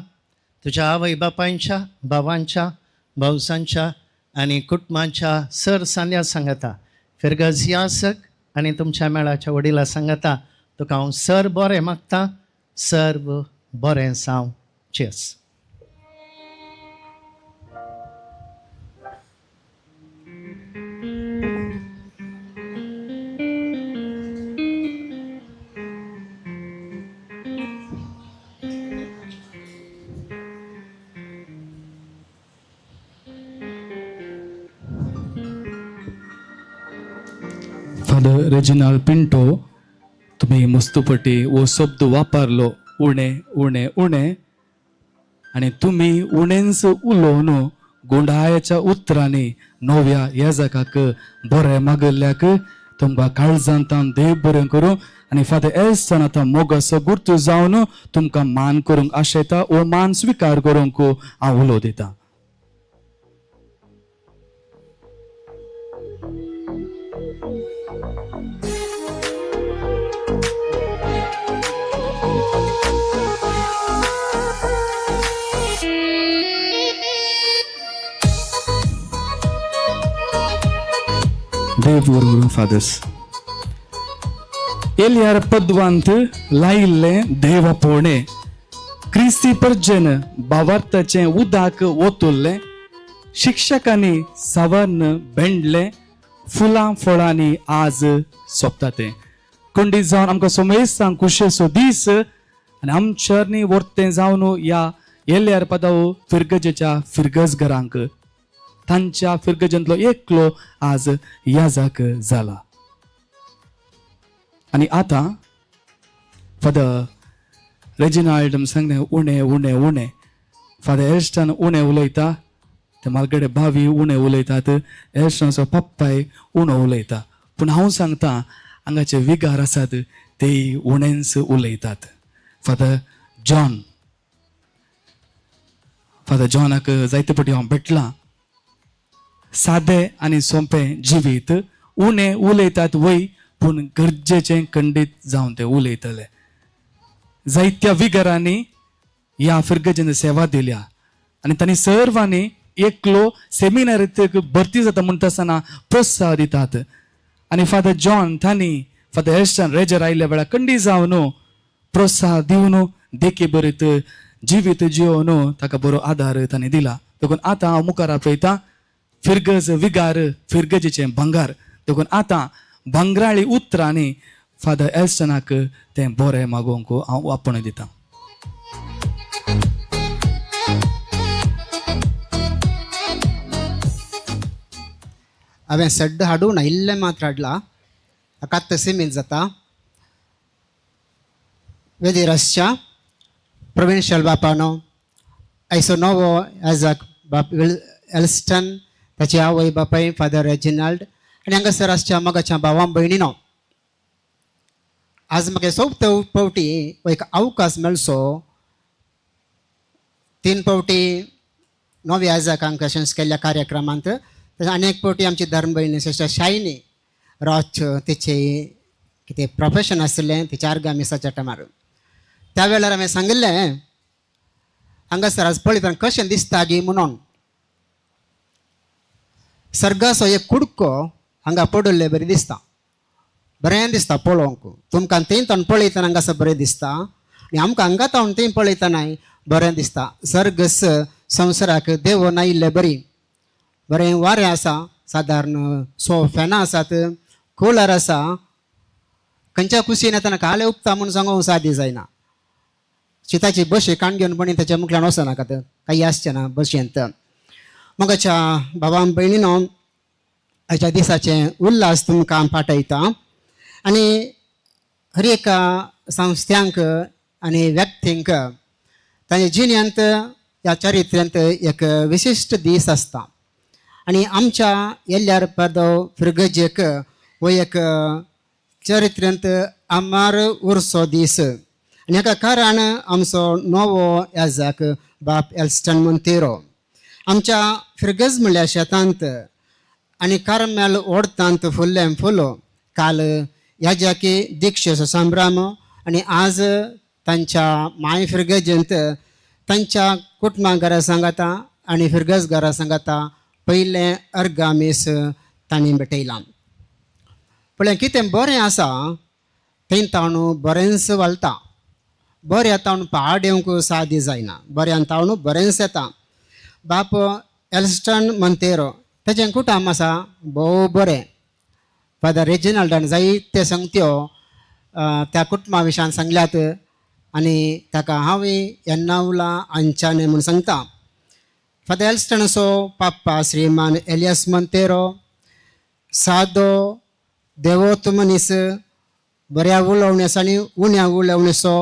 तुज्या आवय बापायच्या, भावांच्या, भावसांच्या आनी कुटुंबाच्या सर सांद्या सांगता. फिरगज यासक आनी तुमच्या मेळाच्या वडिला सांगता तुका हांव सर बरें मागता. सर्व बरें जावं. चेस. फादर रेजिनाल्ड पिंटो, तुमी मुस्तुपटी हो शब्द वापरलो उणें उणें उणें, आनी तुमी उणेंच उलोवन गुंडायाच्या उतरांनी नव्या येजकाक बरें मागल्ल्याक तुमकां काळजांतान देव बरें करूं. आनी फादर एल्सन आतां मोगाचो गुर्तू जावन तुमकां मान करूंक आशयता, हो मान स्विकार करूंक हांव उलो दितां. देव बरोबर फादर्स. एलियार पदवांत लायिल्लें देवा पोणे क्रिस्ती परजेन भावार्थाचें उदक ओतुल्लें, शिक्षकांनी सावर्ण बेंडलें, फुलां फळांनी आज सोंपता तें. कुंडी जावन आमकां सोमेस्तांक खुशेचो दीस आनी आमच्यानी वर्तें जावन ह्या एलियार पदाव फिरगजेच्या फिरगज घरांक तांच्या फिरगजेंतलो एकलो आज याजक जाला. आनी आतां फादर रेजिनाल्ड सांगलें उणें उणें उणें. फादर एल्स्टन उणें उलयता, ते मालगडे भावी उणें उलयतात, एल्स्टनाचो पप्पाय उणो उलयता, पूण हांव सांगता हांगाचे विगार आसात तेय उणेंच उलयतात. फादर जॉन, फादर जॉनाक जायते फावटी हांव भेटलां. सादें आनी सोंपें जिवीत, उणें उलयतात वय, पूण गरजेचें खंडीत जावन ते उलयतले. जायत्या विगारांनी ह्या फिरगजेन सेवा दिल्या आनी तांणी सर्वांनी एकलो सेमिनारीत भरती जाता म्हणटा आसतना प्रोत्साह दितात. आनी फादर जॉन तांणी फादर एल्स्टन रेजर आयिल्ल्या वेळार खंडीत जावन प्रोत्साह दिवन देखी बरीत जिवीत जिवन ताका बरो आदार तांणी दिला. देखून आतां हांव मुखार आपयतां फिरगज विगार, फिरगजेचें भांगार. देखून आतां भांगराळी उतरांनी फादर एल्स्टनाक तें बरें मागोवंक हांव आपोवणें दितां. हांवें सड्ड हाडूं ना, इल्लें मात्र हाडलां, आतां सिमीत जाता. वेदीर आसच्या प्रोविन्शियल बापानो, आयचो नवो याजक बाप एल्स्टन, ताची आवय बापाय फादर रेजिनाल्ड आनी हांगासर आसच्या मोगाच्या भावां भयणीनो, आज म्हाका चवथे फावटी एक अवकाश मेळचो. 3 फावटी नव्या याजकांक अशेंच केल्ल्या कार्यक्रमांत, तशें आनी एक फावटी आमची धर्म भयणी सिस्टर शायनी रॉच तिचे कितें प्रोफेशन आशिल्लें तिच्या आर्गां मिसाच्या टायमार, त्या वेळार हांवें सांगिल्लें हांगासर आज पळयतना कशें दिसता गी म्हणून. सर्गाचो एक कुडको हांगा पडिल्ले बरें दिसता, बरें दिसता पळोवंक. तुमकां थंय तावन पळयतना हांगासर बरें दिसता आनी आमकां हांगा तावन थंय पळयतनाय बरें दिसता. सर्गस संवसाराक देवून आयिल्ले बरी, बरें वारें आसा, सादारण 100 फॅनां आसात, कुलर आसा, खंयच्या कुशीन येतना काले उपता म्हूण सांगूंक सादी जायना. शिताची बशी काण घेवन पणी ताच्या मुखल्यान वचनाकात, काही आसचें ना बशेंत. मोगाच्या भावां भयणीनो, आयच्या दिसाचें उल्हास तुमकां पाठयता आनी हर एका संस्थ्यांक आनी व्यक्तींक तांच्या जिण्यांत ह्या चरित्र्यांत एक विशिश्ट दीस आसता. आनी आमच्या येल्ल्यार पादो फिरगजेक हो एक चरित्र्यांत आमार उरचो दीस. आनी हाका कारण आमचो नवो याजक बाप एल्स्टन मोंतेरो आमच्या फिरगज म्हणल्या शेतांत आनी कार्मेल ओडतांत फुल्लें फुलो. काल याजकी दीक्षेचो संभ्रम आनी आज तांच्या माय फिरगजेंत तांच्या कुटुंबा घरा सांगाता आनी फिरगज घरा सांगाता पयलें अर्गामीस तांणी भेटयलां. पळय कितें बरें आसा थंय ताणू बरेंच वालता, बऱ्या तावन पाड येवंक सादी जायना, बऱ्यान तावन बरेंच येता. बाप एल्स्टन मोंतेरो ताचें कुटुंब आसा भोव बरें. फादर रेजिनाल्डान जायते संगत्यो त्या कुटुंबा विशयान सांगल्यात आनी ताका हांवूय येन्नावला आंच्याने म्हूण सांगता. फादर एल्स्टनाचो पाप्पा श्रीमान एलियस मोंतेरो सादो देवोत मनीस, बऱ्या उलोवण्याचो आनी उण्या उलोवण्याचो,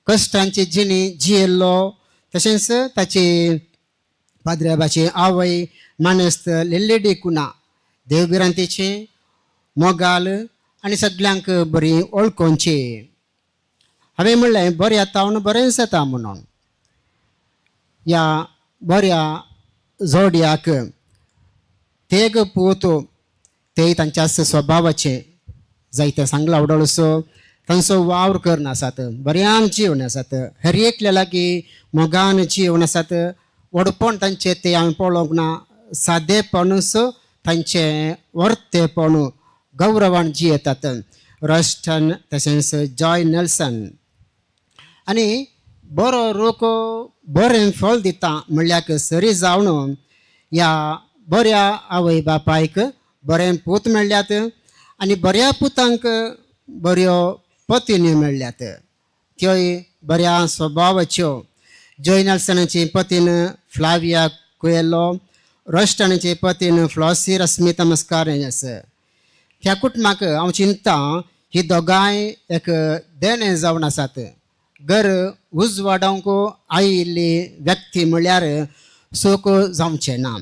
कश्टांची जिणी जियेल्लो. तशेंच ताची पाद्र्याबाची आवय मानेस्त लिल्ली कुना देवभिरांतीची मोगाल आनी सगल्यांक बरी वळखोवची. हांवें म्हणलें बऱ्या तावन बरेंच येता म्हणून. ह्या बऱ्या जोडयाक तेग पूत तेय तांच्या स्वभावाचे जायते सांगला आवडळसो तांचो वावर करून आसात, बऱ्यान जिवन आसात, हर एकल्या लागीं मोगान जिवन आसात. व्हडपण तांचें तें हांवें पळोवंक ना, सादेपणूच तांचें वर्तेपण गौरवान जियेतात. रॉस्टन तशेंच जॉय नेल्सन आनी बरो रूख बरें फळ दिता म्हणल्यार सरी जावन ह्या बऱ्या आवय बापायक बरें पूत मेळ्ळ्यात आनी बऱ्या पुतांक बऱ्यो पत्नी मेळ्ळ्यात, त्योय बऱ्या स्वभावाच्यो. जॉय नेल्सनाची पतीन फ्लाविया कुएलो, रोस्टनाची पतीन फ्लॉसी रस्मिता मस्कारेन्हस. ह्या कुटुंबाक हांव चिंता ही दोगांय एक देणें जावन आसात. घर उजवाडावंक आयिल्ली व्यक्ती म्हळ्यार चूक जावचें ना.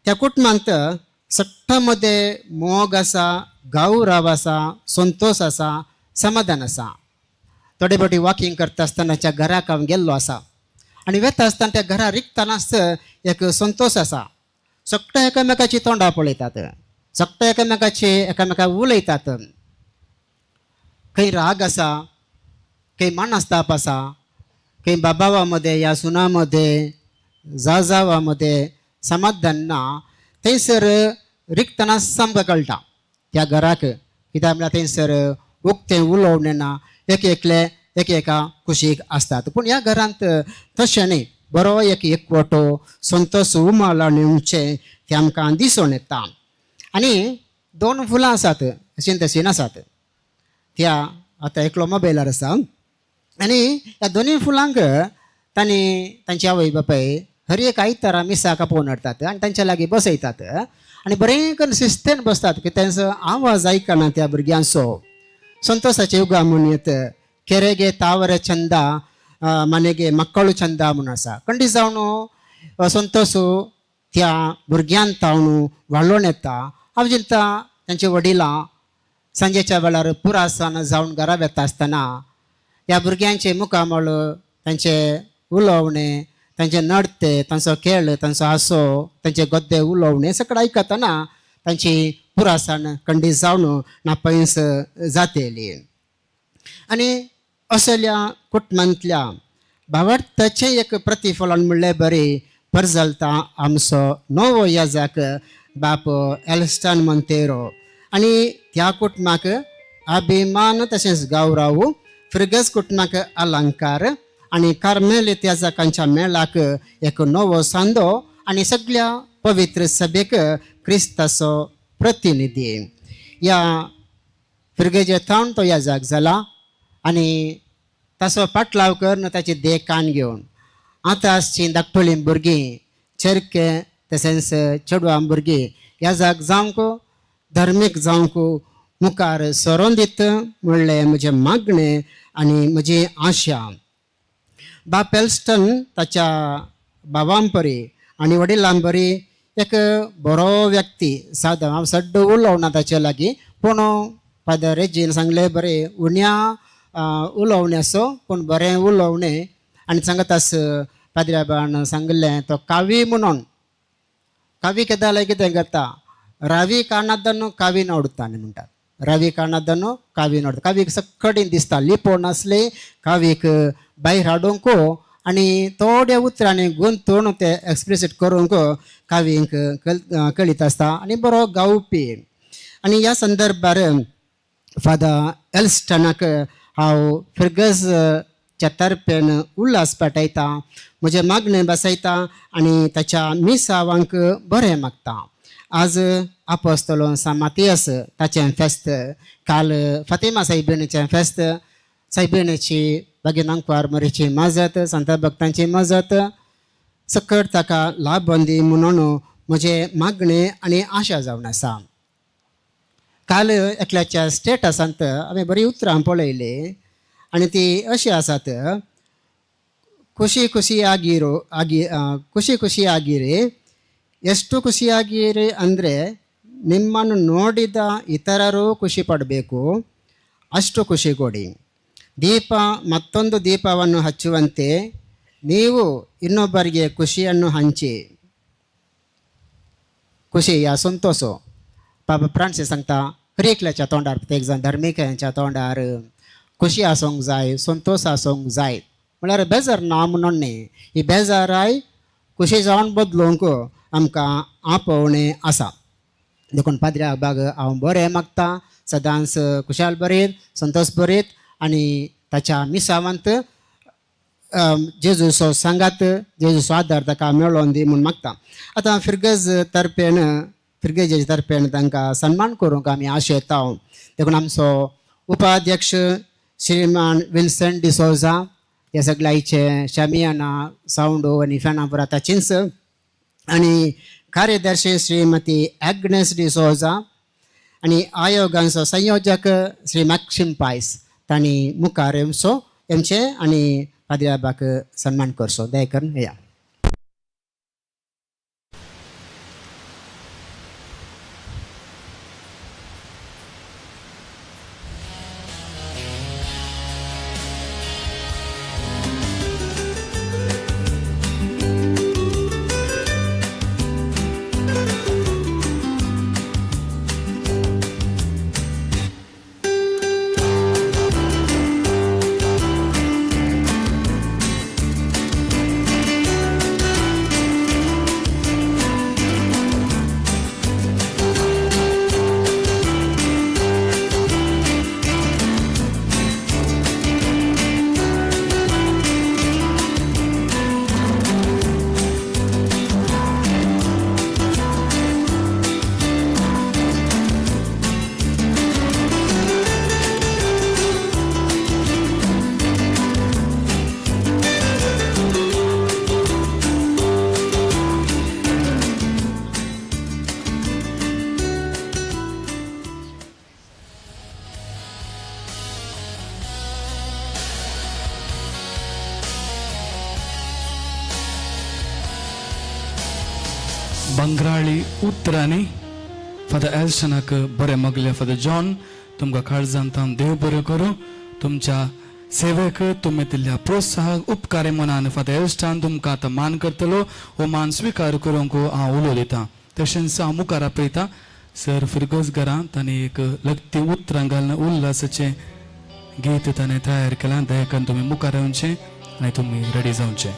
त्या कुटुंबांत सट्टा मदें मोग आसा, गौरव आसा, संतोश आसा, समाधान आसा. थोडे फावटी वॉकिंग करता आसतना त्या घराक हांव गेल्लो आसा आनी वेता आसतना त्या घरा रिगतनाच एक संतोश आसा. सगळे एकामेकाची तोंडां पळयतात, सगळे एकामेकाचे एकामेका उलयतात. खंय राग आसा, खंय मानस्ताप आसा, खंय बाबावा मदें या सुना मदें जाजावा मदें समाधान ना, थंयसर रिगतना आमकां कळटा त्या घराक. कित्याक म्हळ्यार थंयसर उक्तें उलोवणें ना, एक एकले एक एका कुशीक आसतात. पूण ह्या घरांत तशें न्ही, बरो एक एकवटो संतोश उमाळ नेवचें तें आमकां दिसून येता. आनी दोन फुलां आसात, अशीं तशीं आसात. त्या आतां एकलो मोबायलार आसा आनी ह्या दोनूय फुलांक तांणी तांची आवय बापाय हर एक आयतारा मिसाक आपोवन हाडटात आनी तांच्या लागीं बसयतात आनी बरें करून शिस्तेन बसतात की तांचो आवाज आयकना त्या भुरग्यांचो. संतोषाचे युगा म्हूण येत केरेगे तावर चंदा मनेगे मक्कळू चंदा म्हूण आसा. खंडीत जावन संतोष त्या भुरग्यान तावन वाडोवन येता. हांव चिंता तांचे वडिलां सांजेच्या वेळार पुरासान जावन घरा वेता आसतना ह्या भुरग्यांचे मुखामळ, तांचे उलोवणें, तांचे नडते, तांचो खेळ, तांचो हांसो, तांचे गद्दे उलोवणें सगळें आयकतना तांची पुरासान खंडीत जावन नापयस जातली. आनी असल्या कुटुंबांतल्या भावार्थाचें एक प्रतिफलन म्हणलें बरें परजलता आमचो नवो याजाक बाप एल्स्टन मोंतेरो. आनी त्या कुटुंबाक अभिमान तशेंच गौरव, फिरगज कुटुंबाक अलंकार आनी कार्मेल याजकांच्या मेळाक एक नवो सांदो आनी सगळ्या पवित्र सभेक क्रिस्ताचो प्रतिनिधी. ह्या फिरगेजे थावन तो याजक जाला आनी ताचो पाटलाव करून ताची देख कान घेवन आतां आसची धाकटुलीं भुरगीं, चेरके तशेंच चेडवां भुरगीं याजक जावंक, धर्मीक जावंक मुखार सरोन दित म्हणलें म्हजें मागणें आनी म्हजी आशा. बाप एल्स्टन ताच्या बाबां परी आनी वडिलां परी एक बरो व्यक्ती, सादो. हांव सड्ड उलोवना ताचे लागीं, पूण फादर रेजीन सांगलें बरें उण्या उलोवण्याचो पूण बरें उलोवणें. आनी सांगतास पाद्र्याबान सांगिल्लें तो कावी म्हणून कावी केदाले कितें करता, रवी काणादನ್ನು कावी नोडता म्हणटात. रवी काणादನ್ನು कावी नोडता, कावीक सकडीन दिसता, लिपोवन आसले कावीक भायर हाडूंक आनी थोड्या उतरांनी गुंतून ते एक्सप्लिसीट करूंक कावींक कळीत आसता आनी बरो गावपी. आनी ह्या संदर्भार फादर एल्स्टनाक हांव फिरगजच्या तर्फेन उल्हास पेटयता, म्हजें मागणें बसयता आनी ताच्या मिसावांक बरें मागता. आज आपोस्तलो सा मातियस ताचें फेस्त, काल फातिमा सायबिणीचें फेस्त, सायबिणीची बागीन आंकवार मरीची मजत, संत भक्तांची मजत सकट ताका लाभ दी म्हणून म्हजें मागणें आनी आशा जावन आसा. काल एकल्याच्या स्टेटसांत हांवें बरीं उतरां पळयलीं आनी ती अशीं आसात. ಖುಷಿ ಖುಷಿಯಾಗಿರೋ ಆಗಿ ಖುಷಿ ಖುಷಿಯಾಗಿರಿ. ಎಷ್ಟು ಖುಷಿಯಾಗಿರಿ ಅಂದರೆ ನಿಮ್ಮನ್ನು ನೋಡಿದ ಇತರರು ಖುಷಿ ಪಡಬೇಕು, ಅಷ್ಟು ಖುಷಿ ಕೊಡಿ. ದೀಪ ಮತ್ತೊಂದು ದೀಪವನ್ನು ಹಚ್ಚುವಂತೆ ನೀವು ಇನ್ನೊಬ್ಬರಿಗೆ ಖುಷಿಯನ್ನು ಹಂಚಿ. खुशी या संतोष. बाबा फ्रांसीस सांगता हर एकल्याच्या तोंडार, एक जाण धर्मीक तोंडार खुशी आसूंक जाय, संतोश आसूंक जाय. म्हळ्यार बेजार ना म्हणून न्ही, ही बेजाराय खुशी जावन बदलूंक आमकां आपोवणें आसा. देखून पाद्र्या बाग हांव बरें मागता, सदांच खुशाल बरीत, संतोश बरीत आनी ताच्या मिसावांत जेजूचो सांगात, जेजूचो आदार ताका मेळोन दी म्हूण मागता. आतां फिरगज तर्फेन, फिरगजेच्या तर्फेन तांकां सन्मान करूंक आमी आशेता. देखून आमचो उपाध्यक्ष श्रीमान विल्सन डिसोजा, ह्या सगळ्याचे शामियाना सावंड आनी फॅनां पुरा ताचींच, आनी कार्यदर्शी श्रीमती एग्नेस डिसोजा आनी आयोगांचो संयोजक श्री मॅक्सिम पायस तांणी मुखार येवचो येमचें आनी पाद्री बाबाक सन्मान करचो. दया करून येया. बंगराळी उतरांनी फादर एल्शनाक बरें मागलें. फादर जॉन, तुमकां काळजांत देव बरें करूं. तुमच्या सेवेक तुमी दिल्ल्या प्रोत्साहक उपकारे मनान फादर एल्स्टान तुमकां आतां मान करतलो. हो मान स्विकार करूंक हांव उलो दितां. तशेंच हांव मुखार आपयतां सर फिरगोज घरां तांणी एक लत्ती उतरां घालून उल्हासाचें गीत ताणें तयार केलां. दया करून तुमी मुखार येवचें आनी तुमी रेडी जावचें.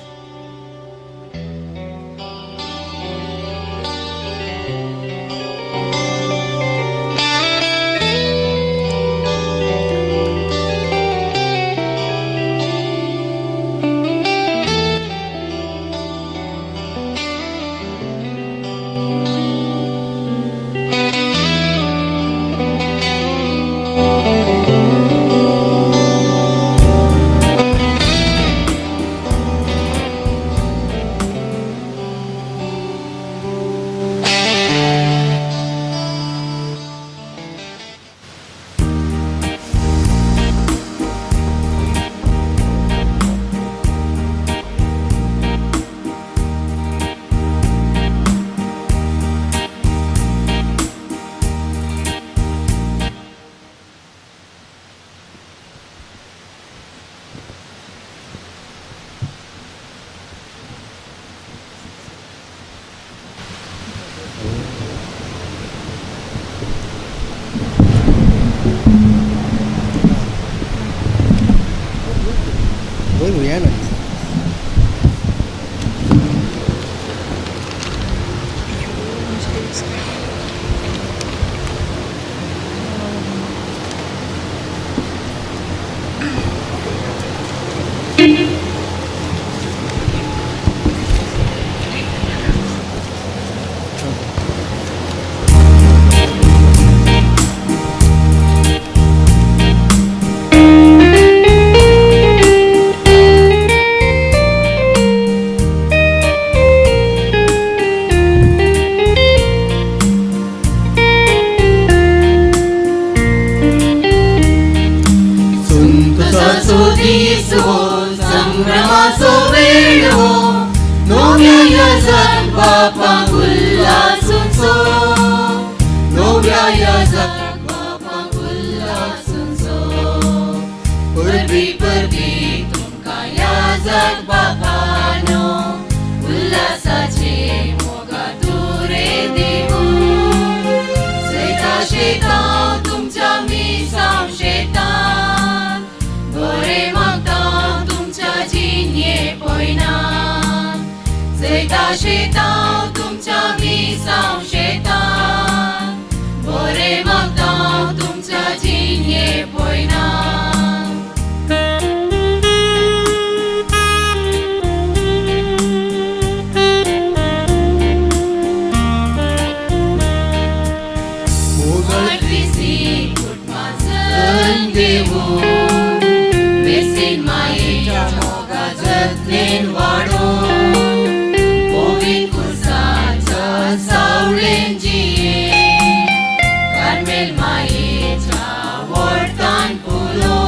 Carmel मायेच्या वोर्तान पुरो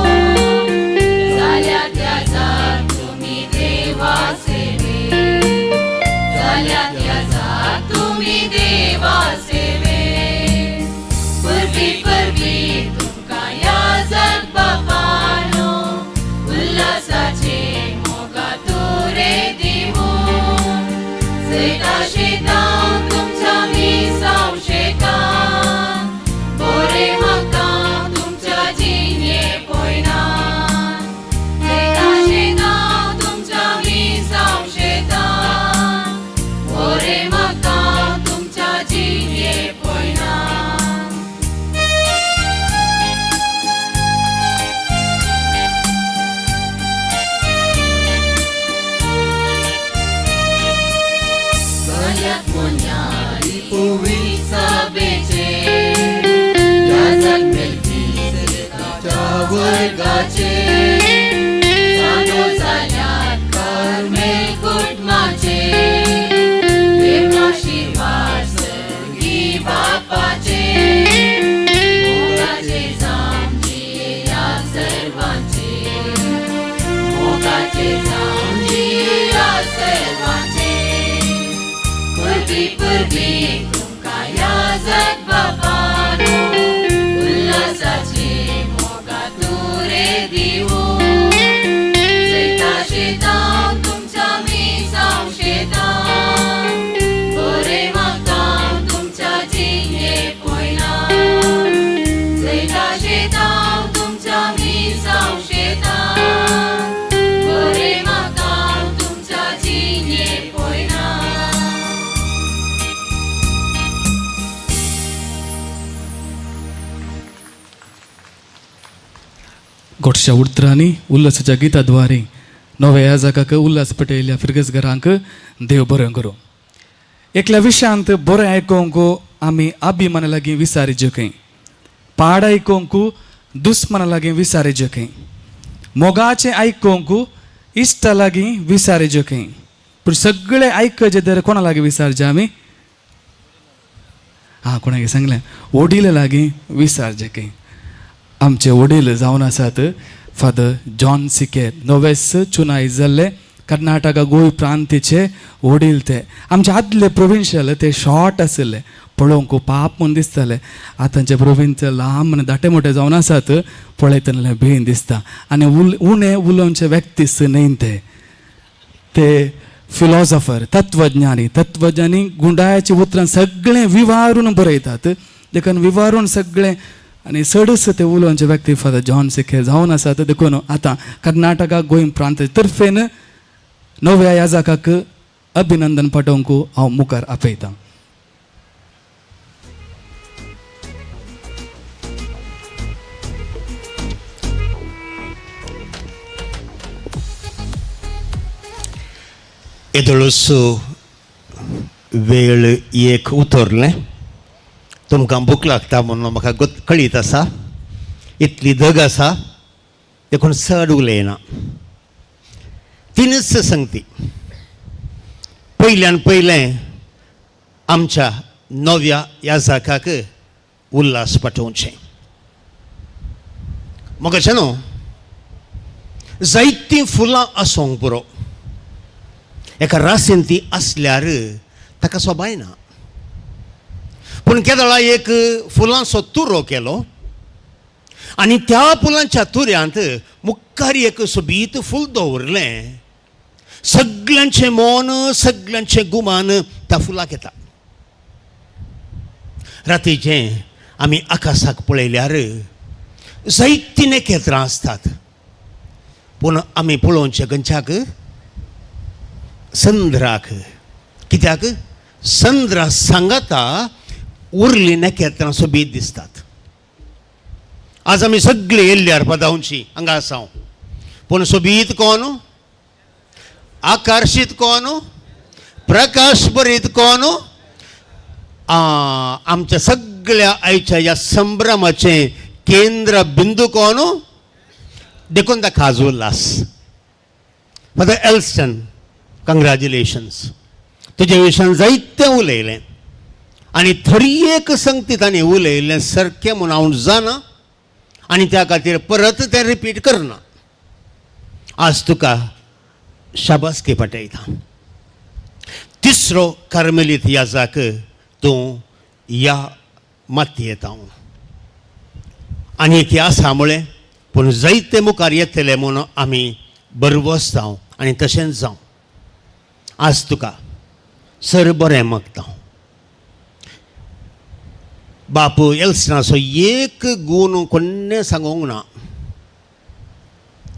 जाल्या. जात तुमी देवा सेवे, जाल्यात याजाक तुमी देवा सेवे. परबी परबी तुमकां याजाक बापानो, उल्हासाचे मोगा तुरे दिवून. जैता शेतां तुमच्या मिसांव शेतां, बोरे म्हाका तुमच्या जिणे पयना. जैता शेतां तुमच्या मिसांव शेतां, बोरे म्हाका तुमच्या जिणे पयना. गल्यात मोन्यारी पवित्र सभेचे, याजक मेल्कीसेदेकाच्या वर्गाचे, सांदो जाल्यात कार्मेल कुटुंबाचे, देवाशिर्वाद सर्गी बापाचे, मोगाचे जावं जियेया सर्वांचे, मोगाचे जावं जियेया सर्वांचे. परबी परबी तुमकां याजक बापानो, उल्हासाचे मोगा तुरे दिवून. जैता शेतां तुमच्या मिसांव शेतां, बोरे म्हाका तुमच्या जिणे पयना. जैता शेतां तुमच्या मिसांव शेतां, बोरे म्हाका तुमच्या जिणे पयना. गोडशा उतरांनी उल्हासाच्या गिताद्वारे नव्या ह्या जागाक उल्हास पेटयल्या फिरगसघरांक देव बरें करूं. एकल्या विशयांत बरें आयकोंक आमी अभिमाना लागीं विसारीचे खंय, पाड आयकोंक दुस्माना लागीं विसारीचे खंय, मोगाचें आयकोंक इश्टा लागीं विसारीचे खंय. पूण सगळें आयकचें तर कोणा लागीं विसारचें आमी? हां, कोणाक सांगलें वडील लागीं विसारचें खंय. आमचे वडील जावन आसात फादर जॉन सिकेर, नोवेस चुनाय जाल्ले कर्नाटका गोंय प्रांतीचे वडील. ते आमचे आदले प्रोविन्शियल ते शॉर्ट आशिल्ले, पळोवंक पाप म्हूण दिसताले. आतांचे प्रोविन्स लांब आनी दाटे मोटे जावन आसात, पळयतले बेन दिसता. आनी उणें उलोवचे व्यक्तीस न्हय ते, ते फिलॉसॉफर, तत्वज्ञानी. तत्वज्ञानी गुंडायाची उतरां सगळें विवारून बरयतात, देखून विवारून सगळें आनी चडच ते उलोवचे व्यक्ती फादर जॉन सिकेर जावन आसात. देखून आतां कर्नाटका गोंय प्रांत तर्फेन नव्या याजाकाक अभिनंदन पाठोवंक हांव मुखार आपयतां. येदोळसो वेळ एक उतरलें, तुमकां भूक लागता म्हणून म्हाका कळीत आसा, इतली धग आसा देखून चड उलयना. तिनूच संगती. पयल्यान पयलें आमच्या नव्या याजाकाक उल्हास पाठोवचें. म्हाका न्हू जायतीं फुलां आसूंक पुरो, एका राशीन ती आसल्यार ताका सोबायना. पूण केदळा एक फुलांचो तुरो केलो आनी त्या फुलांच्या तुऱ्यांत मुखार एक सोबीत फूल दवरलें, सगल्यांचें मन सगल्यांचें गुमान त्या फुलाक येता. रातीचें आमी आकाशाक पळयल्यार जायतीं नखेत्रां आसतात, पूण आमी पळोवचें खंयच्याक? चंद्राक. कित्याक? चंद्रा सांगाता उरली नखेत्रां सोबीत दिसतात. आज आमी सगळी येयल्यार पदावची हांगा आसा, पूण सोबीत कोण? आकर्शीत कोण? प्रकाश बरीत कोण? आमच्या सगळ्या आयच्या ह्या संभ्रमाचें केंद्र बिंदू कोण? देखून ताका आज उल्हास. Father Elston, कंग्रेच्युलेशन्स. तुजे विशयान जायतें उलयलें आनी थरी एक संगती ताणें उलयलें सारकें म्हूण हांव जाणा आनी त्या खातीर परत तें रिपीट करना. आज तुका शाबासकी पाठयता. तिसरो कार्मेलीत याजाक तूं ह्या मातयेंत हांव आनी एक आसा म्हळें पूण जायते मुखार येतले म्हूण आमी बरवस जावं आनी तशेंच जावं. आज तुका सर बरें मागता. बापू एल्सनाचो एक गूण कोण्णें सांगूंक ना.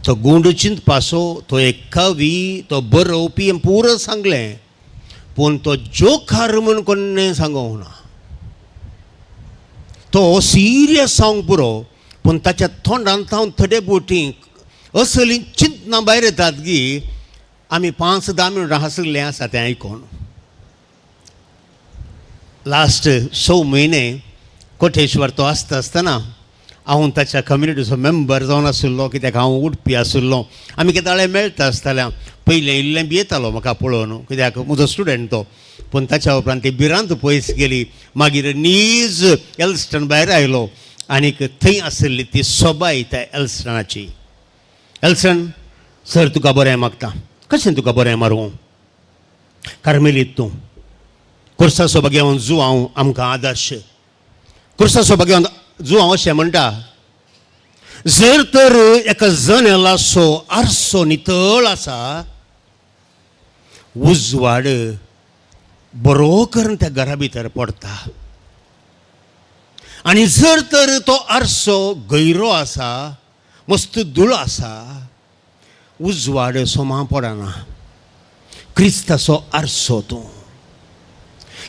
तो गूंड चिंतपाचो, तो एक कवी, तो बरोवपी पुरो सांगलें, पूण तो जोखार म्हूण कोण्णें सांगूंक ना. तो सिरियस जावंक पुरो, पूण ताच्या तोंडांत हांव थोडे बोटी असली चिंतना भायर येतात की आमी 5-10 मिनटां हांसलें आसा तें आयकून. लास्ट 6 म्हयने कोटेश्वर तो आसता आसतना हांव ताच्या कम्युनिटीचो मेंबर जावन आशिल्लो, कित्याक हांव उठपी आशिल्लो. आमी केदाळे मेळटा आसताले. पयलें इल्लें भियेतालो म्हाका पळोवन, कित्याक म्हजो स्टुडंट तो. पूण ताच्या उपरांत ती भिरांत पयस गेली. मागीर नीज एल्स्टन भायर आयलो आनीक थंय आशिल्ली ती सोबाय त्या एल्स्टनाची. एल्सन सर तुका बरें मागता. कशें तुका बरें मारूं? कार्मेलीत तूं कुर्साचो बगेवन जुआंव आमकां आदर्श. कुर्साचो बगेवन जुआंव अशें म्हणटा, जर तर एका जनेलाचो आरसो नितळ आसा, उजवाड बरो करून त्या घरा भितर पडटा, आनी जर तर तो आरसो गैरो आसा, मस्त धूळ आसा, उजवाड सोमा पडना. क्रिस्ताचो आरसो तूं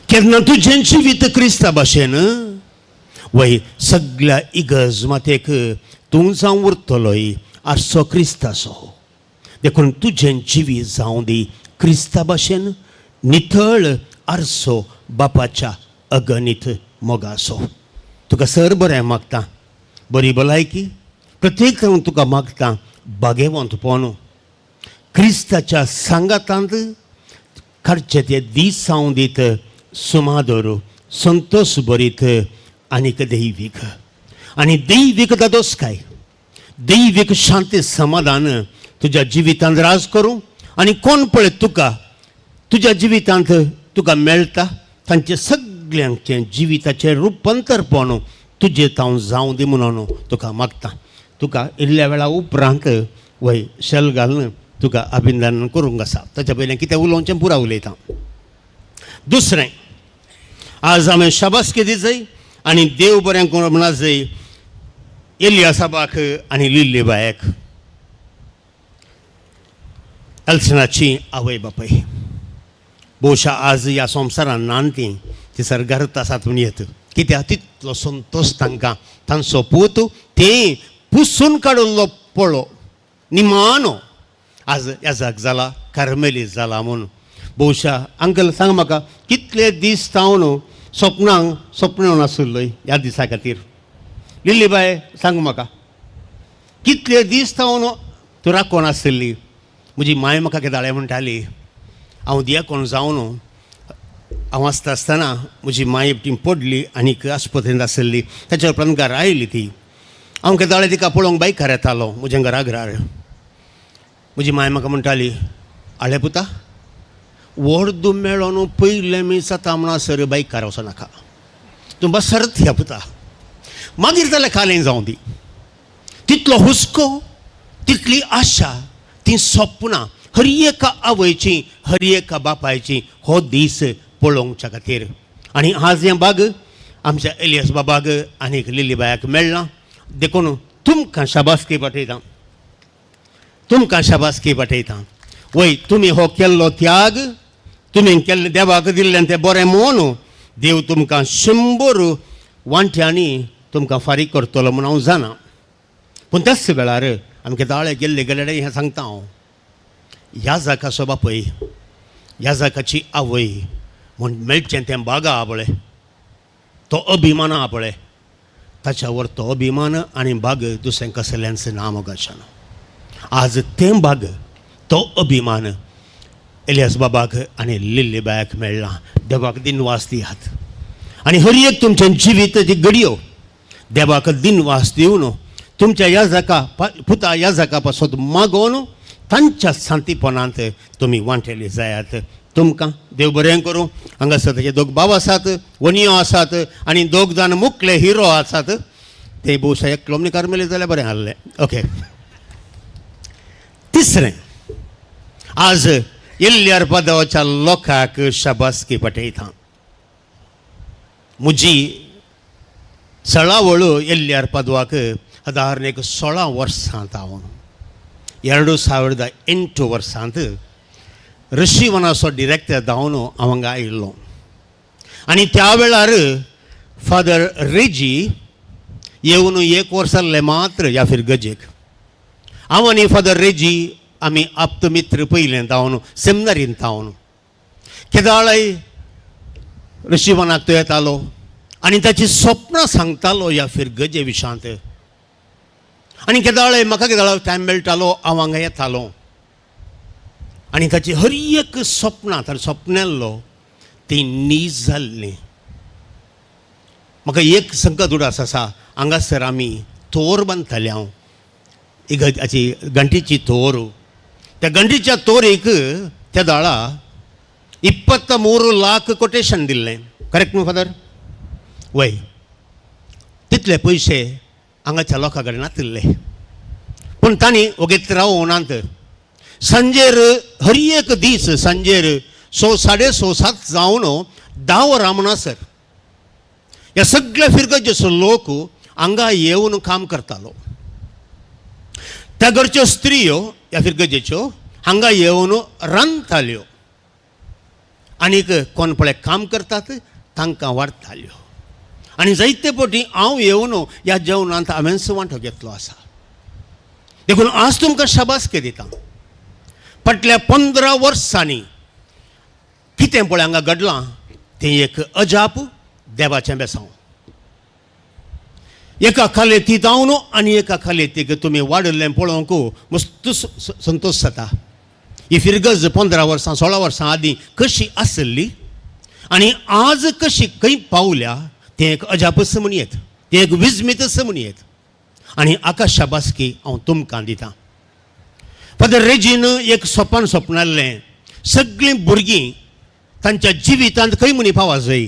केन्ना तुजें जिवीत क्रिस्ता भाशेन वय सगळ्या इगर्ज मातेक तूं जावं उरतलोय आरसो क्रिस्ताचो. देखून तुजें जिवीत जावं दी क्रिस्ता भाशेन नितळ आरसो बापाच्या अगणीत मोगाचो. तुका सर बरें मागता, बरी भलायकी प्रत्येक तुका मागता, बागेवंत पोवन क्रिस्ताच्या सांगातांत काडचे ते दीस जावं दीत सुमादर संतोष बरीत आनीक दैवीक आनी दैवीक दादोसकाय दैवीक शांती समाधान तुज्या जिवितांत राज करूं. आनी कोण पळय तुका तुज्या जिवितांत तुका मेळटा तांचे सगळ्यांचें जिविताचें रुपांतरपण तुजें हांव जावं दी म्हणून तुका मागता. तुका इल्ल्या वेळा उपरांत वय शेल घालून तुका अभिनंदन करूंक आसा. ताच्या पयलें कितें उलोवचें पुरा उलयता. दुसरें, आज हांवें शाबासकी दी जाय आनी देव बरें करूं म्हणा जाय एलियासाबाक आनी लिल्ली बायक, एल्सनाची आवय बापाय. बहुशा आज ह्या संवसारान ना ती ती सरगारत आसात म्हूण येत, कित्याक तितलो संतोश तांकां तांचो पूत ते पुसून काडिल्लो पळो निमाणो आज याजाक जाला, कार्मेली जाला म्हूण. बहुशा अंकल सांग म्हाका कितले दीस तावन सपनांक सपन आशिल्लोय ह्या दिसा खातीर. लिल्लीबाय सांग म्हाका कितले दीस तावन तूं राखोन आशिल्ली. म्हजी माय म्हाका केदाळे म्हणटाली, हांव दियाकोन जावन हांव आसता आसतना म्हजी माय ती पडली आनीक आस्पत्रेंत आशिल्ली. ताच्या उपरांत घरा आयली ती. हांव केदाळे तिका पळोवंक बायकार येतालो म्हज्या घरा घरार. म्हजी माय म्हाका म्हणटाली, आळे पुता वर्द मेळोन पयलें मी जाता म्हणसर बायकार वचो नाका, तूं बस सरत ह्या पुता, मागीर जाल्यार कालें जावं दी. तितलो हुस्को, तितली आशा, ती सपनां हर एका आवयची हर एका बापायची हो दीस पळोवच्या खातीर. आनी आज हें बाग आमच्या एलियस बाबाक आनीक लिलीबायाक मेळ्ळां, देखून तुमकां शाबासकी पाठयता, तुमकां शाबासकी पाठयता. वय तुमी हो केल्लो त्याग, तुमी केल्लें देवाक दिल्लें तें बरें म्हूण देव तुमकां 100 वांट्यांनी तुमकां फारीक करतलो म्हूण हांव जाणा. पूण त्याच वेळार आमगे दाळे गेल्ले गेले हें सांगता हांव, ह्या जाकाचो बापूय ह्या जाकाची आवय म्हूण मेळचें तें बागा पळय, तो अभिमान आहा पळय, ताच्यावर तो अभिमान आनी बाग दुसरें कसल्यांच ना मोगाच्यान. आज तें बाग तो अभिमान एलियास बाबाक आनी लिल्लीबायाक मेळ्ळा. देवाक दिनवास दियात आनी हर एक तुमचें जिवीत जी घडयो देवाक दिनवास दिवन तुमच्या ह्या जाका पुता ह्या जाका पासत मागोवन तांच्या शांतीपणांत तुमी वांटेली जायात. तुमकां देव बरें करूं. हांगासर ताचे दोग भाव आसात, वनियो आसात आनी दोग जाण मुकले हिरो आसात. ते भोवशा एकलो आनी कार्मेली जाल्यार बरें आहलें. ओके, तिसरें, आज इल्ल्यार पदाच्या लोकांक शाबासकी पठयता. म्हजी सळावळ इल्ल्यार पदवाक सादारण एक 16 वर्सांत हांव 2008 वर्सांत ऋषीवनाचो डिरेक्टर जावन हांव हांगा आयिल्लो आनी त्या वेळार फादर रेजी येवन एक वर्स जाल्लें मात्र ह्या फिरगजेक. हांव आनी फादर रेजी आमी आप्तमित्र पयलें जावन सेमिनारींत जावन केदाळय ऋषीवनाक तो येतालो आनी ताची सपनां सांगतालो ह्या फिरगजे विशांत. आनी केदाळय म्हाका केदाळ टायम मेळटालो हांव हांगा येतालो आनी ताची हर एक सपनां ताणें सपनेल्लो ती नीज जाल्ली. म्हाका एक संकट उडास आसा, हांगासर आमी तोर बांदताले. हांव इगर्जाची घंटीची तोर, त्या घंटीच्या तोरीक त्या दाळा 23 लाख कोटेशन दिल्लें. करेक्ट न्हू फादर? वय, तितले पयशे हांगाच्या लोकां कडेन नातिल्ले, पूण तांणी वगेत रावनात. सांजेर हर एक दीस सांजेर 6, 6:30, 7 जावन 10 वरां म्हणसर ह्या सगळ्या फिरगजेचो लोक हांगा येवन काम करतालो. त्या घरच्यो स्त्रियो ह्या फिरगजेच्यो हांगा येवन रांदताल्यो आनीक कोण पळय काम करतात तांकां वाडटाल्यो. आनी जायते पटी हांव येवन ह्या जेवणांत हांवेंच वांटो घेतलो आसा. देखून आज तुमकां शाबासकी दिता. फाटल्या 15 वर्सांनी कितें पळय हांगा घडलां तें एक अजाप देवाचें बेसांव. एका खालेती जावन आनी एका खालेतीक तुमी वाडिल्लें पळोवंक मस्त संतोश जाता. ही फिरगज 15 वर्सां 16 वर्सां आदीं कशी आसली आनी आज कशी खंय पावल्या तें एक अजापच म्हणयेत, तें एक विजमीतच म्हणयेत. आनी आका शाबासकी हांव तुमकां दितां. फादर रेजीन एक सपन सपनाल्लें, सगळीं भुरगीं तांच्या जिवितांत खंय म्हणी पावा जाय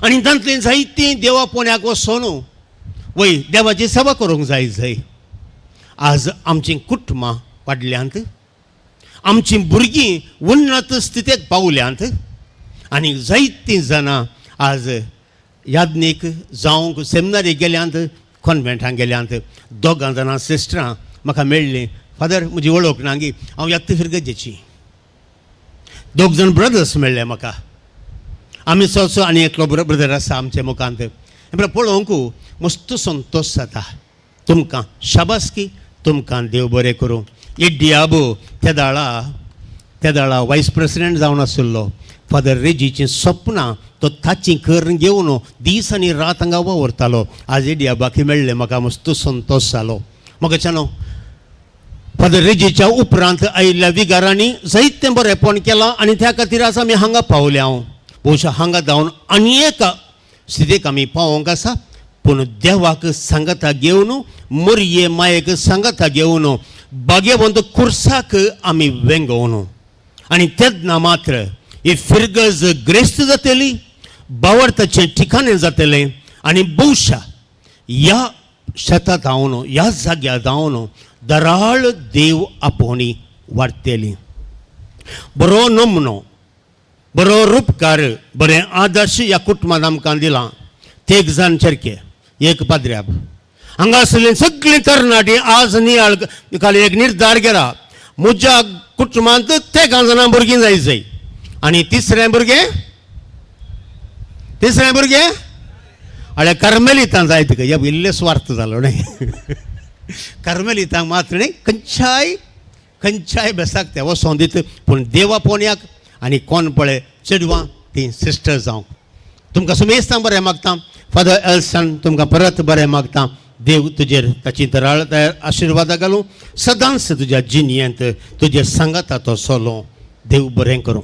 आनी तांतलीं जायतीं देवा पोन्याक वचोन वय देवाची सेवा करूंक जाय जाय. आज आमचीं कुटुंबां वाडल्यांत, आमचीं भुरगीं उन्नत स्थितीक पावल्यांत आनी जायतीं जाणां आज याज्ञीक जावंक सेमिनारी गेल्यांत, कॉन्वेंटांत गेल्यांत. दोगां जाणां सिस्टरां म्हाका मेळ्ळीं, फादर म्हजी वळख ना गी, हांव यात्त फिरगजेची. दोग जाण ब्रदर्स मेळ्ळे म्हाका, आमी चडसो आनी एकलो ब्रदर आसा आमच्या मुखांत. म्हळ्यार पळोवंक मस्त संतोश जाता. तुमकां शाबासकी, तुमकां देव बरें करूं. इड्डियाबो त्या दाळा वायस प्रेसिडेंट जावन आशिल्लो. फादर रेजीचीं सपनां तो ताचीं करून घेवन दीस आनी रात हांगा वावुरतालो. आज इड्डियाबाकी मेळ्ळें म्हाका मस्त संतोश जालो. म्हाका चानो फादर रेजीच्या उपरांत आयिल्ल्या विगारांनी जायतें बरेंपण केलां आनी त्या खातीर आज आमी हांगा पावल्या. हांव भोवशा हांगा जावन आनी एका स्थितीक आमी पावोंक आसा, पूण देवाक सांगाता घेवन, मरये मायेक सांगाता घेवन, भाग्यवंत खुर्साक आमी वेंगोवन आनी तेन्ना मात्र ही फिरगज ग्रेस्त जातली, बावडताचें ठिकाणें जातलें आनी भोवशा ह्या शेतांत जावन, ह्या जाग्यार जावन दराळ देव आपोवणी वाडटली. बरो नमुनो, बरो रुपकार, बरें आदर्श ह्या कुटुंबान आमकां दिलां. तेग जाण चरके, एक पाद्र्याब हांगा आसले सगळीं तरणाटी आज नियाळ काल एक निर्धार केला, म्हज्या कुटुंबांत तेगां जाणां भुरगीं जाय जाय आनी तिसरें भुरगें, तिसरें भुरगें अळे कार्मेलितां जाय तुका. हे इल्ले स्वार्थ जालो न्ही. कार्मेलितांक मात्र न्ही, खंयच्याय खंयच्याय बेसाक ते वचोन दित, पूण देवा पोन्याक आनी कोण पळय चेडवां तीं सिस्टर जावंक. तुमकां सुमेस्तांक बरें मागता. फादर एल्सन तुमकां परत बरें मागता. देव तुजेर ताची दराळ तयार आशिर्वादां घालूं, सदांच तुज्या जिणयेंत तुजे सांगाता तो सोलो. देव बरें करूं.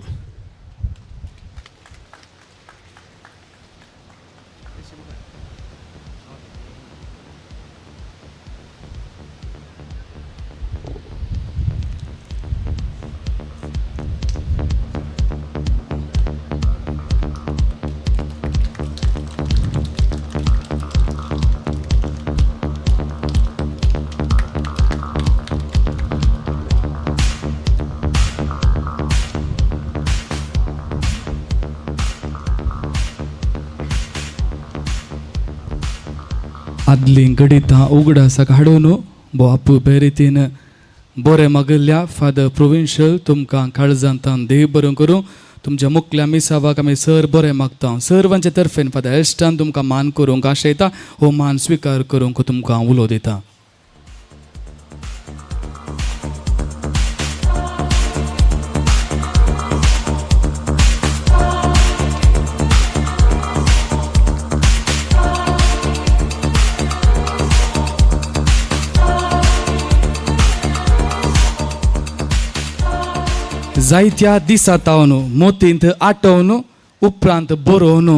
आदलीं घडितां उगडासाक हाडून बापू बेरितीन बरें मागिल्ल्या फादर प्रोविन्शियल तुमकां काळजांतान देव बरें करूं. तुमच्या मुखल्या मिसावाक आमी सर बरें मागता. सर्वांचे तर्फेन फादर एल्स्टन तुमकां मान करूंक आशयता. हो मान स्विकार करूंक तुमकां उलो दिता. जायत्या दिसा तावन मोतींत आटोवन उपरांत बरोवन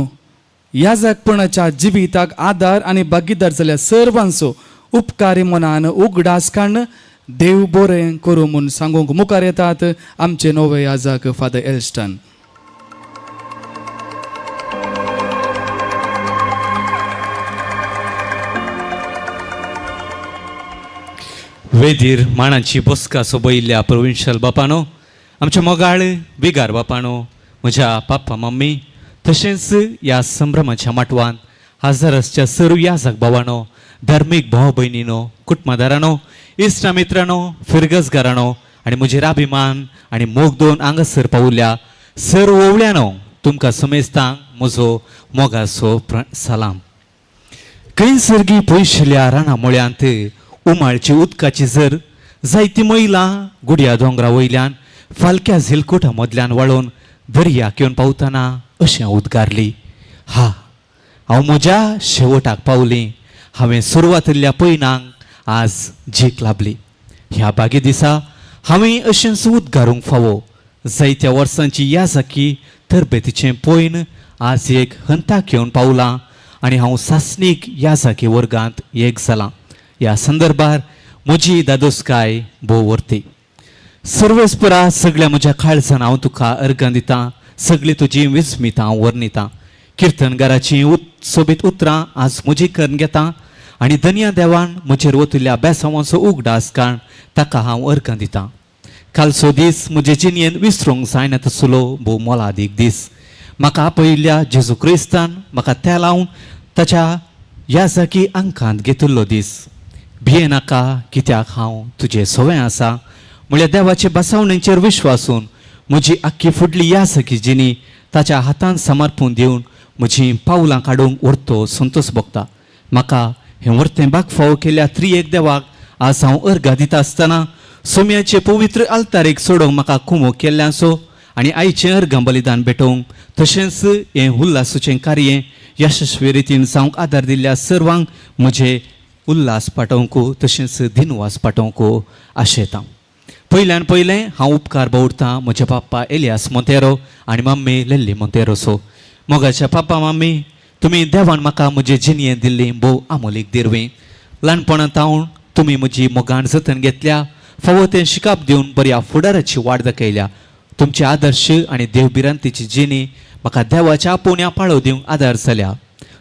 याजकपणाच्या जिविताक आदार आनी भागीदार जाल्या सर्वांचो उपकारी मनान उगडास काडून देव बरें करूं म्हूण सांगूंक मुखार येतात आमचे नवे याजक फादर एल्स्टन. वेदीर माणाची बसका सोबयिल्ल्या प्रोविन्शियल बापानो, आमच्या मोगाळ बिगार बापानो, म्हज्या पाप्पा मम्मी, तशेंच ह्या संभ्रमाच्या माटवान हजर आसच्या सर्व याजक भावानो, धार्मीक भाव भयणीनो, कुटुंबादारानो, इश्टा मित्रांनो, फिरगजगारानो आनी म्हजेर अभिमान आनी मोग दोन हांगासर पावल्या सर्व ओवळ्यानो, तुमकां समेस्तांक म्हजो मोगाचो सलाम. खंयसरगी पयशिल्ल्या रानां मुळ्यांत उमाळची उदकाची जर जायती महिला गुडया दोंगरा वयल्यान फालक्या झिलकुटा मदल्यान वळोवन दर्याक येवन पावतना अशें उदगारली, हा हांव म्हज्या शेवटाक पावली, हांवें सुरवातिल्ल्या पयणांक आज जीक लाभली. ह्या बागे दिसा हांवें अशेंच उदगारूंक फावो. जायत्या वर्सांची याजकी तरबेतीचें पयन आज एक हंताक येवन पावलां आनी हांव सासणीक याजकी वर्गांत एक जालां. ह्या संदर्भार म्हजी दादोसकाय भोव वर्ती. सर्वेस्परा सगळ्या म्हज्या काळजान हांव तुका अर्गां दितां, सगळी तुजी विस्मितां हांव वर्णितां. किर्तनगाराची सोबीत उतरां आज म्हजी करून घेता आनी धनया देवान म्हजेर वतिल्ल्या बेसांवांचो उगडास काण ताका हांव अर्गां दितां. कालचो दीस म्हजे जिणेन विसरूंक जायना तसलो भोव मोलादीक दीस. म्हाका आपयिल्ल्या जेजू क्रिस्तान म्हाका त्या लावन ताच्या याजकी अंकांत घेतिल्लो दीस. भियेनाका कित्याक हांव तुजें सवें आसा म्हळ्यार देवाचे बसावणेचेर विश्वासून म्हजी आख्खी फुडली याजकी जिणी ताच्या हातान समर्पून दिवन म्हजी पावलां काडूंक व्हरतो संतोश भोगता. म्हाका हें व्हरतें बाग फावो केल्या त्रियेक देवाक आज हांव अर्गां दिता आसतना सोम्याचे पवित्र आल्तारेक सोडोवंक म्हाका कुमो केल्ल्याचो आनी आयचें अर्गां बलिदान भेटोवंक तशेंच हें उल्हासूचें कार्य यशस्वी रितीन जावंक आदार दिल्ल्या सर्वांक म्हजे उल्हास पाठोवंक तशेंच दिनवास पाठोवंक आशेतां. पयल्यान पयलें हांव उपकार बावडतां म्हज्या बाप्पा एलियास मोंतेरो आनी मम्मी लेल्ली मोंतेरोसो. मोगाच्या पापा मम्मी, तुमी देवान म्हाका म्हजे जिणेंत दिल्ली भोव आमोलीक दिरवी. ल्हानपणांत हांव तुमी म्हजी मोगान जतन घेतल्या, फावो तें शिकाप दिवन बऱ्या फुडाराची वाट दाखयल्या. तुमचे आदर्श आनी देवभिरांतीची जिणी म्हाका देवाच्या आपोवण्या पाळो दिवंक आदार जाल्या.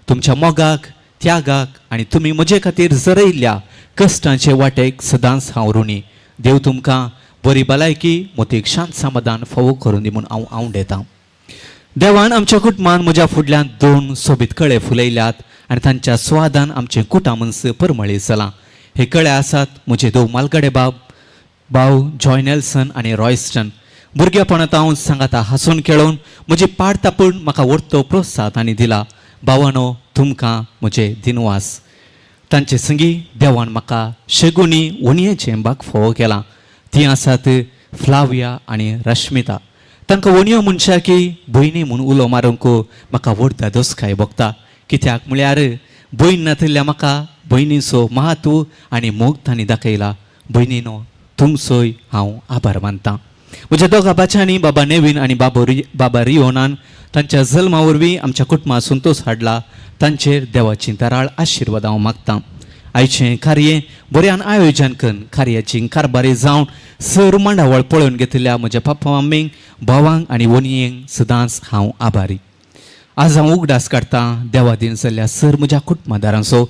तुमच्या मोगाक, त्यागाक आनी तुमी म्हजे खातीर जरयल्ल्या कश्टांचे वाटेक सदांच हांव ऋणी. देव तुमकां बरी भलायकी, मोतीक शांत समाधान फावो करून दी म्हूण हांव आवडेतां. देवान आमच्या कुटुंबान म्हज्या फुडल्यान दोन सोबीत कळे फुलयल्यात आनी तांच्या स्वादान आमचें कुटामन्स परमळीत जालां. हे कळे आसात म्हजे दोन मालगडे बाब भाव जॉय नेल्सन आनी रॉयस्टन. भुरगेपणांत हांव सांगाता हांसून खेळोवन म्हजी पाड तापून म्हाका व्हडतो प्रोत्साहन तांणी दिला. भावानो, तुमकां म्हजे दिनवास. तांचे संगी देवान म्हाका शेगुणी वणयेचें बाग फावो केलां. तीं आसात फ्लाविया आनी रश्मिता. तांकां वणयो मनशां की भयणी म्हूण उलो मारूंक म्हाका व्हड दादोसकाय भोगता. कित्याक म्हळ्यार भयण नातिल्ल्या म्हाका भयणीचो म्हत्व आनी मोग तांणी दाखयला. भयणीनो, तुमचोय हांव आभार मानतां. म्हज्या दोगा भाच्यांनी बाबा नेवीन आनी बाबा रियोनान तांच्या जल्मा वरवीं आमच्या कुटुंबात संतोश हाडला. तांचेर देवाची दराळ आशिर्वाद हांव मागतां. आयचें कार्य बऱ्यान आयोजन करून कार्याची कारभारी जावन सर मांडावळ पळोवन घेतिल्ल्या म्हज्या पापा मम्मींक, भावांक आनी वनयेंक सदांच हांव आभारी. आज हांव उगडास काडटां देवा दीन जाल्ल्या सर म्हज्या कुटुंबादारांचो,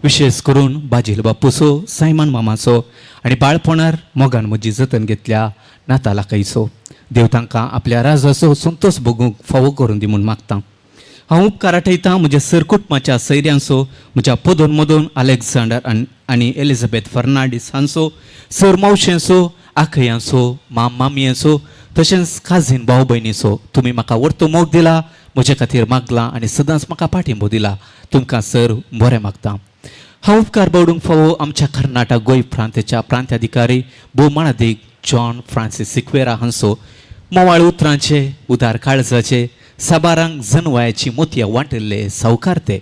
विशेश करून बाजील बापूचो, सायमन मामाचो आनी बाळपणार मोगान म्हजी जतन घेतल्या नातालाकायचो. देव तांकां आपल्या राजाचो संतोश भोगूंक फावो करून दी म्हूण मागतां. हांव उपकार आठयतां म्हज्या सर कुटुंबाच्या सैऱ्यांचो, म्हज्या पदोन मदोन अलेक्झांडर आनी एलिझाबेथ फर्नांडीस हांचो, सर मावशेंचो, आखयांचो, माम मामयेचो, तशेंच काजीन भाव भयणीचो. तुमी म्हाका वर्तो मोग दिला, म्हजे खातीर मागला आनी सदांच म्हाका पाठिंबो दिला. तुमकां सर बरें मागता. हांव उपकार बावडूंक फावो आमच्या कर्नाटक गोंय प्रांताच्या प्रांताधिकारी भोव मानादीक जॉन फ्रांसीस सिक्वेरा हांचो. मोवाळ उतरांचे, उदार काळजाचे, साबारांक जनवायाची मोतयां वांटिल्ले सावकार ते.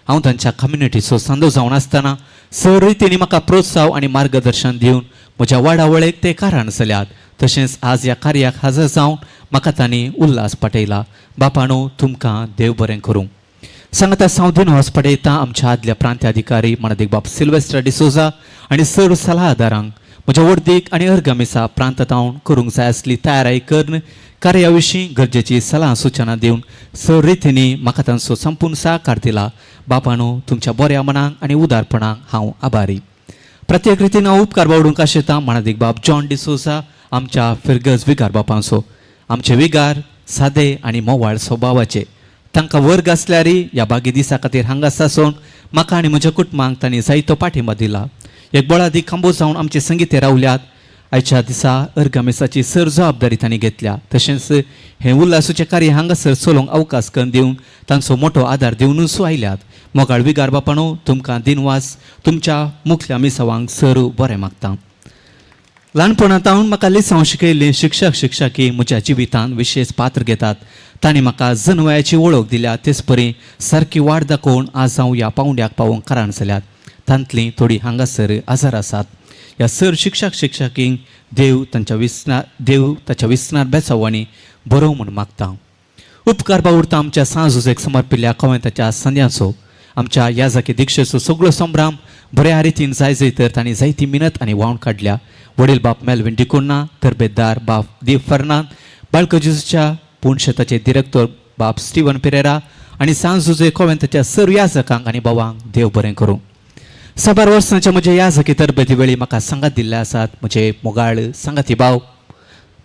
हांव तांच्या कम्युनिटीचो सांदो जावन आसतना सर रितींनी म्हाका प्रोत्साव आनी मार्गदर्शन दिवन म्हज्या वाडावळेक ते कारण जाल्यात. तशेंच आज ह्या कार्याक हजर जावन म्हाका तांणी उल्हास पाठयला. बापानो, तुमकां देव बरें करूं. सांगाता हांव दिनवास पडयता आमच्या आदल्या प्रांताधिकारी मानादीक बाब सिल्वेस्टर डिसोजा आनी सर सलाहदारांक म्हज्या वर्दीक आनी अर्गमिसा प्रांतांत करूंक जाय आसली तयाराय करून कार्या विशीं गरजेची सलाह सुचना दिवन सर रितींनी म्हाका तांचो संपूर्ण सहकार दिला. बापानो, तुमच्या बऱ्या मनाक आनी उदारपणाक हांव आभारी. प्रत्येक रितीन हांव उपकार बावडूंक आशेता मानादीक बाब जॉन डिसोजा आमच्या फिरगज विगार बापांचो. आमचे विगार सादे आनी मोवाळ स्वभावाचे. तांकां वर्ग आसल्यारय ह्या बागी दिसा खातीर हांगा सासून म्हाका आनी म्हज्या कुटुंबाक तांणी जायतो पाठिंबो दिला. एक बळादी खांबो जावन आमचे संगीते रावल्यात. आयच्या दिसा अर्गमेसाची सर जबाबदारी तांणी घेतल्या. तशेंच हें उल्हासूचें कार्य हांगासर चलोवंक अवकाश करून दिवन तांचो मोटो आदार दिवनूच आयल्यात. मोगाळ विगार बापानो, तुमकां दिनवास. तुमच्या मुखल्या मिसावांक सर बरें मागता. ल्हानपणांत म्हाका लिसांव शिकयल्ली शिक्षक शिक्षकी म्हज्या जिवितांत विशेश पात्र घेतात. तांणी म्हाका जनवयाची वळख दिल्या, तेच परी सारकी वाट दाखोवन आज हांव ह्या पावंड्याक पावोवंक कारण जाल्यात. तांतलीं थोडीं हांगासर आजार आसात. ह्या सर शिक्षक शिक्षकींक देव तांच्या विसनार देव ताच्या विसनार बेसाव आनी बरो म्हूण मागता. उपकार बावुरता आमच्या सांजुजेक समर्पिल्ल्या कवेंताच्या संद्यांचो. आमच्या याजाकी दिक्षेचो सगळो संभ्राम बऱ्या रितीन जाय जाय तर तांणी जायती मिनत आनी व्हांवन काडल्या. वडील बाप मेलविन डिकोन्ना, तरबेदार बाप दीप फर्नांद, बाळकजुच्या पूण शेताचे डिरेक्टर बाप स्टिवन पेरेरा आनी सांजुजे कोवेंताच्या सर याजकांक आनी भावांक देव बरें करूं. साबार वर्सांच्या म्हज्या याजकी तरबेती वेळी म्हाका सांगात दिल्ले आसात म्हजे मोगाळ सांगाती भाव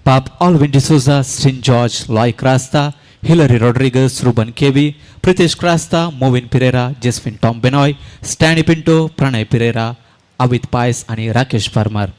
बाप ऑलविन डिसोजा, स्टीन जॉर्ज, लॉय क्रास्ता, हिलरी रॉड्रिगस, रुबन केवी, प्रितेश क्रास्ता, मोविन पिरेरा, जेस्विन टॉम बेनॉय, स्टॅनी पिंटो, प्रणय पिरेरा, अवित पायस आनी राकेश परमार.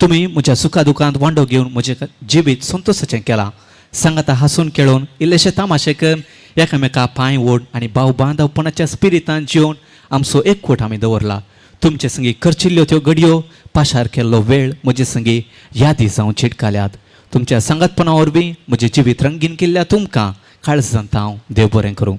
तुमी म्हज्या सुखा दुखांत वांडो घेवन म्हजें जिवीत संतोशाचें केलां. सांगाता हांसून खेळोवन इल्लेशे तामाशे करून एकामेका पांय ओड आनी भाव बांदवपणाच्या स्पिरितान जिवन आमचो एकवट आमी दवरला. तुमचे संगी खर्चिल्ल्यो त्यो घडयो, पाशार केल्लो वेळ म्हजे संगी यादी जावन चिटकाल्यात. तुमच्या सांगातपणा वरवीं म्हजें जिवीत रंगीन केल्ल्या तुमकां काळजांत हांव देव बरें करूं.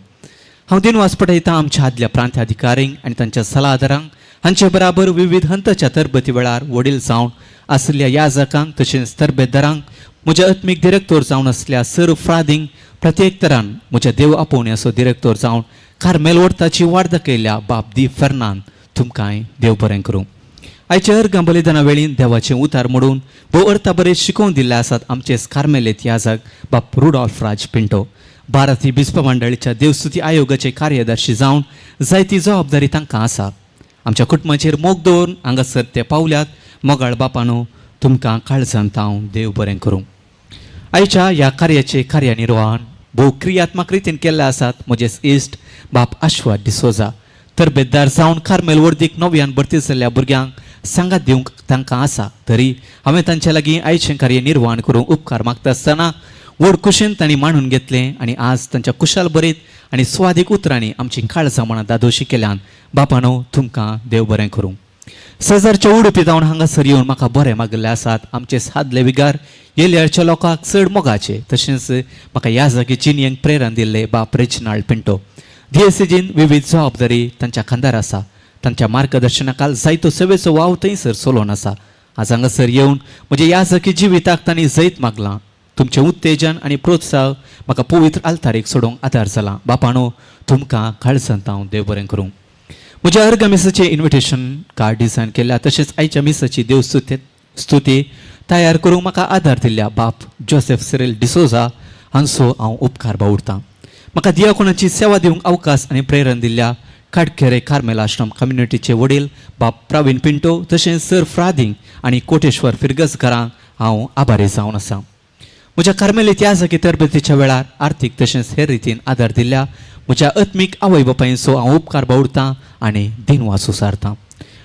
हांव दिनवास पटयतां आमच्या आदल्या प्रांताधिकारींक आनी तांच्या सलाहदारांक, हांचे बराबर विविध हंताच्या तरबती वेळार वडील जावन आशिल्ल्या याजकांक तशेंच तरबेदारांक, म्हज्या आत्मीक डिरेक्tor जावन आसल्या सर फ्रादींक, प्रत्येक तरान म्हज्या देव आपोवण्याचो डिरेक्tor जावन कार्मेल वडताची वाड दाखयल्या बाप दी फेर्नांद, तुमकांय देव बरें करूं. आयच्या अर्गां बलिदाना वेळी देवाचें उतार मोडून भोव अर्था बरें शिकोवन दिल्ले आसात आमचे कार्मेलेत याजक बाप रुडॉल्फ राज पिंटो. भारतीय बिस्प मंडळीच्या देवस्तुती आयोगाचे कार्यदर्शी जावन जायती जबाबदारी तांकां आसा. आमच्या कुटुंबाचेर मोग दवरून हांगासर ते पावल्यात. मोगाळ बापानो, तुमकां काळजांत हांव देव बरें करूं. आयच्या ह्या कार्याचे कार्यानिर्वाहन भोव क्रियात्मक रितीन केल्ले आसात म्हजे इश्ट बाप आश्वाद डिसोजा. तरबेदार जावन कार्मेल वर्दीक नव्यान भरती जाल्ल्या भुरग्यांक सांगात दिवंक तांकां आसा, तरी हांवें तांच्या लागीं आयचें कार्य निर्वाहन करूंक उपकार मागता आसतना व्हड कुशेन तांणी मांडून घेतलें आनी आज तांच्या कुशाल बरीत आनी स्वादीक उतरांनी आमची काळजां मनां दादोशी केल्यान. बापानो, तुमकां देव बरें करूं. शेजारच्या उडुपी जावन हांगासर येवन म्हाका बरें मागिल्ले आसात आमचे सादले विगार येल्यारच्या लोकांक चड मोगाचे, तशेंच म्हाका ह्या जागी जिणेक प्रेरण दिल्ले बाप रेजिनाल्ड पिंटो. डीएसएजीन विविध जबाबदारी तांच्या खांदार आसा. तांच्या मार्गदर्शनाखाल जायतो सेवेचो वाव थंयसर चलोवन आसा. आज हांगासर येवन म्हज्या ह्या जागी जिविताक तांणी जैत मागलां. तुमचें उत्तेजन आनी प्रोत्साह म्हाका पवित्र आल्तारीक सोडोवंक आदार जाला. बापानो, तुमकां काळजांत हांव देव बरें करूं. म्हज्या अर्घ मिसाचें इन्विटेशन कार्ड डिझायन केल्या, तशेंच आयच्या मिसाची देव स्तुती तयार करूंक म्हाका आदार दिल्ल्या बाप जोसेफ सिरिल डिसोजा हांचो हांव उपकार बावुडतां. म्हाका दियाकोणाची सेवा दिवंक अवकाश आनी प्रेरण दिल्ल्या काटकेरे कार्मेल आश्रम कम्युनिटीचे वडील बाप प्रवीण पिंटो, तशेंच सर फ्रादींग आनी कोटेश्वर फिरगजकारांक हांव आभारी जावन आसा. म्हज्या कार्मेल इतिहासाकी तरबेतीच्या वेळार आर्थीक तशेंच हेर रितीन आदार दिल्ल्या म्हज्या आत्मीक आवय बापायंचो हांव उपकार बावडतां आनी दिनवास उसारतां.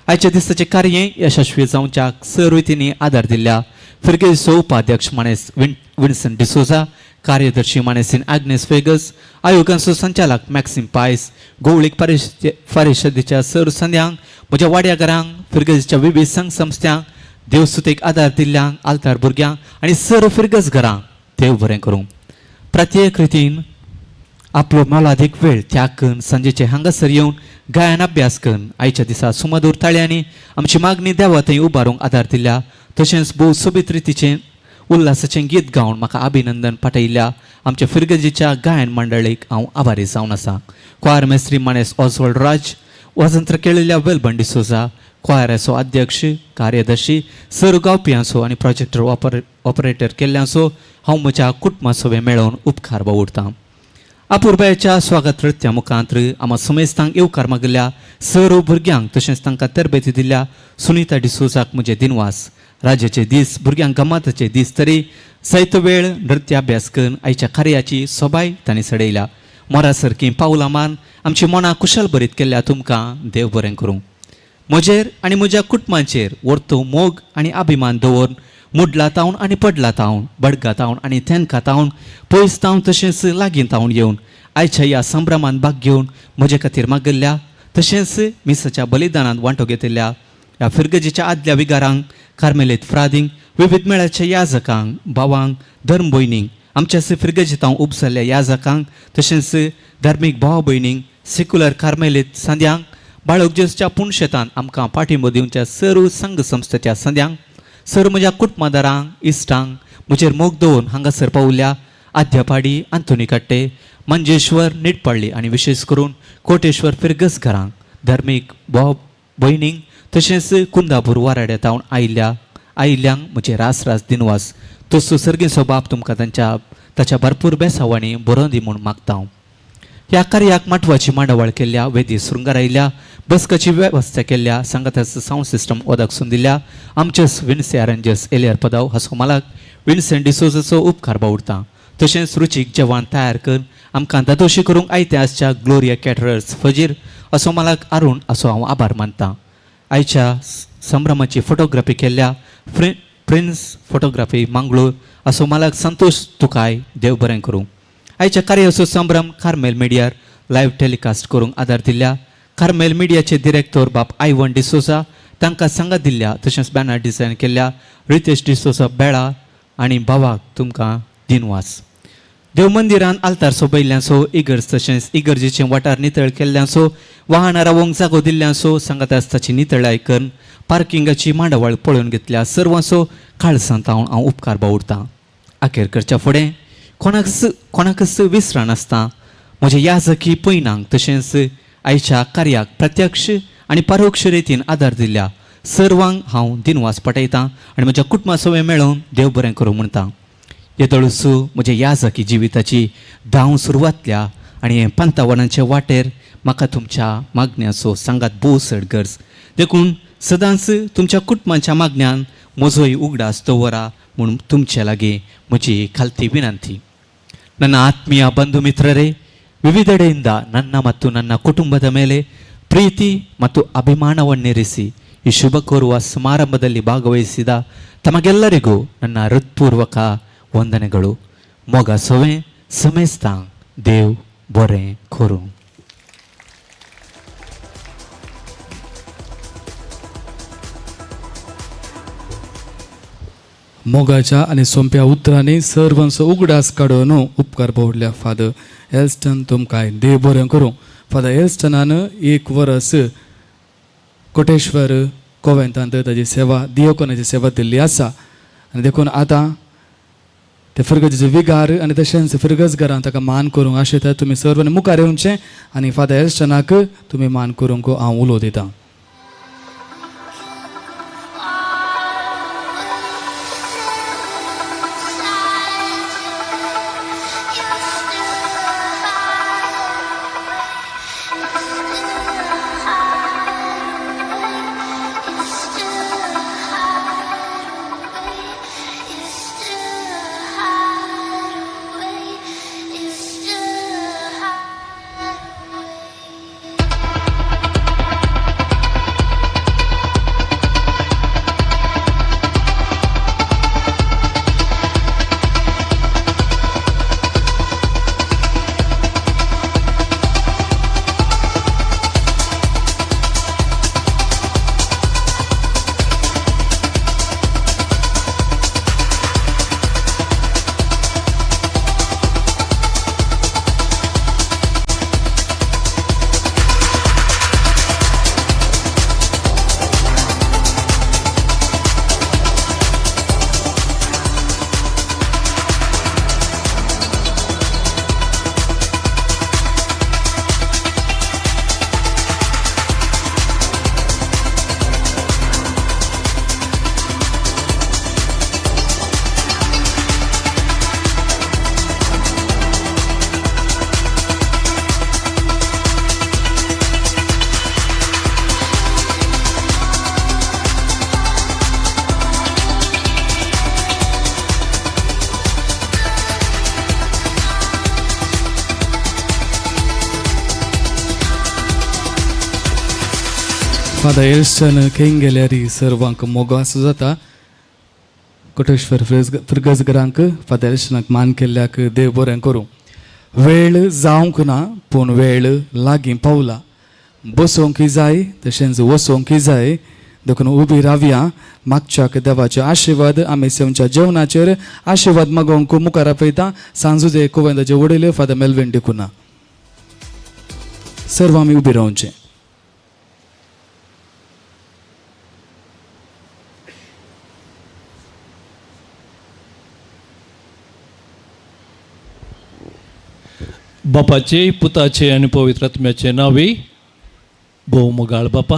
आयच्या दिसाचें कार्य यशस्वी जावच्याक सर्व आदार दिल्ल्या फिरगेजचो उपाध्यक्ष मानेस विन्सन डिसोजा, कार्यदर्शी मानेसीन आग्नेस वेगस, आयोगांचो संचालक मॅक्सिम पायस, गोवळीक परिशदेच्या सर संद्यांक, म्हज्या वाड्याघरांक, फिरगेजच्या विविध संघ संस्थांक, देवसुतेक आदार दिल्ल्यांक, आल्तार भुरग्यांक आनी सर्व फिरगज घरांक देव बरें करूं. प्रत्येक रितीन आपलो मोलादीक वेळ त्याग करून सांजेचे हांगासर येवन गायन अभ्यास करून आयच्या दिसा सुमधूर ताळ्यांनी आमची मागणी देवा थंय उबारूंक आदार दिल्या, तशेंच भोव सोबीत रितीचें उल्हासाचें गीत गावन म्हाका अभिनंदन पाठयल्ल्या आमच्या फिरगजेच्या गायन मंडळीक हांव आभारी जावन आसा. क्वायर मेस्त्री मानेस ऑजवॉल्ड राज, वाजंत्र केळिल्ल्या वेलबन डिसोजा, क्वायराचो अध्यक्ष, कार्यदर्शी, सर गावप्यांचो आनी प्रोजेक्टर ऑपरेटर केल्ल्यांचो हांव म्हज्या कुटुंबा सोबे मेळोवन उपकार बावुडतां. अपुरबायेच्या स्वागत नृत्या मुखांत आमा समेस्तांक येवकार मागिल्ल्या सर्व भुरग्यांक तशेंच तांकां तरबेती दिल्ल्या सुनिता डिसोजाक म्हजे दिनवास. राजाचे दीस भुरग्यांक गमाताचे दीस तरी जायतो वेळ नृत्याभ्यास करून आयच्या कार्याची सोबाय तांणी सडयल्या. मोरा सारकीं पावलां मान आमची मनां कुशल भरीत केल्ल्या तुमकां देव बरें करूं. म्हजेर आनी म्हज्या कुटुंबाचेर वर्तो मोग आनी अभिमान दवरून मुडला तावन आनी पडला तावन, बडगा तावन आनी तेनका तावन, पयस तावन तशेंच लागीं तावन येवन आयच्या ह्या संभ्रमान भाग घेवन म्हजे खातीर मागिल्ल्या तशेंच मिसाच्या बलिदानांत वांटो घेतिल्ल्या ह्या फिरगजेच्या आदल्या विगारांक, कार्मेलीत फ्रादींक, विविध मेळाच्या याजकांक, भावांक, धर्म भयणींक, आमच्या फिरगजेतांव उपसल्ल्या याजकांक तशेंच धार्मीक भाव भयणींक, सेक्युलर कार्मेलीत संद्यांक, बाळक जेजूच्या पुणशेतान आमकां पाठिंबो दिवच्या सर्व संघ संस्थेच्या संद्यांक, सर म्हज्या कुटुंबादारांक, इश्टांक, म्हजेर मोग दवरून हांगासर पावल्या आद्यापाडी, आंतोनी काट्टे, मंजेश्वर, निटपाळ्ळी आनी विशेश करून कोटेश्वर फिरगस घरांक, धार्मीक भाव भयणींक तशेंच कुंदापूर वाराड्या तावन आयिल्ल्यांक म्हजे रास रास दिनवास. तसो सर्गेचो बाप तुमकां तांच्या ताच्या भरपूर बेसावांनी बरोवन दी म्हूण मागता हांव. ह्या कार्याक माटवाची मांडावळ केल्ल्या, वेदी शृंगारायल्या, बसकाची वेवस्था केल्ल्या, सांगाताचो सावंड सिस्टम ओदक दिल्या आमचेच विन्से अरेंजर्स एलियर पदाव हाचो मालक विन्सेंट डिसोजाचो उपकार बावडता. तशेंच रुचीक जेवण तयार करून आमकां दादोशी करूंक आयते आसच्या ग्लोरिया कॅटरर्स फजीर असो मालक अरुण असो हांव आभार मानता. आयच्या संभ्रमाची फोटोग्राफी केल्ल्या प्रिन्स फोटोग्राफी मांगलोर असो मालक संतोष तुकाय देव बरें करूं. आयच्या कार्याचो संभ्रम कार्मेल मिडियार लायव्ह टेलिकास्ट करूंक आदार दिल्ल्या कार्मेल मिडियाचे डिरेक्टर बाप आयवन डिसोजा तांकां सांगात दिल्ल्या तशेंच बॅनर डिझायन केल्ल्या रितेश डिसोजा बेळा आनी भावाक तुमकां दिनवास. देव मंदिरान आल्तार सोबयल्ल्यांचो, इगर्ज तशेंच इगर्जेचे वाठार नितळ केल्ल्यांचो, वाहनां रावोंक जागो दिल्ल्यांचो, सांगात आसताची नितळाय करून पार्किंगाची मांडावळ पळोवन घेतल्या सर्वांचो काळसांत हांव उपकार बावुडतां. अखेर करच्या फुडें कोणाकच विसरान आसता म्हज्या याजकी पयनांक तशेंच आयच्या कार्याक प्रत्यक्ष आनी परोक्ष रितीन आदार दिल्ल्या सर्वांक हांव दिनवास पटयतां आनी म्हज्या कुटुंबा सवय मेळोवन देव बरें करूं म्हणटा. येदोळसू म्हज्या याजकी जिविताची धांव सुरवातल्या आनी हे पंतावनाचे वाटेर म्हाका तुमच्या मागण्याचो सांगात भोव चड गरज, देखून सदांच तुमच्या कुटुंबाच्या मागण्यान म्हजोय उगडास दवरा म्हूण तुमचे लागीं म्हजी खालती ವಿನಂತಿ. ನನ್ನ ಆತ್ಮೀಯ ಬಂಧು ಮಿತ್ರರೇ, ವಿವಿಧೆಡೆಯಿಂದ ನನ್ನ ಮತ್ತು ನನ್ನ ಕುಟುಂಬದ ಮೇಲೆ ಪ್ರೀತಿ ಮತ್ತು ಅಭಿಮಾನವನ್ನಿರಿಸಿ ಈ ಶುಭ ಕೋರುವ ಸಮಾರಂಭದಲ್ಲಿ ಭಾಗವಹಿಸಿದ ತಮಗೆಲ್ಲರಿಗೂ ನನ್ನ ಹೃತ್ಪೂರ್ವಕ ವಂದನೆಗಳು. ಮೊಗ ಸೊವೆ ಸಮೇಸ್ತಾಂಗ್ ದೇವ್ ಬೊರೆ ಕೊರು. मोगाच्या आनी सोंप्या उतरांनी सर्वांचो उगडास काडून उपकार पडल्या फादर एल्स्टन तुमकां देव बरें करूं. फादर एल्स्टनान एक वरस कोटेश्वर कोवेंतांत ताजी सेवा दियोकोनाची सेवा दिल्ली आसा आनी देखून आतां ते फिरगजेचे विगार आनी तशेंच फिरगज घरान ताका मान करूंक आशेता तुमी सर्वांनी मुखार येवचें आनी फादर एल्स्टनाक तुमी मान करूंक हांव उलो दितां. फादर एल्स्टन खेंग गेल्यार सर्वांक मोगो आसूं जाता. कोटेश्वर फिरगजगरांक फादर एल्स्टनाक मान केल्ल्याक देव बरें करूं. वेळ जावंक ना पूण वेळ लागीं पावला. बसोंकय जाय तशेंच वसोंकय जाय. देखून उबी रावया. मागच्याक देवाचे आशिर्वाद आमी सेवच्या जेवणाचेर आशिर्वाद मागोवंक मुखार आपयता सांजुजे कोवेंदाचे वडील फादर मेल्विन डिकुना. सर्व आमी उबी रावचें. बापाचे पुताचे आनी पवित्र आत्म्याचे नांवी. भोव मोगाळ बापा,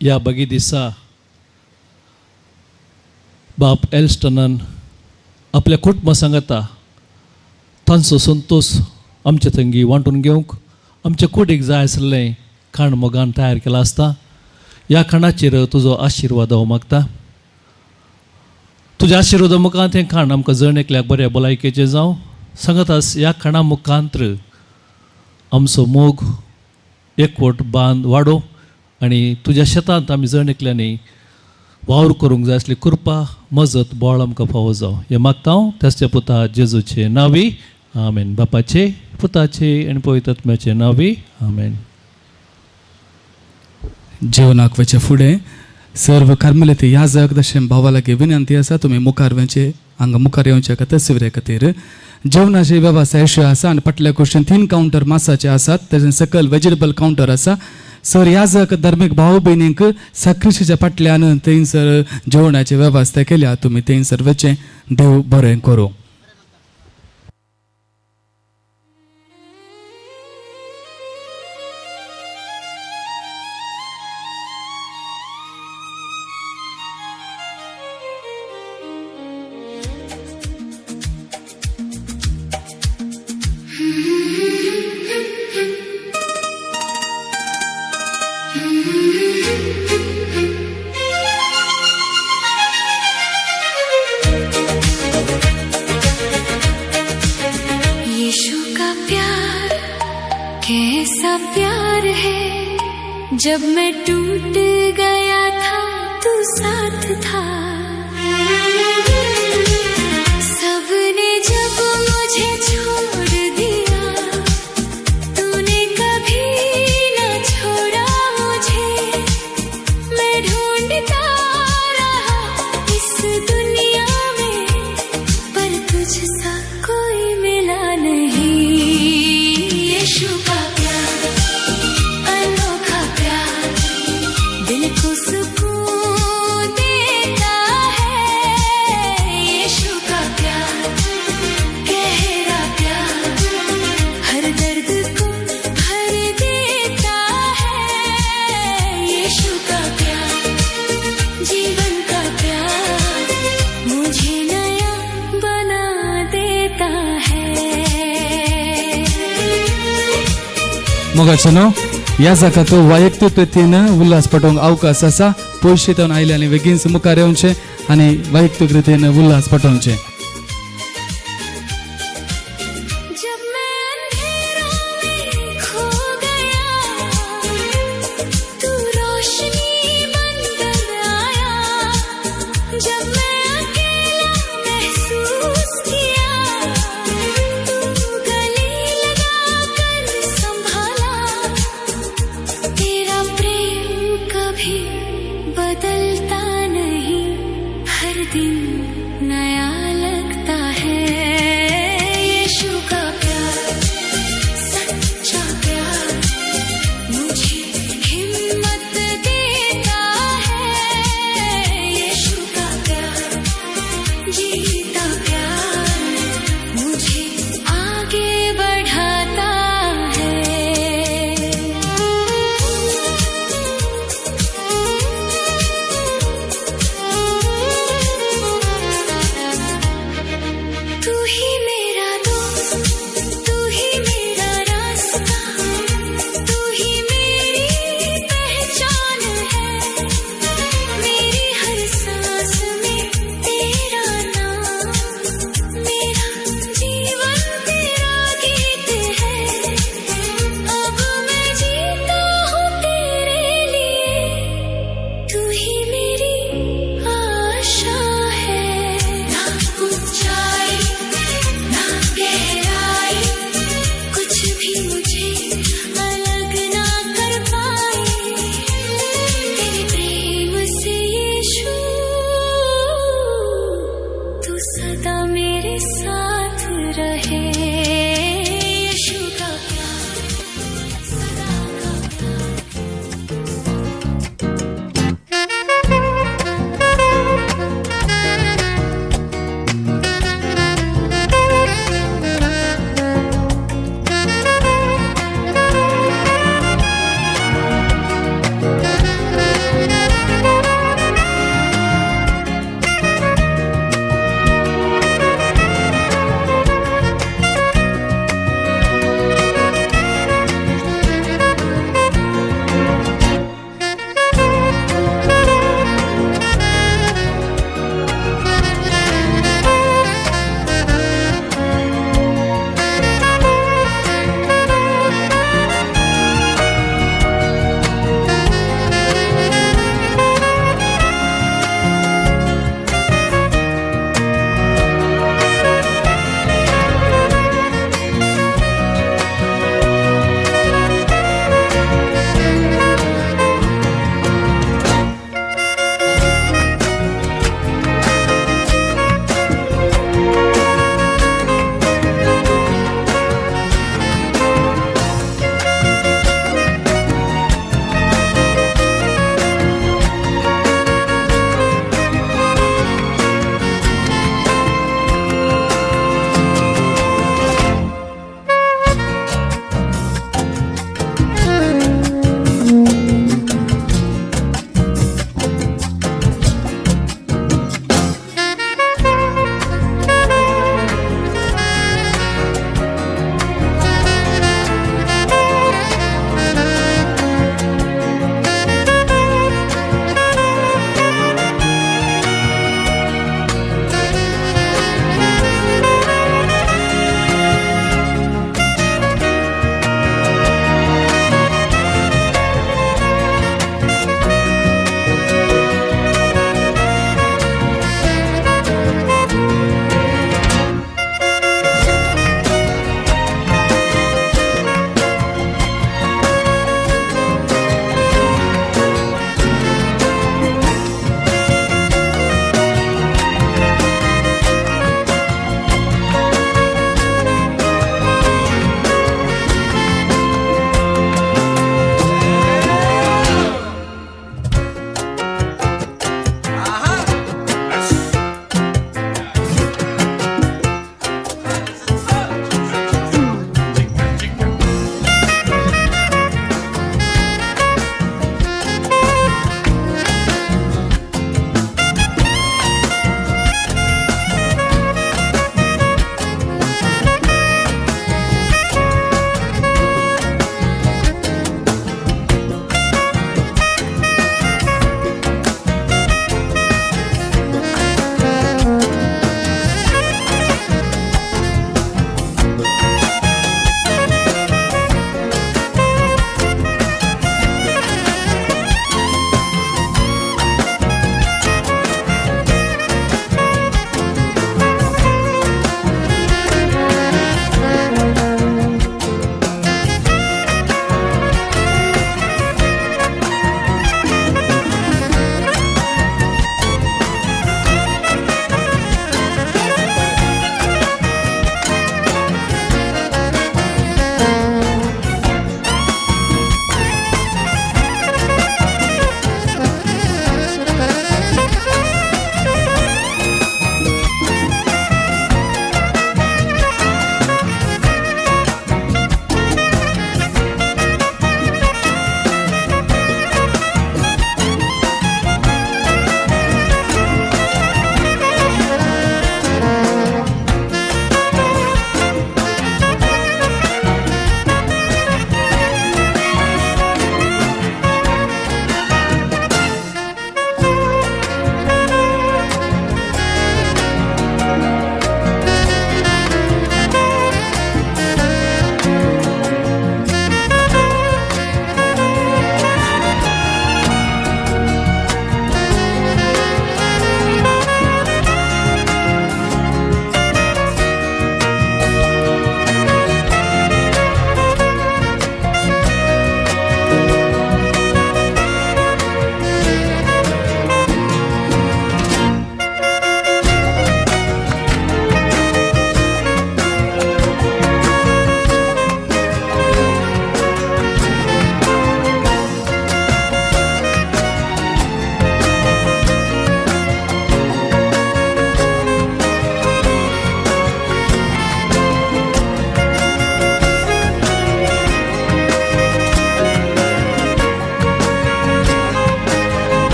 ह्या बगी दिसा बाप एल्स्टनान आपल्या कुटुंबा सांगता तांचो संतोश आमचे थंगी वांटून घेवंक आमच्या कुडीक जाय आसलें खाण मोगान तयार केलां आसता. ह्या खाणाचेर तुजो आशिर्वाद हांव मागता. तुज्या आशिर्वादा मुखांत हें खाण आमकां जण एकल्याक बऱ्या भलायकेचें जावं. सांगतास ह्या खाणा मुखांत आमचो मोग एकवट बांद वाडो आनी तुज्या शेतांत आमी जण एकल्यांनी वावर करूंक जाय आसली कृपा मजत बळ आमकां फावो जावं हें मागता हांव त्याच्या पुता जेजूचे नांवी. आमेन. बापाचे पुताचे आनी पवित्र आत्म्याचे नांवी. आमेन. जेवणाक वचचे फुडें सर्व कार्मेलीत याजक तशें भावा लागीं विनंती आसा तुमी मुखार वचचे, हांगा मुखार येवचे तस्वीरे खातीर. जेवणाची वेवस्था अशी आसा आनी फाटल्या कुशीन 3 कावंटर मासाचे आसात. तशें सकयल वेजिटेबल कावंटर आसा. सर याजक धार्मीक भाव भयणींक साक्रिशीच्या फाटल्यान थंयसर जेवणाची वेवस्था केल्या. तुमी थंयसर वचचें. देव बरें करूं. जब मैं टूट गया था तू साथ था, सबने जब मुझे छोड़ दिया तूने कभी न छोड़ा मुझे। मैं ढूंढता रहा इस दुनिया में पर तुझसा कोई मिला नहीं। यीशु का प्यार अनोखा प्यार दिल को सुकून देता है। यीशु का प्यार गहरा प्यार हर दर्द को भर देता है। यीशु का प्यार जीवन का प्यार मुझे नया बना देता है। मोगाचो न्हू ह्या जाका वैयक्तीक रितीन उल्हास पटोवंक अवकाश आसा. पयशे थंय आयले आनी बेगीन मुखार येवचें आनी वैयक्तीक रितीन उल्हास पटोवचें. जब मैं अंधेरों में खो गया तू रोशनी बनकर आया। जब मैं अकेला महसूस किया तू गले लगा कर संभाला। तेरा प्रेम कभी बदलता नहीं, हर दिन नया। मेरे साथ रहे। यीशु का प्यार सदा का प्यार।